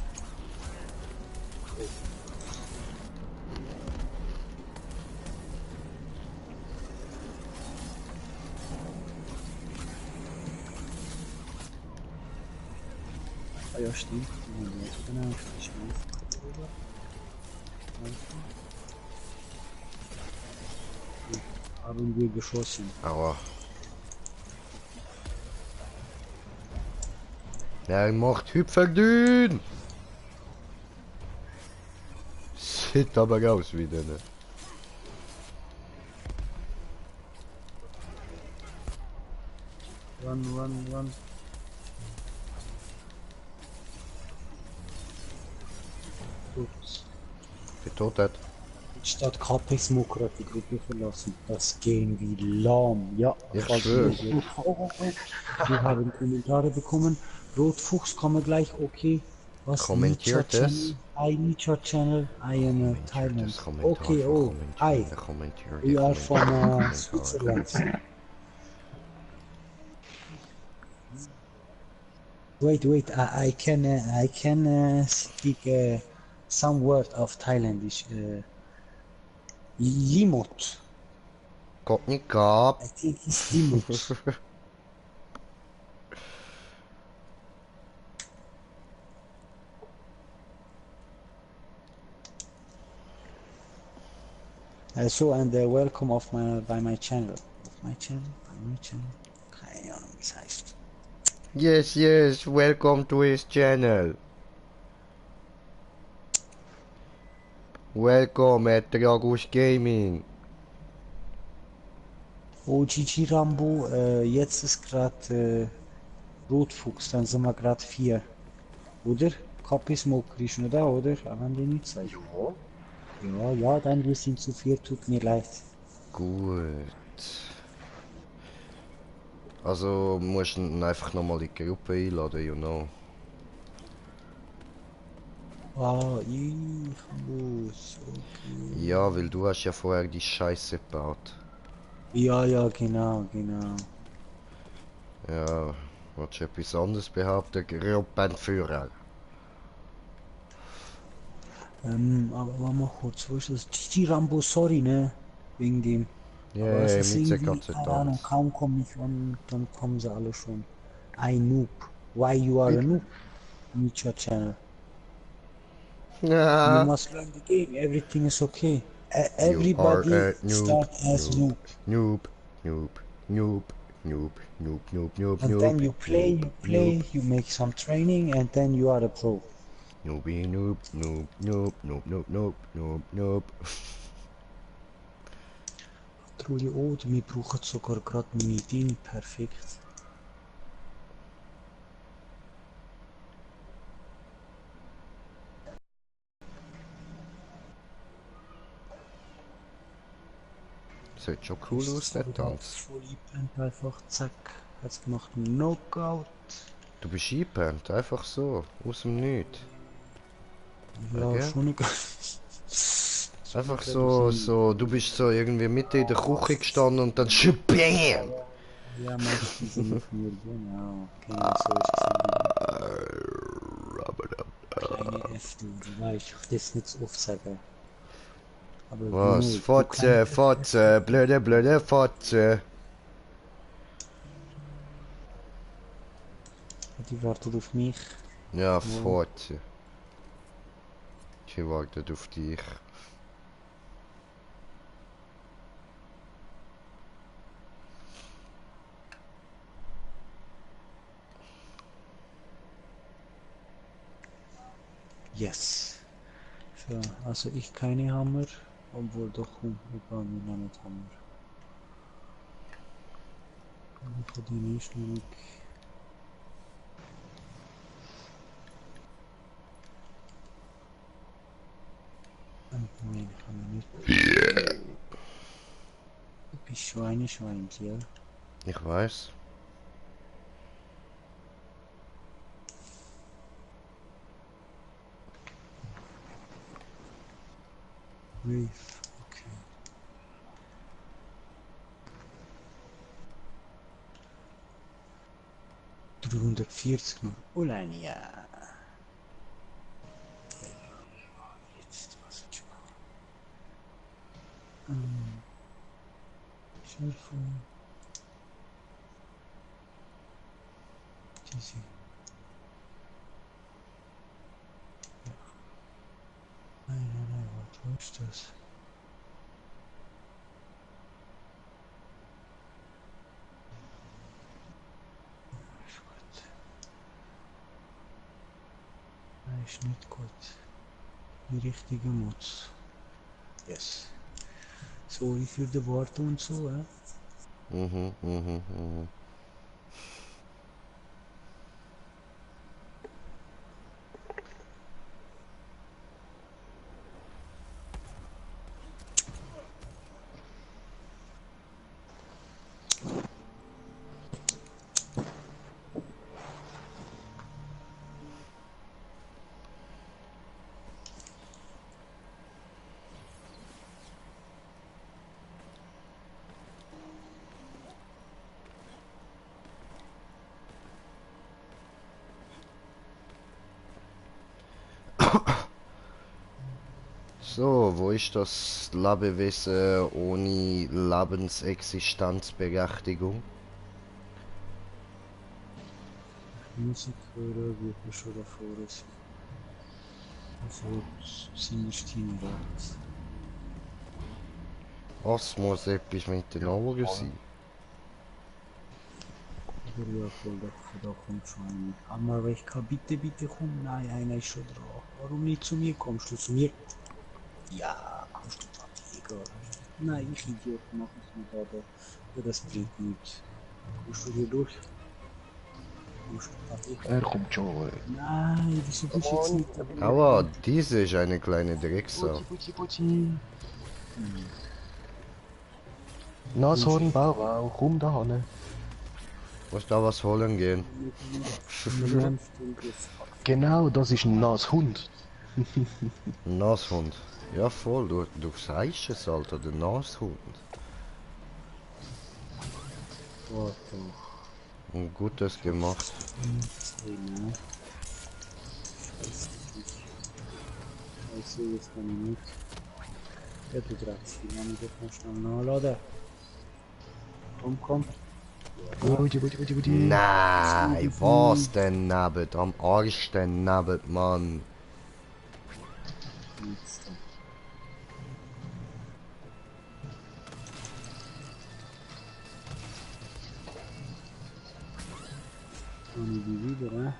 Ah ja, stimmt. Die haben jetzt genau auf die Scheiße drüber. Haben wir geschossen. Aua. Er macht Hüpferdün. Sieht aber aus wie der. Run. Ups. Der tot hat. Statt KP Smoker hat die Gruppe verlassen. Das gehen wie lahm. Ja, Ich falls schwöre. wir haben Kommentare bekommen. Rotfuchs komme gleich, okay. Was? Kommentiert Nicha es. Channel? Hi Nicha Channel. I am Kommentiert Thailand. das Kommentar Okay, von oh. Hi. Kommentieren, kommentiert, We are from Kommentar. Switzerland. Wait, I can speak some word of Thailandish. Limot. Kommt nicht gab. I think it's Limot. And welcome of by my channel. By my channel. Keine Ahnung, wie es heißt. Yes, welcome to his channel. Welcome at Dragus Gaming. Oh, GG Rambo, jetzt ist gerade Rotfuchs, dann sind wir gerade 4. Oder? Kapi Smoker ist noch da, oder? Haben die nicht gesagt? Ja, dann wir sind zu 4, tut mir leid. Gut. Also musst du ihn einfach nochmal in die Gruppe einladen, you know. Ah, ich muss, okay. Ja, weil du hast ja vorher die Scheiße gebaut. Ja, genau. Ja, willst du etwas anderes behaupten? Gruppenführer. Aber warte mal kurz, wo ist das? GG Rambo, sorry, ne? Wegen dem. Aber es Yeah, ist mit irgendwie, keine Ahnung, Sekazitans. kaum komme ich an, dann kommen sie alle schon. I noob. Why you are a noob? Nietzsche channel. You Ja. must learn the game, everything is okay. You are Everybody a noob, start as noob. noob, noob, noob, noob, noob, noob, noob, And noob, then you play, noob, you make some training, and then you are a pro. noobie, noob, noob, noob, noob, noob, noob, noob, noob. Trulli, oh, wir brauchen sogar gerade Medin, perfekt. Sieht schon cool aus, der Tanz. Voll eingepennt, einfach zack. Hat's gemacht, Knockout. Du bist eingepennt, einfach so, aus dem Nichts. Ja, Okay. schon nicht. Einfach so, du bist so irgendwie mitten in der Küche gestanden und dann BAM! Ja, manchmal sind auf mir, genau. Genau so ist es. Kleine F, du weißt, ich darf das nicht so oft sagen. Aber Was? genau, du Fotze, kannst- Fotze, blöde Fotze. Die wartet auf mich. Ja, Fotze. Die wartet auf dich. Yes. So, also ich keine Hammer, obwohl doch, egal, wir nehmen Hammer. Von denen ist nur weg. Nein, kann man nicht. Du bist Schwein, ja. Ich weiß. Reef, okay. ...340 noch. Ulania. Jetzt, was ich machen? Schärfung. Diese. Ja. Nein, wo ist das? Ist gut. Nein, ist nicht gut. Die richtige Mutz. Yes. Sorry für die Worte und so, Mhm. So, wo ist das Lebewesen ohne Lebensexistenzberechtigung? Musik hören, wie wir schon davor sind. Also, ziemlich Teamworks. Was muss etwas mit den Augen sein? Aber ja, voll, da kommt schon einer. Hammer, ich kann, bitte komm. Nein, einer ist schon dran. Warum nicht zu mir? Kommst du zu mir? Ja, kommst du dran, egal. Nein, ich Idiot, mach es nicht, aber das bringt nichts. Kommst du hier durch? Kommst du da durch? Er kommt schon. Nein, wieso bist du jetzt nicht dabei? Aber diese ist eine kleine Drecksau. Putzi. Nashorn, Bauwau, komm da hin. Muss da was holen gehen? Genau, das ist ein Nashund. Ein Nashund. Ja voll, du sagst es, Alter, der Nashund. Oh, doch. Und Gutes gemacht. Genau. Also, jetzt kann ich nicht. Ja, du Drecks, die haben doch noch schnell nachladen. Komm. Butti. Nein, was denn neben? Am Arsch denn neben, Mann. Jetzt da. Kann ich die wieder,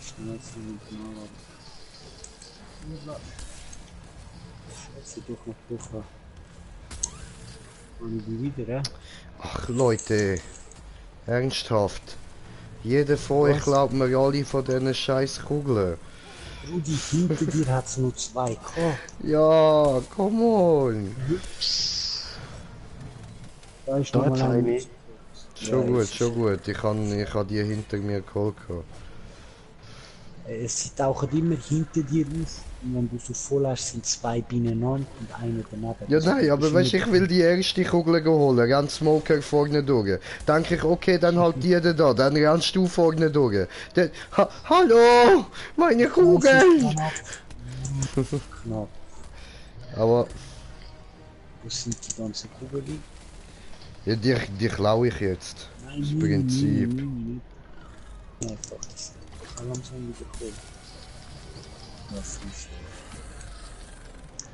Schnell mit nachladen. Scheiße, doch noch Puffer. Kann ich die wieder, Ach Leute, ernsthaft. Jeder von euch Was? glaubt mir alle von diesen scheiß Kugeln. Rudi, hinter dir hat's nur 2 gehabt. Ja, come on. Da ist Da noch hat's mal eine. ein... Schon Ja, gut, ist schon gut. Ich hab die hinter mir geholt. Sie tauchen immer hinter dir auf und wenn du so voll hast, sind zwei beieinander und einer daneben. Ja Also, nein, du aber bist weißt, immer- ich will die erste Kugel holen, rennt Smoker vorne durch. Denke ich, okay, dann halt die da, dann rennst du vorne durch. Dann, hallo, meine Kugel! Knapp. Aber Wo sind die ganzen Kugeln? ja, die klaue ich jetzt. Nein, Das Prinzip. nie. Einfach, das kann langsam wieder kommen. Ja, 5.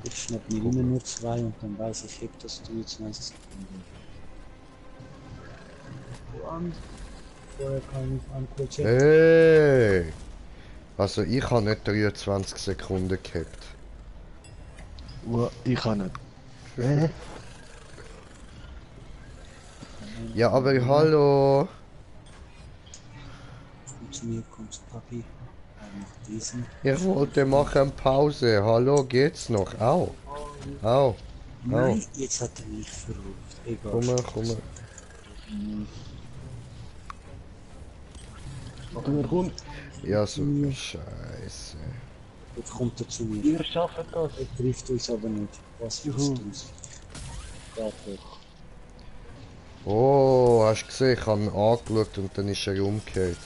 Ich schnapp mir immer nur 2 und dann weiß ich, heb das du jetzt 20 Sekunden. Und vorher kann ich angucken. Hey! Also ich habe nicht 23 Sekunden gehabt. Ich kann nicht. Ja, aber hallo! Und zu mir kommst Papi. Noch diesen. Ich wollte machen Pause. Hallo, geht's noch? Au! Au! Nein, jetzt hat er mich verrückt. Egal. Komm. Komm. Ja, so. Scheiße. Jetzt kommt er zu mir. Ihr schafft das. Er trifft uns aber nicht. Was ist Juhu. das? Ja, doch. Oh, hast du gesehen? Ich habe ihn angeschaut und dann ist er umgekehrt.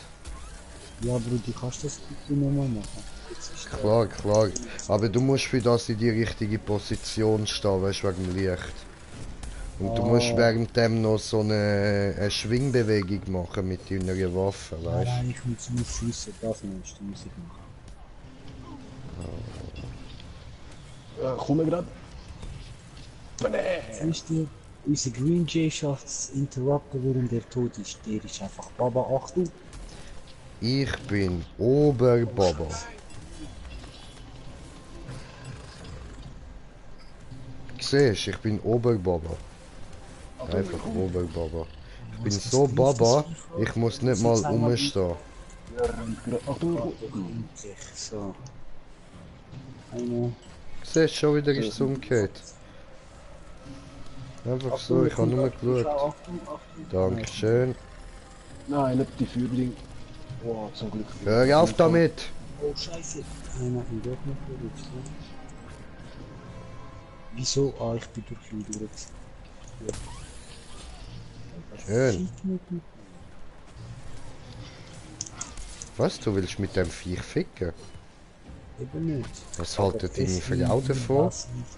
Ja, Bruder, kannst du das bitte nochmal machen? Jetzt ist Klar. Aber du musst für das in die richtige Position stehen, weißt du, wegen dem Licht. Und du musst währenddem noch so eine Schwingbewegung machen mit deiner Waffe, weißt du? Nein, ich muss nur schiessen, das musst du Musik machen. Komm grad. Siehst du, unser Green Jay schafft es interrupten, während der tot ist. Der ist einfach Baba, Achtung. Ich bin Oberbaba. Siehst du, ich bin Oberbaba. Einfach Oberbaba. Ich bin so Baba, ich muss nicht mal umstehen. Achtung. Endlich, so. Eine. Siehst du, schon wieder ist es umgekehrt. Einfach so, ich habe nur geschaut. Achtung. Dankeschön. Nein, nicht die Führling. Oh, zum Glück. Hör auf damit! Oh, Scheiße. Einer im Dort noch verrutscht, ne? Wieso? Ah, ich bin durch ihn durch. Schön. Was, du willst mit dem Viech ficken? Eben nicht. Was haltet deine Frau davon? Das nicht.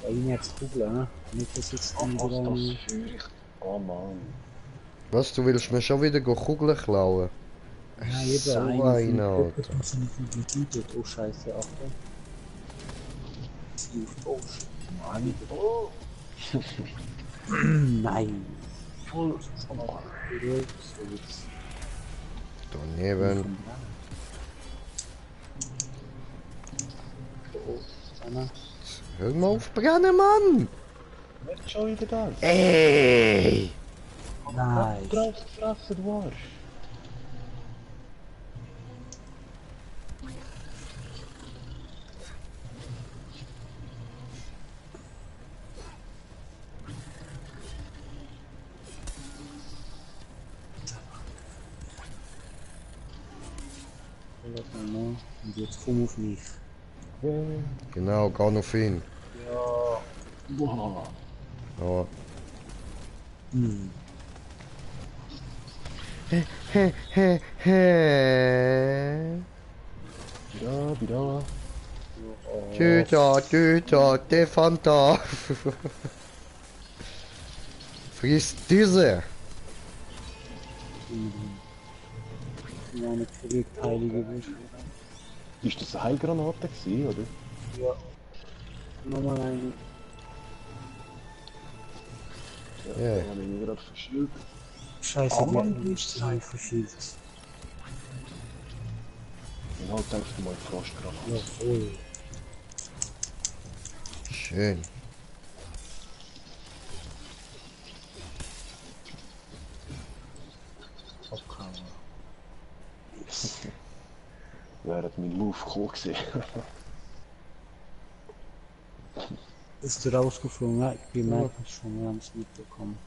Bei ihnen jetzt Kugel, ne? Nicht, dass jetzt dann wieder eine... Feucht. Oh Mann. Was, du willst mir schon wieder Kugeln klauen? Ja, eben, So eine eine, Alter. Das sind die Kugel, oh Scheiße, Achtung. Sie auf, oh shit. Mann. Oh. Nein. Voll. So jetzt. Daneben. Oh, einer. Hör mal auf brennen, Mann! Nicht schon wieder das. Ey! Nein. Drauf gefressen, du Arsch. Und jetzt komm auf mich. Genau, geh auf ihn. Boah. Ja. Wieder. Tüter, der Fanta. Friss diese. Meine korrekt heilige Wünsche. Ist das eine Heilgranate gewesen, oder? Ja. Nochmal eine. Ja. Ich habe mich gerade verschillt. Scheiße, Oh die Mann, haben mich zwei verschieden. Und halt einfach mal Frostgranate. Ja, voll. Schön. abgehauen. Yes. Wäre mein Move gekommen gewesen. Ist du rausgeflogen? Ja, wir merken es schon, wir haben es mitbekommen.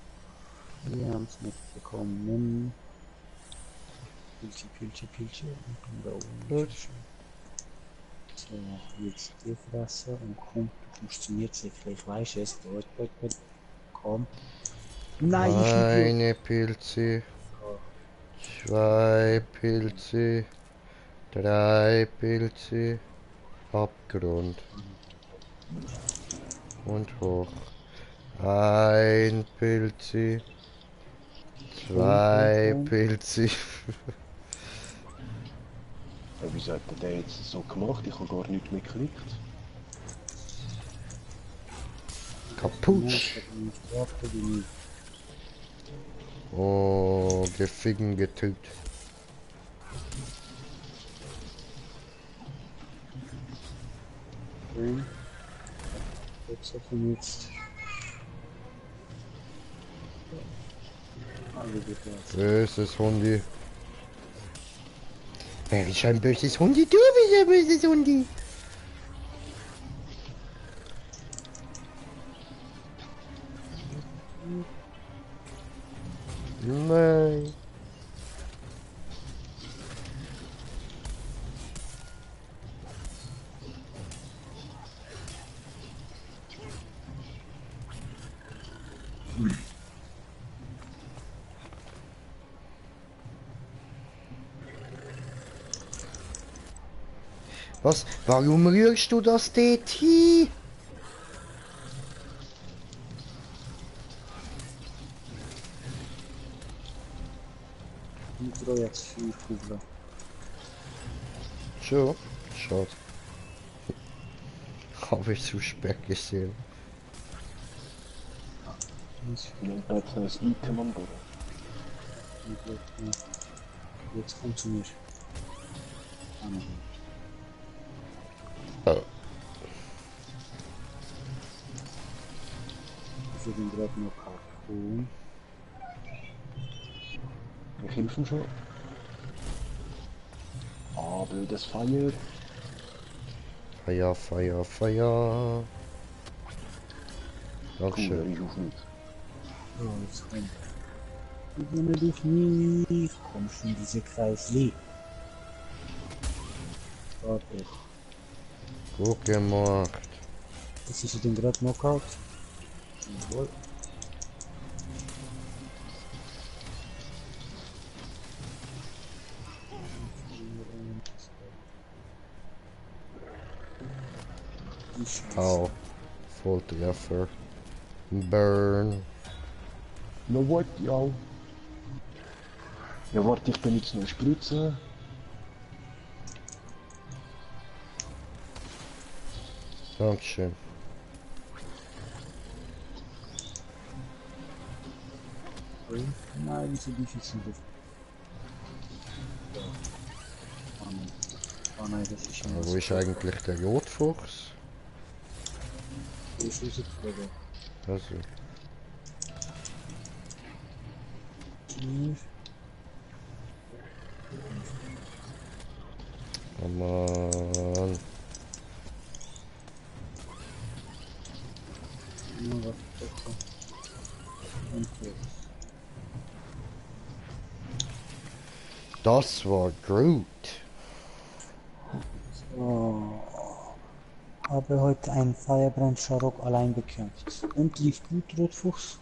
Wir haben es mitbekommen. Pilze. Und dann da oben. Gut. So, jetzt die Fresse und komm, du kommst zu mir sicher. Ich weiß es. Dort. Komm. Nein, ich Idiot. Eine Pilze, 2 Pilze, 3 Pilze, Abgrund und hoch. Ein Pilze, 2 Pilze. Ja, wieso hat der jetzt so gemacht? Ich habe gar nichts mehr geklickt. Kaputt. Oh, geficken getötet. Jetzt offen jetzt. Böses Hundi. Wer ist ein böses Hundi? Du bist ein böses Hundi. Nein. Was? Warum rührst du das dort hin? Nitro jetzt 4 Kugeln. Schon? Schade. Habe ich zu spät gesehen. Ich habe jetzt noch ein Item am Boden. Jetzt komm zu mir. Oh. Ich bin gerade noch Karton. Ich helfe ihm schon. Ah, blödes Feuer. Feuer. Cool, Dankeschön. ich auf nicht. So, jetzt komm. Ich will dich nicht. Komm schon in diese Kreisli. Warte. Gut gemacht. Das ist den gerade Knockout. Jawohl. Die Scheiße. Au. Volltreffer. Burn. No what, ja. Ja, warte, ich benutze noch eine Spritze. Dankeschön. Nein, wieso diffizil? Oh nein. Oh nein, das ist schon Wo ist eigentlich der Rotfuchs? Das ist rausgeflogen. Also, Hier. oh Mann. Ja, warte, doch. Und jetzt. Das war Groot. So. Habe heute einen Firebrand Sharok allein bekämpft. Und lief gut, Rotfuchs?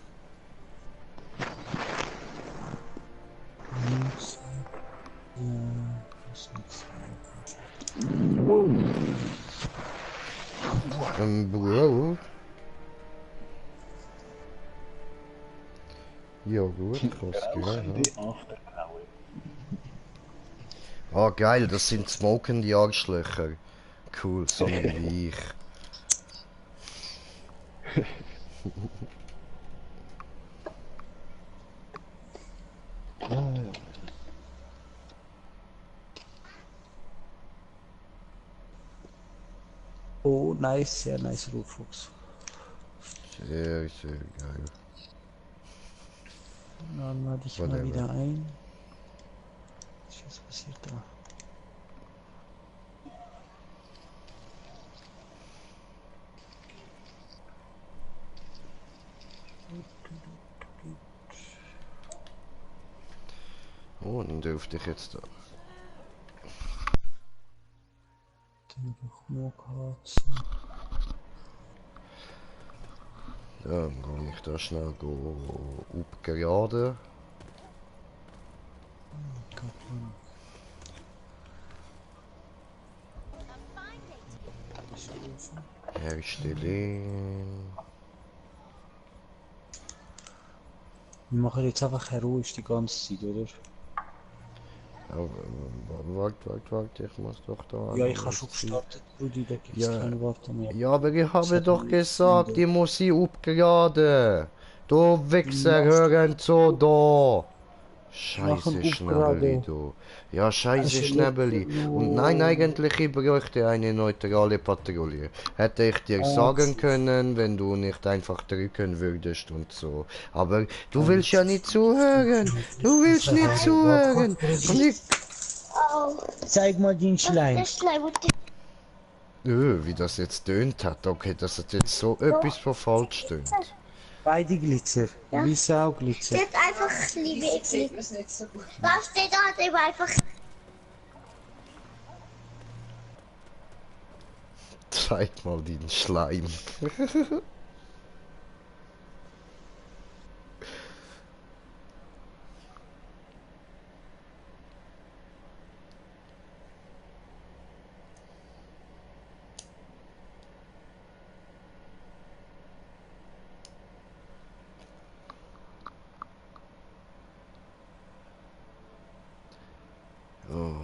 Links. Das ist Bro. Ja gut, kannst gehen. Rauchende Aftergraue. Ah geil, das sind smokende Arschlöcher. Cool, so wie ich. Oh, nice, sehr nice, Rotfuchs. Sehr geil. Dann lade ich Whatever. mal wieder ein. Oh, dann dürfte ich jetzt da. Dann noch Mokat. Dann gehe ich da schnell upgraden. Herstellen. Wir machen jetzt einfach heroisch die ganze Zeit, oder? Warte, ich muss doch da... Ja, ich habe schon gestartet, Brudi, da gibt es Ja. keine Worte mehr. Ja, aber ich habe hat doch nichts gesagt, geändert. ich muss sie upgraden. Du Wichser, Machst hören zu da. Machen Scheiße Schnäbeli, upgraden. du. Ja, scheiße Hast du Schnäbeli. nicht Und nein, genug? eigentlich, ich bräuchte eine neutrale Patrouille. Hätte ich dir sagen können, wenn du nicht einfach drücken würdest und so. Aber du willst ja nicht zuhören. Du willst nicht zuhören. Und ich... Zeig mal den Schleim. Wie das jetzt tönt hat. Okay, das hat jetzt so etwas von falsch tönt. Beide Glitzer. Ja. Wie Sauglitzer. Steht einfach liebe Exit. Was steht da eben einfach? Zeig mal den Schleim. Oh.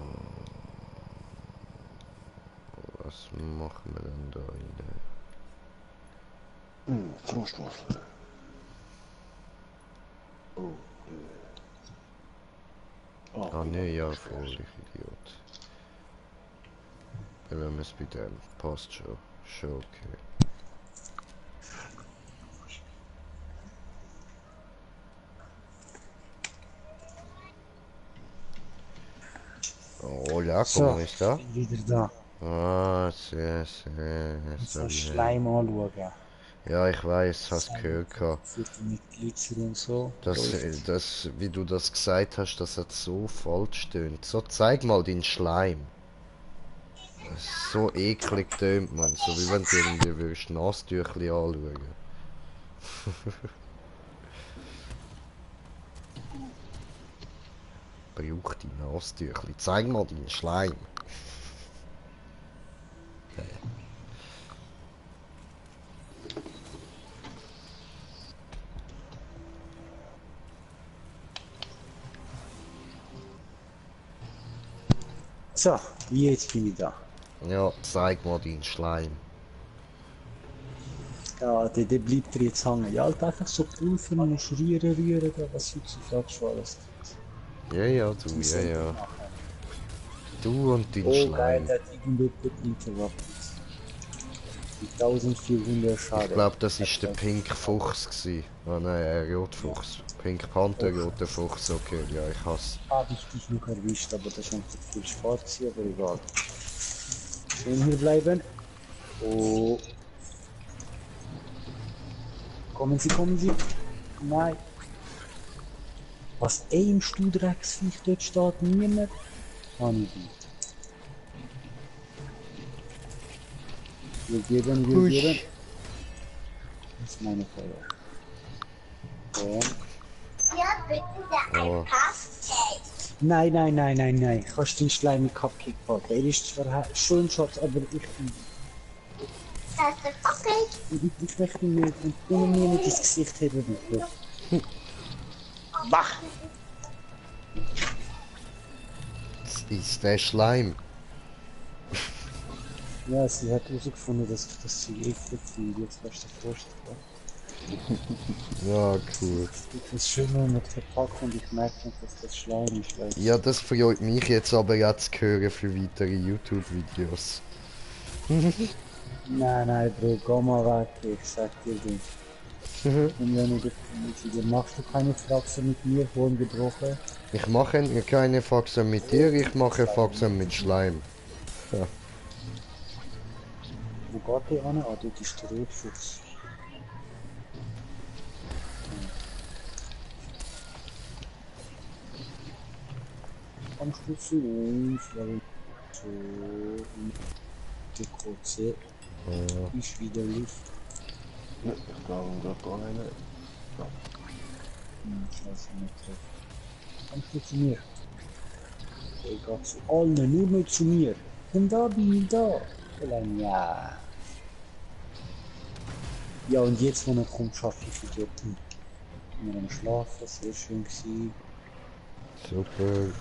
Was machen wir denn da rein? Frostwaffel. Oh. Ah ne, ja, voll, ich Idiot. Wenn wir es bei dem passt schon. Schon okay. Oh, ja, So, komm, ist da? bin wieder da. Ah, sehr, sehr. So Schleim anschauen. Ja, ich weiß, hast gehört. Mit Glitzer und so. Das, wie du das gesagt hast, das hat so falsch tönt. So, zeig mal den Schleim. Das ist so eklig tönt man, so wie wenn du irgendwie würdest Nasstüchli anschauen. Brauch die Nasstüchli. Zeig mal den Schleim. So, wie jetzt bin ich da. Ja, zeig mal den Schleim. Ja, der bleibt dir jetzt hängen. Ja, halt einfach so prüfen und rühren, da, was heutzutage schon alles gibt. Ja, du, ja. Du und den Oh geil, Schleim. der hat irgendjemand interrupted. Die 1400 Schade. Ich glaube, das ist der Pink Fuchs gsi. Ah nein, Rotfuchs. Pink Panther, roter Fuchs, okay, ja, ich hasse. Habe ich dich noch erwischt, aber das ist einfach viel Sport gewesen, aber egal. Schön hier bleiben. Oh. Kommen Sie. Nein. Was ein Stuhlrecksviech dort steht, niemand. Habe ich nicht. Wir geben. Das ist meine Feuer. So. Ja, bitte der Oh. ein Passtest. Nein. Kannst du den Schleim mit Cupcake packen? Er ist zwar schön Schatz, aber ich Das ist okay. möchte ihn nicht und ohne mir nicht ins Gesicht haben, bitte. Wach! Das ist der Schleim. Ja, sie hat herausgefunden, dass ich das zu eklig finde. Jetzt kannst du dir vorstellen. Ja, cool. Das Schöne mit Verpackung, ich merke nicht, dass das Schleim ist. Weißt du. Ja, das freut mich jetzt aber jetzt zu hören für weitere YouTube-Videos. Nein, Bro, geh mal weg, ich sag dir das. Und wenn du das machst du keine Fragen mit mir, vorhin gebrochen. Ich mache keine Faxen mit dir, ich mache Faxen mit Schleim. Ja. Wo geht die an? Ah, dort ist der Rotfuchs. Kommst du zu uns, weil so die kurze ist widerlich. Ne, ich glaube, gerade gar nicht. Scheiße, nicht treffen. Kommst du zu mir? Ich geh zu allen, nur nicht zu mir. Komm da, bin ich da. Ja. Ja, und jetzt, wenn er kommt, schaffe ich für dort. Wir am Schlafen, sehr schön gewesen. Super.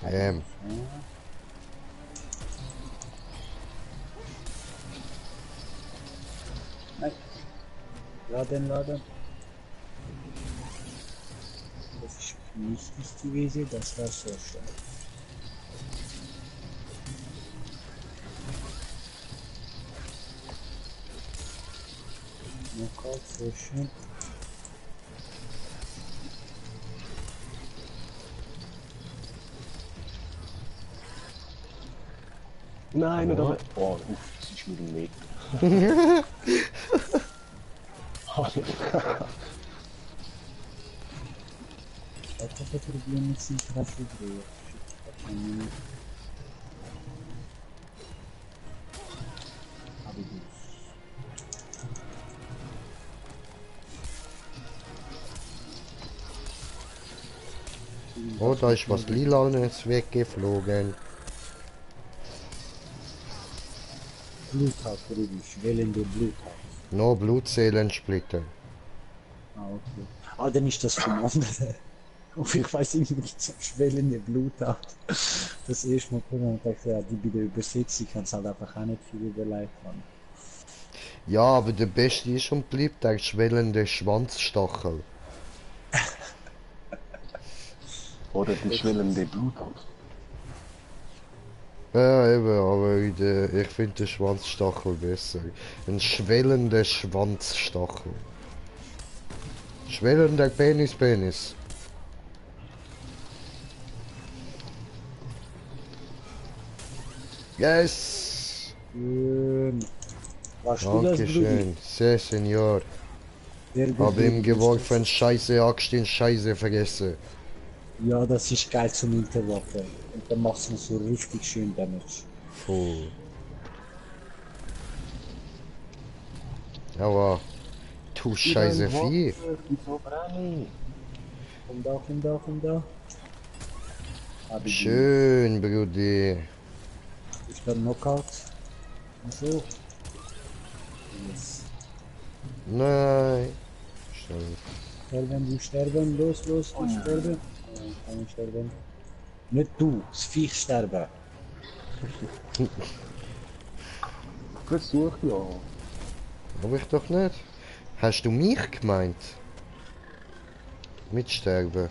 Ja. Nein. Laden, laden. Das ist wichtig gewesen, das war so schön. Knockout, sehr schön. Nein, nicht aber. Oh, das ist Millimeter. Ich hatte das Problem mit dem Treffer drehen. Aber gut. Oh, da ist was Lilanes weggeflogen. Bluttag, Ruby, schwellende Bluttag. No Blutzellensplitter. Ah, okay. Ah, dann ist das vom anderen. Und ich weiß irgendwie nicht, so schwellende Bluttag. Das erste Mal gucken und dachte, ja, die bei der Übersetzung kann es halt einfach auch nicht viel überlegt haben. Ja, aber der beste ist und bleibt der schwellende Schwanzstachel. Oder die schwellende Blut. Ja, eben, aber ich finde den Schwanzstachel besser. Ein schwellender Schwanzstachel. Schwellender Penis. Yes! Warst du das, Brudi? Dankeschön. Sí, Senor. Sehr gut, Hab ihm Brudi. geworfen, Scheiße, Axt in Scheiße vergessen. Ja, das ist geil zum Interwaffen. Und dann machst du so richtig schön Damage. Puh. Aber, du Scheiße Vieh. Wieso brenne ich? Komm da, komm da, komm da. Hab ich Schön, Brudi. Ich bin Knockout. Und so. Yes. Nein. Schön. Sterben, du sterben, los, du sterben. Kann ich sterben. Nicht du, das Viech sterben. Versuch ja. Hab ich doch nicht. Hast du mich gemeint? Mit Sterben?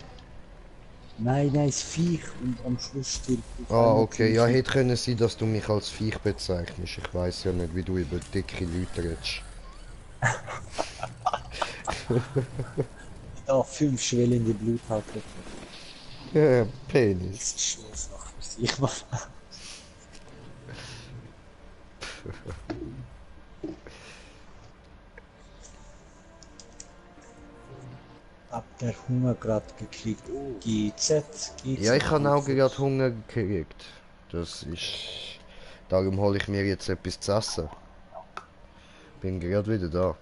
Nein, das Viech und am Schluss stirbt. Ah, okay. Ja, hätte können sein, dass du mich als Viech bezeichnest. Ich weiß ja nicht, wie du über dicke Leute redest. Da 5 schwellende Bluthaken. Ja, Penis. Das ist schwer Sache für sich, Mann. Hab der Hunger gerade gekriegt. GZ, GZ. Ja, ich habe auch gerade Hunger gekriegt. Das ist... Darum hole ich mir jetzt etwas zu essen. Bin gerade wieder da.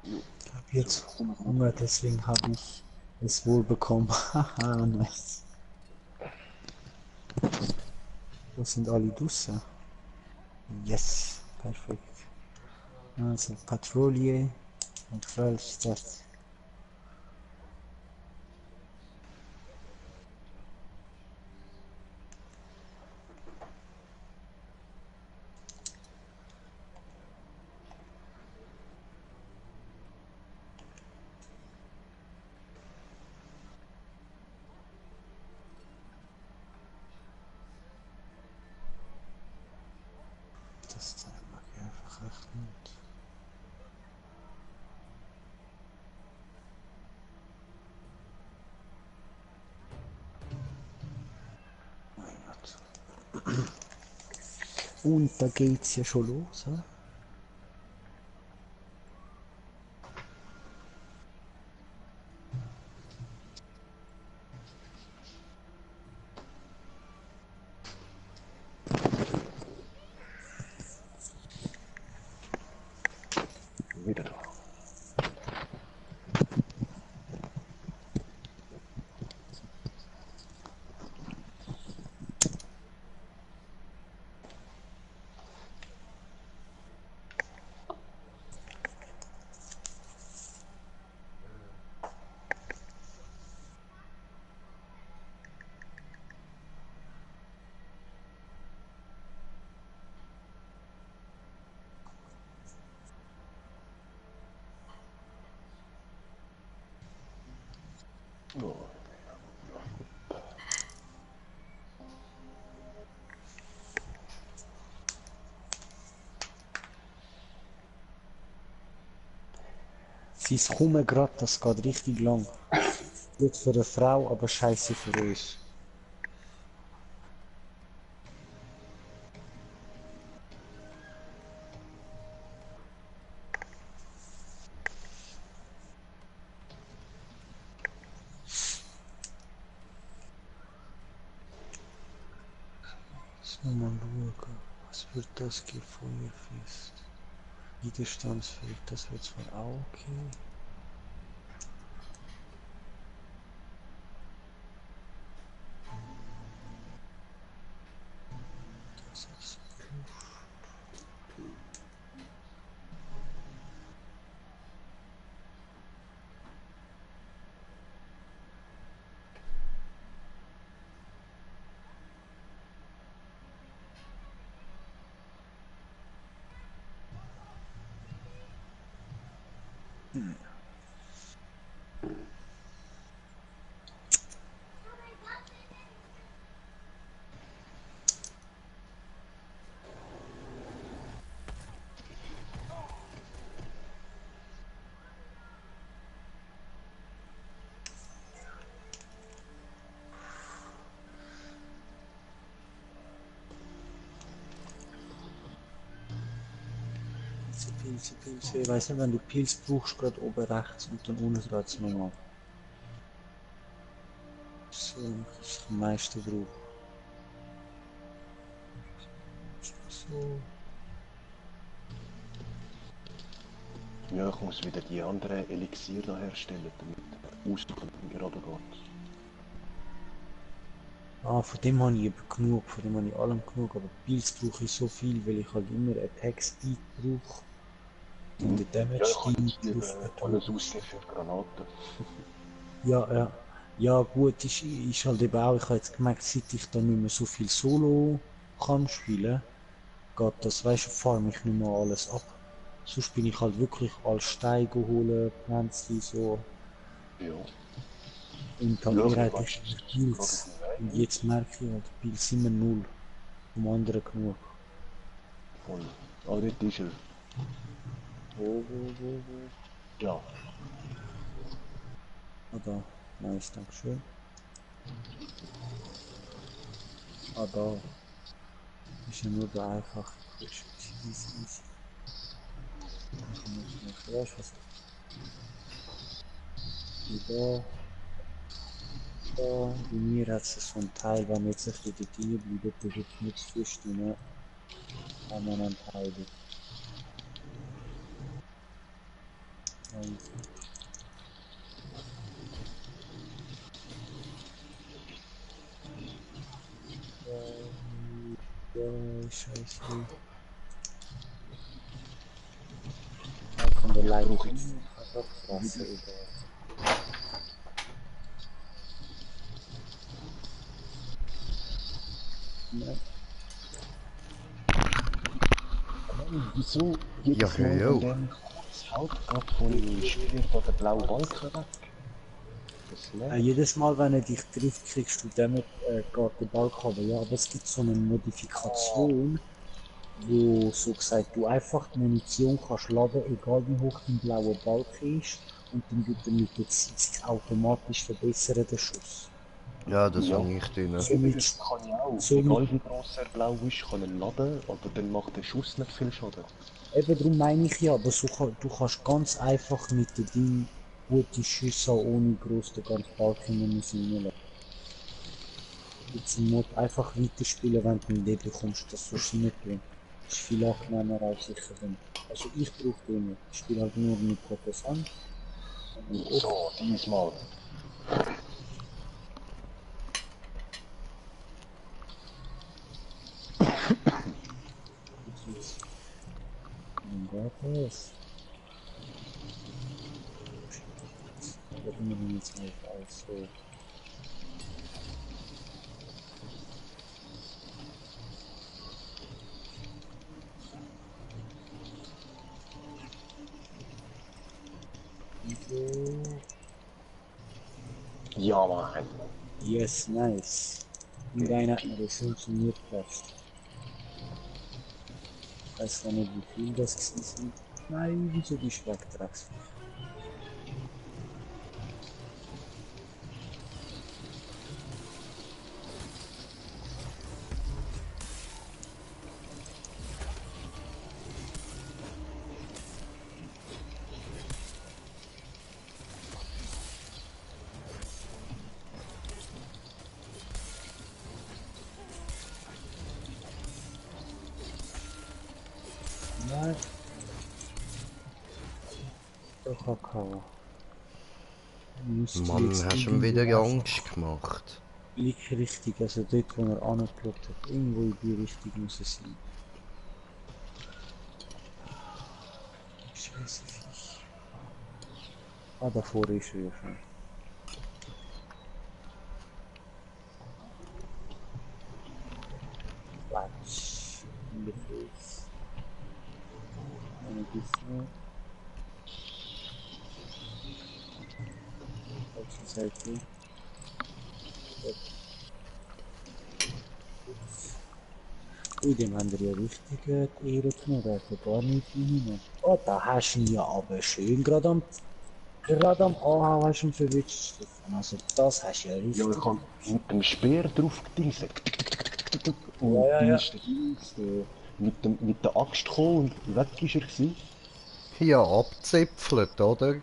Ich hab jetzt Hunger, deswegen habe ich es wohl bekommen. Haha, nice. Wo sind alle Dusse? Yes, perfekt. Also, Patrouille und Feldstadt. das mag ich einfach echt nicht. Mein Gott. Und da geht's ja schon los, hä? Wieder da. Oh. Sein Kommen grad, das geht richtig lang. Gut für eine Frau, aber scheiße für uns. Jetzt mal schauen, was wird das geben, Feuerfest? Widerstandsfähig, das wird zwar auch okay. Das ist Pilze. Ich weiß nicht, wenn du Pilz brauchst, gerade oben rechts und dann unten rechts nochmal. So, ich am meisten brauche. So. Ja, ich muss wieder die anderen Elixier da herstellen, damit aussuchen gerade geht. Ah, von dem habe ich eben genug, von dem habe ich allem genug, aber Pilz brauche ich so viel, weil ich halt immer Attack Speed brauche. Und der Damage Ja, ich Speed kann auf jetzt alles ausgeben für Granaten. Ja. Ja gut, ist halt eben auch, ich habe jetzt gemerkt, seit ich da nicht mehr so viel Solo kann spielen, geht das, weißt du, farm ich nicht mehr alles ab. Sonst bin ich halt wirklich als Steine holen, Pflänzchen so. Ja. Und halt Ja, mir ich halt meine, echt es ist gerade Pilz. ein bisschen Und Wein. jetzt merke ich halt, Pilz immer null. Vom anderen genug. Voll. Ah, dort ist er. Wo? Ja. Ah da, nice, dankeschön. Ah da. Ist ja nur der einfache Quatsch. Easy. Dann muss ich noch, weißt du was? Da. Bei mir hat es so ein Teil, wenn wir jetzt ein bisschen dort reinbleiben, der wird nicht zu stimmen, haben wir einen Teil. Also, scheiße. Da kann der Leiter Brauche ich fressen, egal. Nein. Wieso jedes Ja, Mal, ja. wenn der mich kurz hält, geht von Speer von der blauen Balken weg? Das nervt. Jedes Mal, wenn er dich trifft, kriegst du damit geht der Balken runter. Ja, aber es gibt so eine Modifikation, wo so gesagt du einfach die Munition kannst laden, egal wie hoch dein blauer Balken ist, und dann tut er mit der Zeit sich automatisch verbessern, den Schuss. Ja, das Ja. habe ich drin. Somit, Das kann ich auch. somit, Egal wie gross er blau ist, kann er laden, aber dann macht der Schuss nicht viel Schaden. eben darum meine ich ja, aber so du kannst ganz einfach mit dem Ding gute Schüsse haben, ohne groß den ganzen Balken Munition laden. Jetzt im Mod einfach weiterspielen, wenn du ein Leben bekommst, das sollst du nicht tun. Das ist viel angenehmer als sicher dann. Also ich brauche den nicht. Ich spiele halt nur mit Gottes Hand. So, diesmal. Gottes. Da bin ich jetzt mal als so. Ja, Mann. Yes, nice. In deiner das funktioniert fast. Ich weiß gar nicht, wie viel das sind. Nein, wieso die Schwagdrecks? Nein. Der Kakao. Mann, hast du ihm wieder Angst gemacht? Blick richtig, also dort, wo er angeschaut hat. Irgendwo in die Richtung muss es sein. Scheiße Viech. Ah, davor ist er ja schon. Platsch. In the face. Eine bisschen. Falsche Seite. Ui, dem haben wir ja richtig die Ehre genommen, da hat er gar nicht rein. Oh, da hast du ihn ja aber schön gerade am Anhang hast du ihn verwünscht, Stefan. Also das hast du ja richtig. Ja, ich habe mit dem Speer drauf gedingst. Und Ja, ja, dann ja. ist der Dings mit der Axt gekommen und weg ist er gewesen. Ja, abzäpfelt, oder?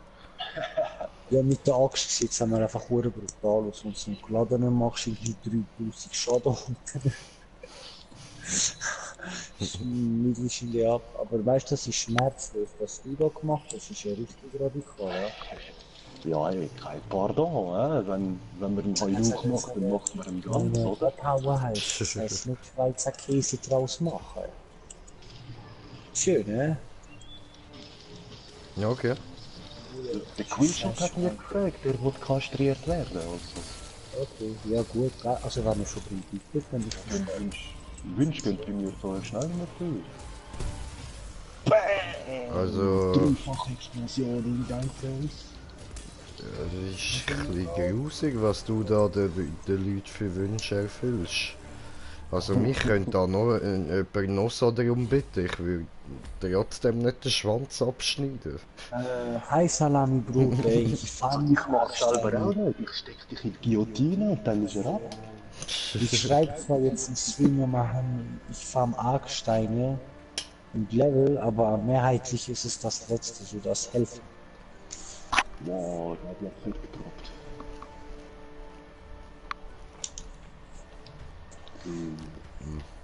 Ja, mit der Axt jetzt haben wir einfach hure brutal aus, wenn du einen geladenen machst, irgendwie 3000 Schaden unter. Mittelschinde ab. Aber weißt du, das ist schmerzlos, was du da gemacht hast, ist ja richtig radikal, ja. Ja, ey, kein Pardon, wenn man einen Heuruch macht, dann macht man ihn Wenn ganz, du oder? abhauen heißt, das heisst nicht Schweizer Käse draus machen. Schön, ne? Ja, okay. Der Queenshot hat mich gefragt, der will kastriert werden. Also, Okay, ja gut, also wenn er schon bietet, dann ist das schön. Wünsch geht bei mir so schnell natürlich. Also, Dreifache Explosion in dein Face. das ist ein bisschen grusig, was du da den Leuten für Wünsche erfüllst. Also mich könnte da noch jemand noch so darum bitten, ich würde trotzdem nicht den Schwanz abschneiden. Hi Salami Brot, ey, ich fand Ich mach's selber auch nicht. Ich steck dich in die Guillotine und dann ist er ab. Ich schreibe zwar jetzt im Stream, wir machen, ich farm Argsteine und Level, aber mehrheitlich ist es das letzte, so das Helfen. Wow, der hat ja fett gedroppt.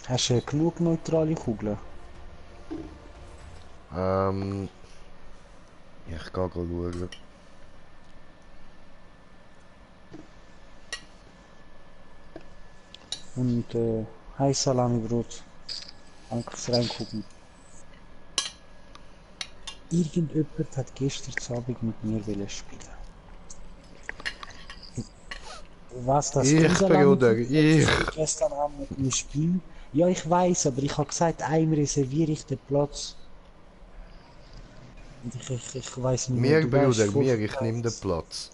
Hast du genug neutrale Kugeln? Ich gehe schauen. Und hi Salami Brot. Danke fürs Reingucken. Irgendjemand hat gestern Abend mit mir spielen. Was das Ich, Bruder, ich. gestern Abend mit mir spielen? Ja, ich weiß, aber ich habe gesagt, einem reserviere ich den Platz. Und ich weiß nicht Mir, du weißt, Bruder, voll mir, ich verpeilt. nehme den Platz.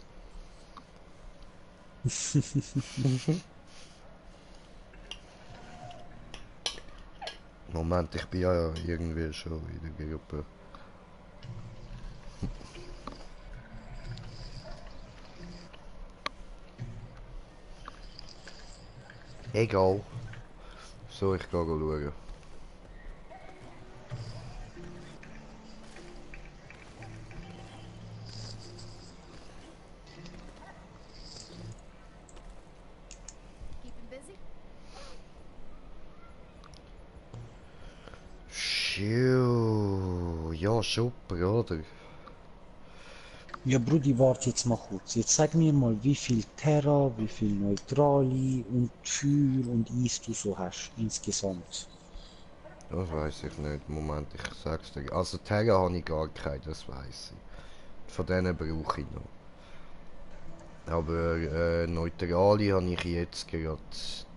Moment, ich bin ja irgendwie schon in der Gruppe. Egal. So, ich gehe schauen. Keeping busy? Phew. Ja, super, oder? Ja, Brudi, warte jetzt mal kurz. Jetzt sag mir mal, wie viel Terra, wie viel Neutrali und Feuer und Eis du so hast, insgesamt. Das weiß ich nicht. Moment, ich sag's dir. Also Terra habe ich gar keine, das weiß ich. Von denen brauche ich noch. Aber Neutrali habe ich jetzt gerade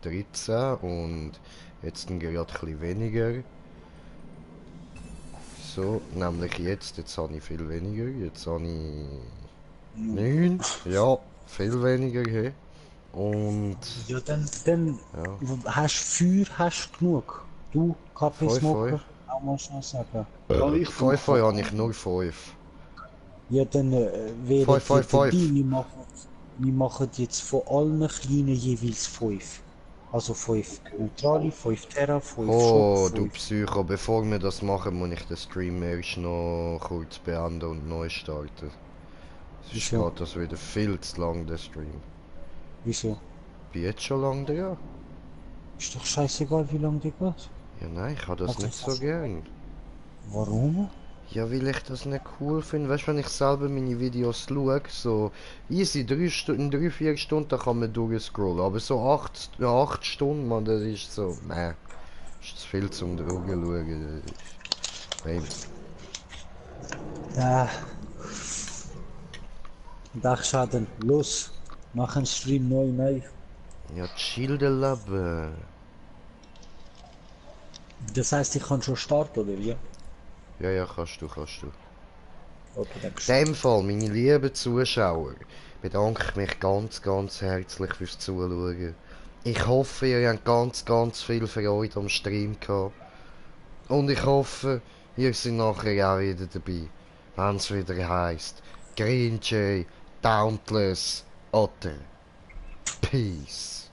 13 und jetzt gerade ein bisschen weniger. So, nämlich jetzt habe ich viel weniger. Jetzt habe ich 9. Ja, viel weniger. Hey. Und Ja, dann ja, hast Feuer, hast genug. Du, KP 5, Smoker, 5. auch mal schnell sagen. Ja, ich 5 brauche habe ich nur 5. Ja, dann 5, wählen 5, wir den 5. Deal. Wir machen jetzt von allen Kleinen jeweils 5. Also 5 Neutrali, 5 Terra, 5 Schock, Oh, du 5. Psycho, bevor wir das machen, muss ich den Stream erst noch kurz beenden und neu starten. Sonst Wieso? geht das wieder viel zu lang, der Stream. Wieso? Bin jetzt schon lang dran? Ist doch scheißegal, wie lange die geht. Ja, nein, ich habe das Also, nicht so gern. warum? Ja, weil ich das nicht cool finde. Weißt du, wenn ich selber meine Videos schaue, so easy, 3 Stunden, 3, 4 Stunden, da kann man durchscrollen. Aber so 8 Stunden, man, das ist so, meh. Ist zu viel zum Drogen schauen. Baby. Ja, Dachschaden. Los, mach einen Stream neu. Ja, chill den Leben. Das heißt, ich kann schon starten, oder wie? Ja, ja, kannst du, kannst du. Okay, danke In schön. dem Fall, meine lieben Zuschauer, bedanke ich mich ganz, ganz herzlich fürs Zuschauen. Ich hoffe, ihr habt ganz, ganz viel Freude am Stream gehabt. Und ich hoffe, ihr seid nachher auch wieder dabei, wenn es wieder heisst Green Jay, Dauntless oder Peace.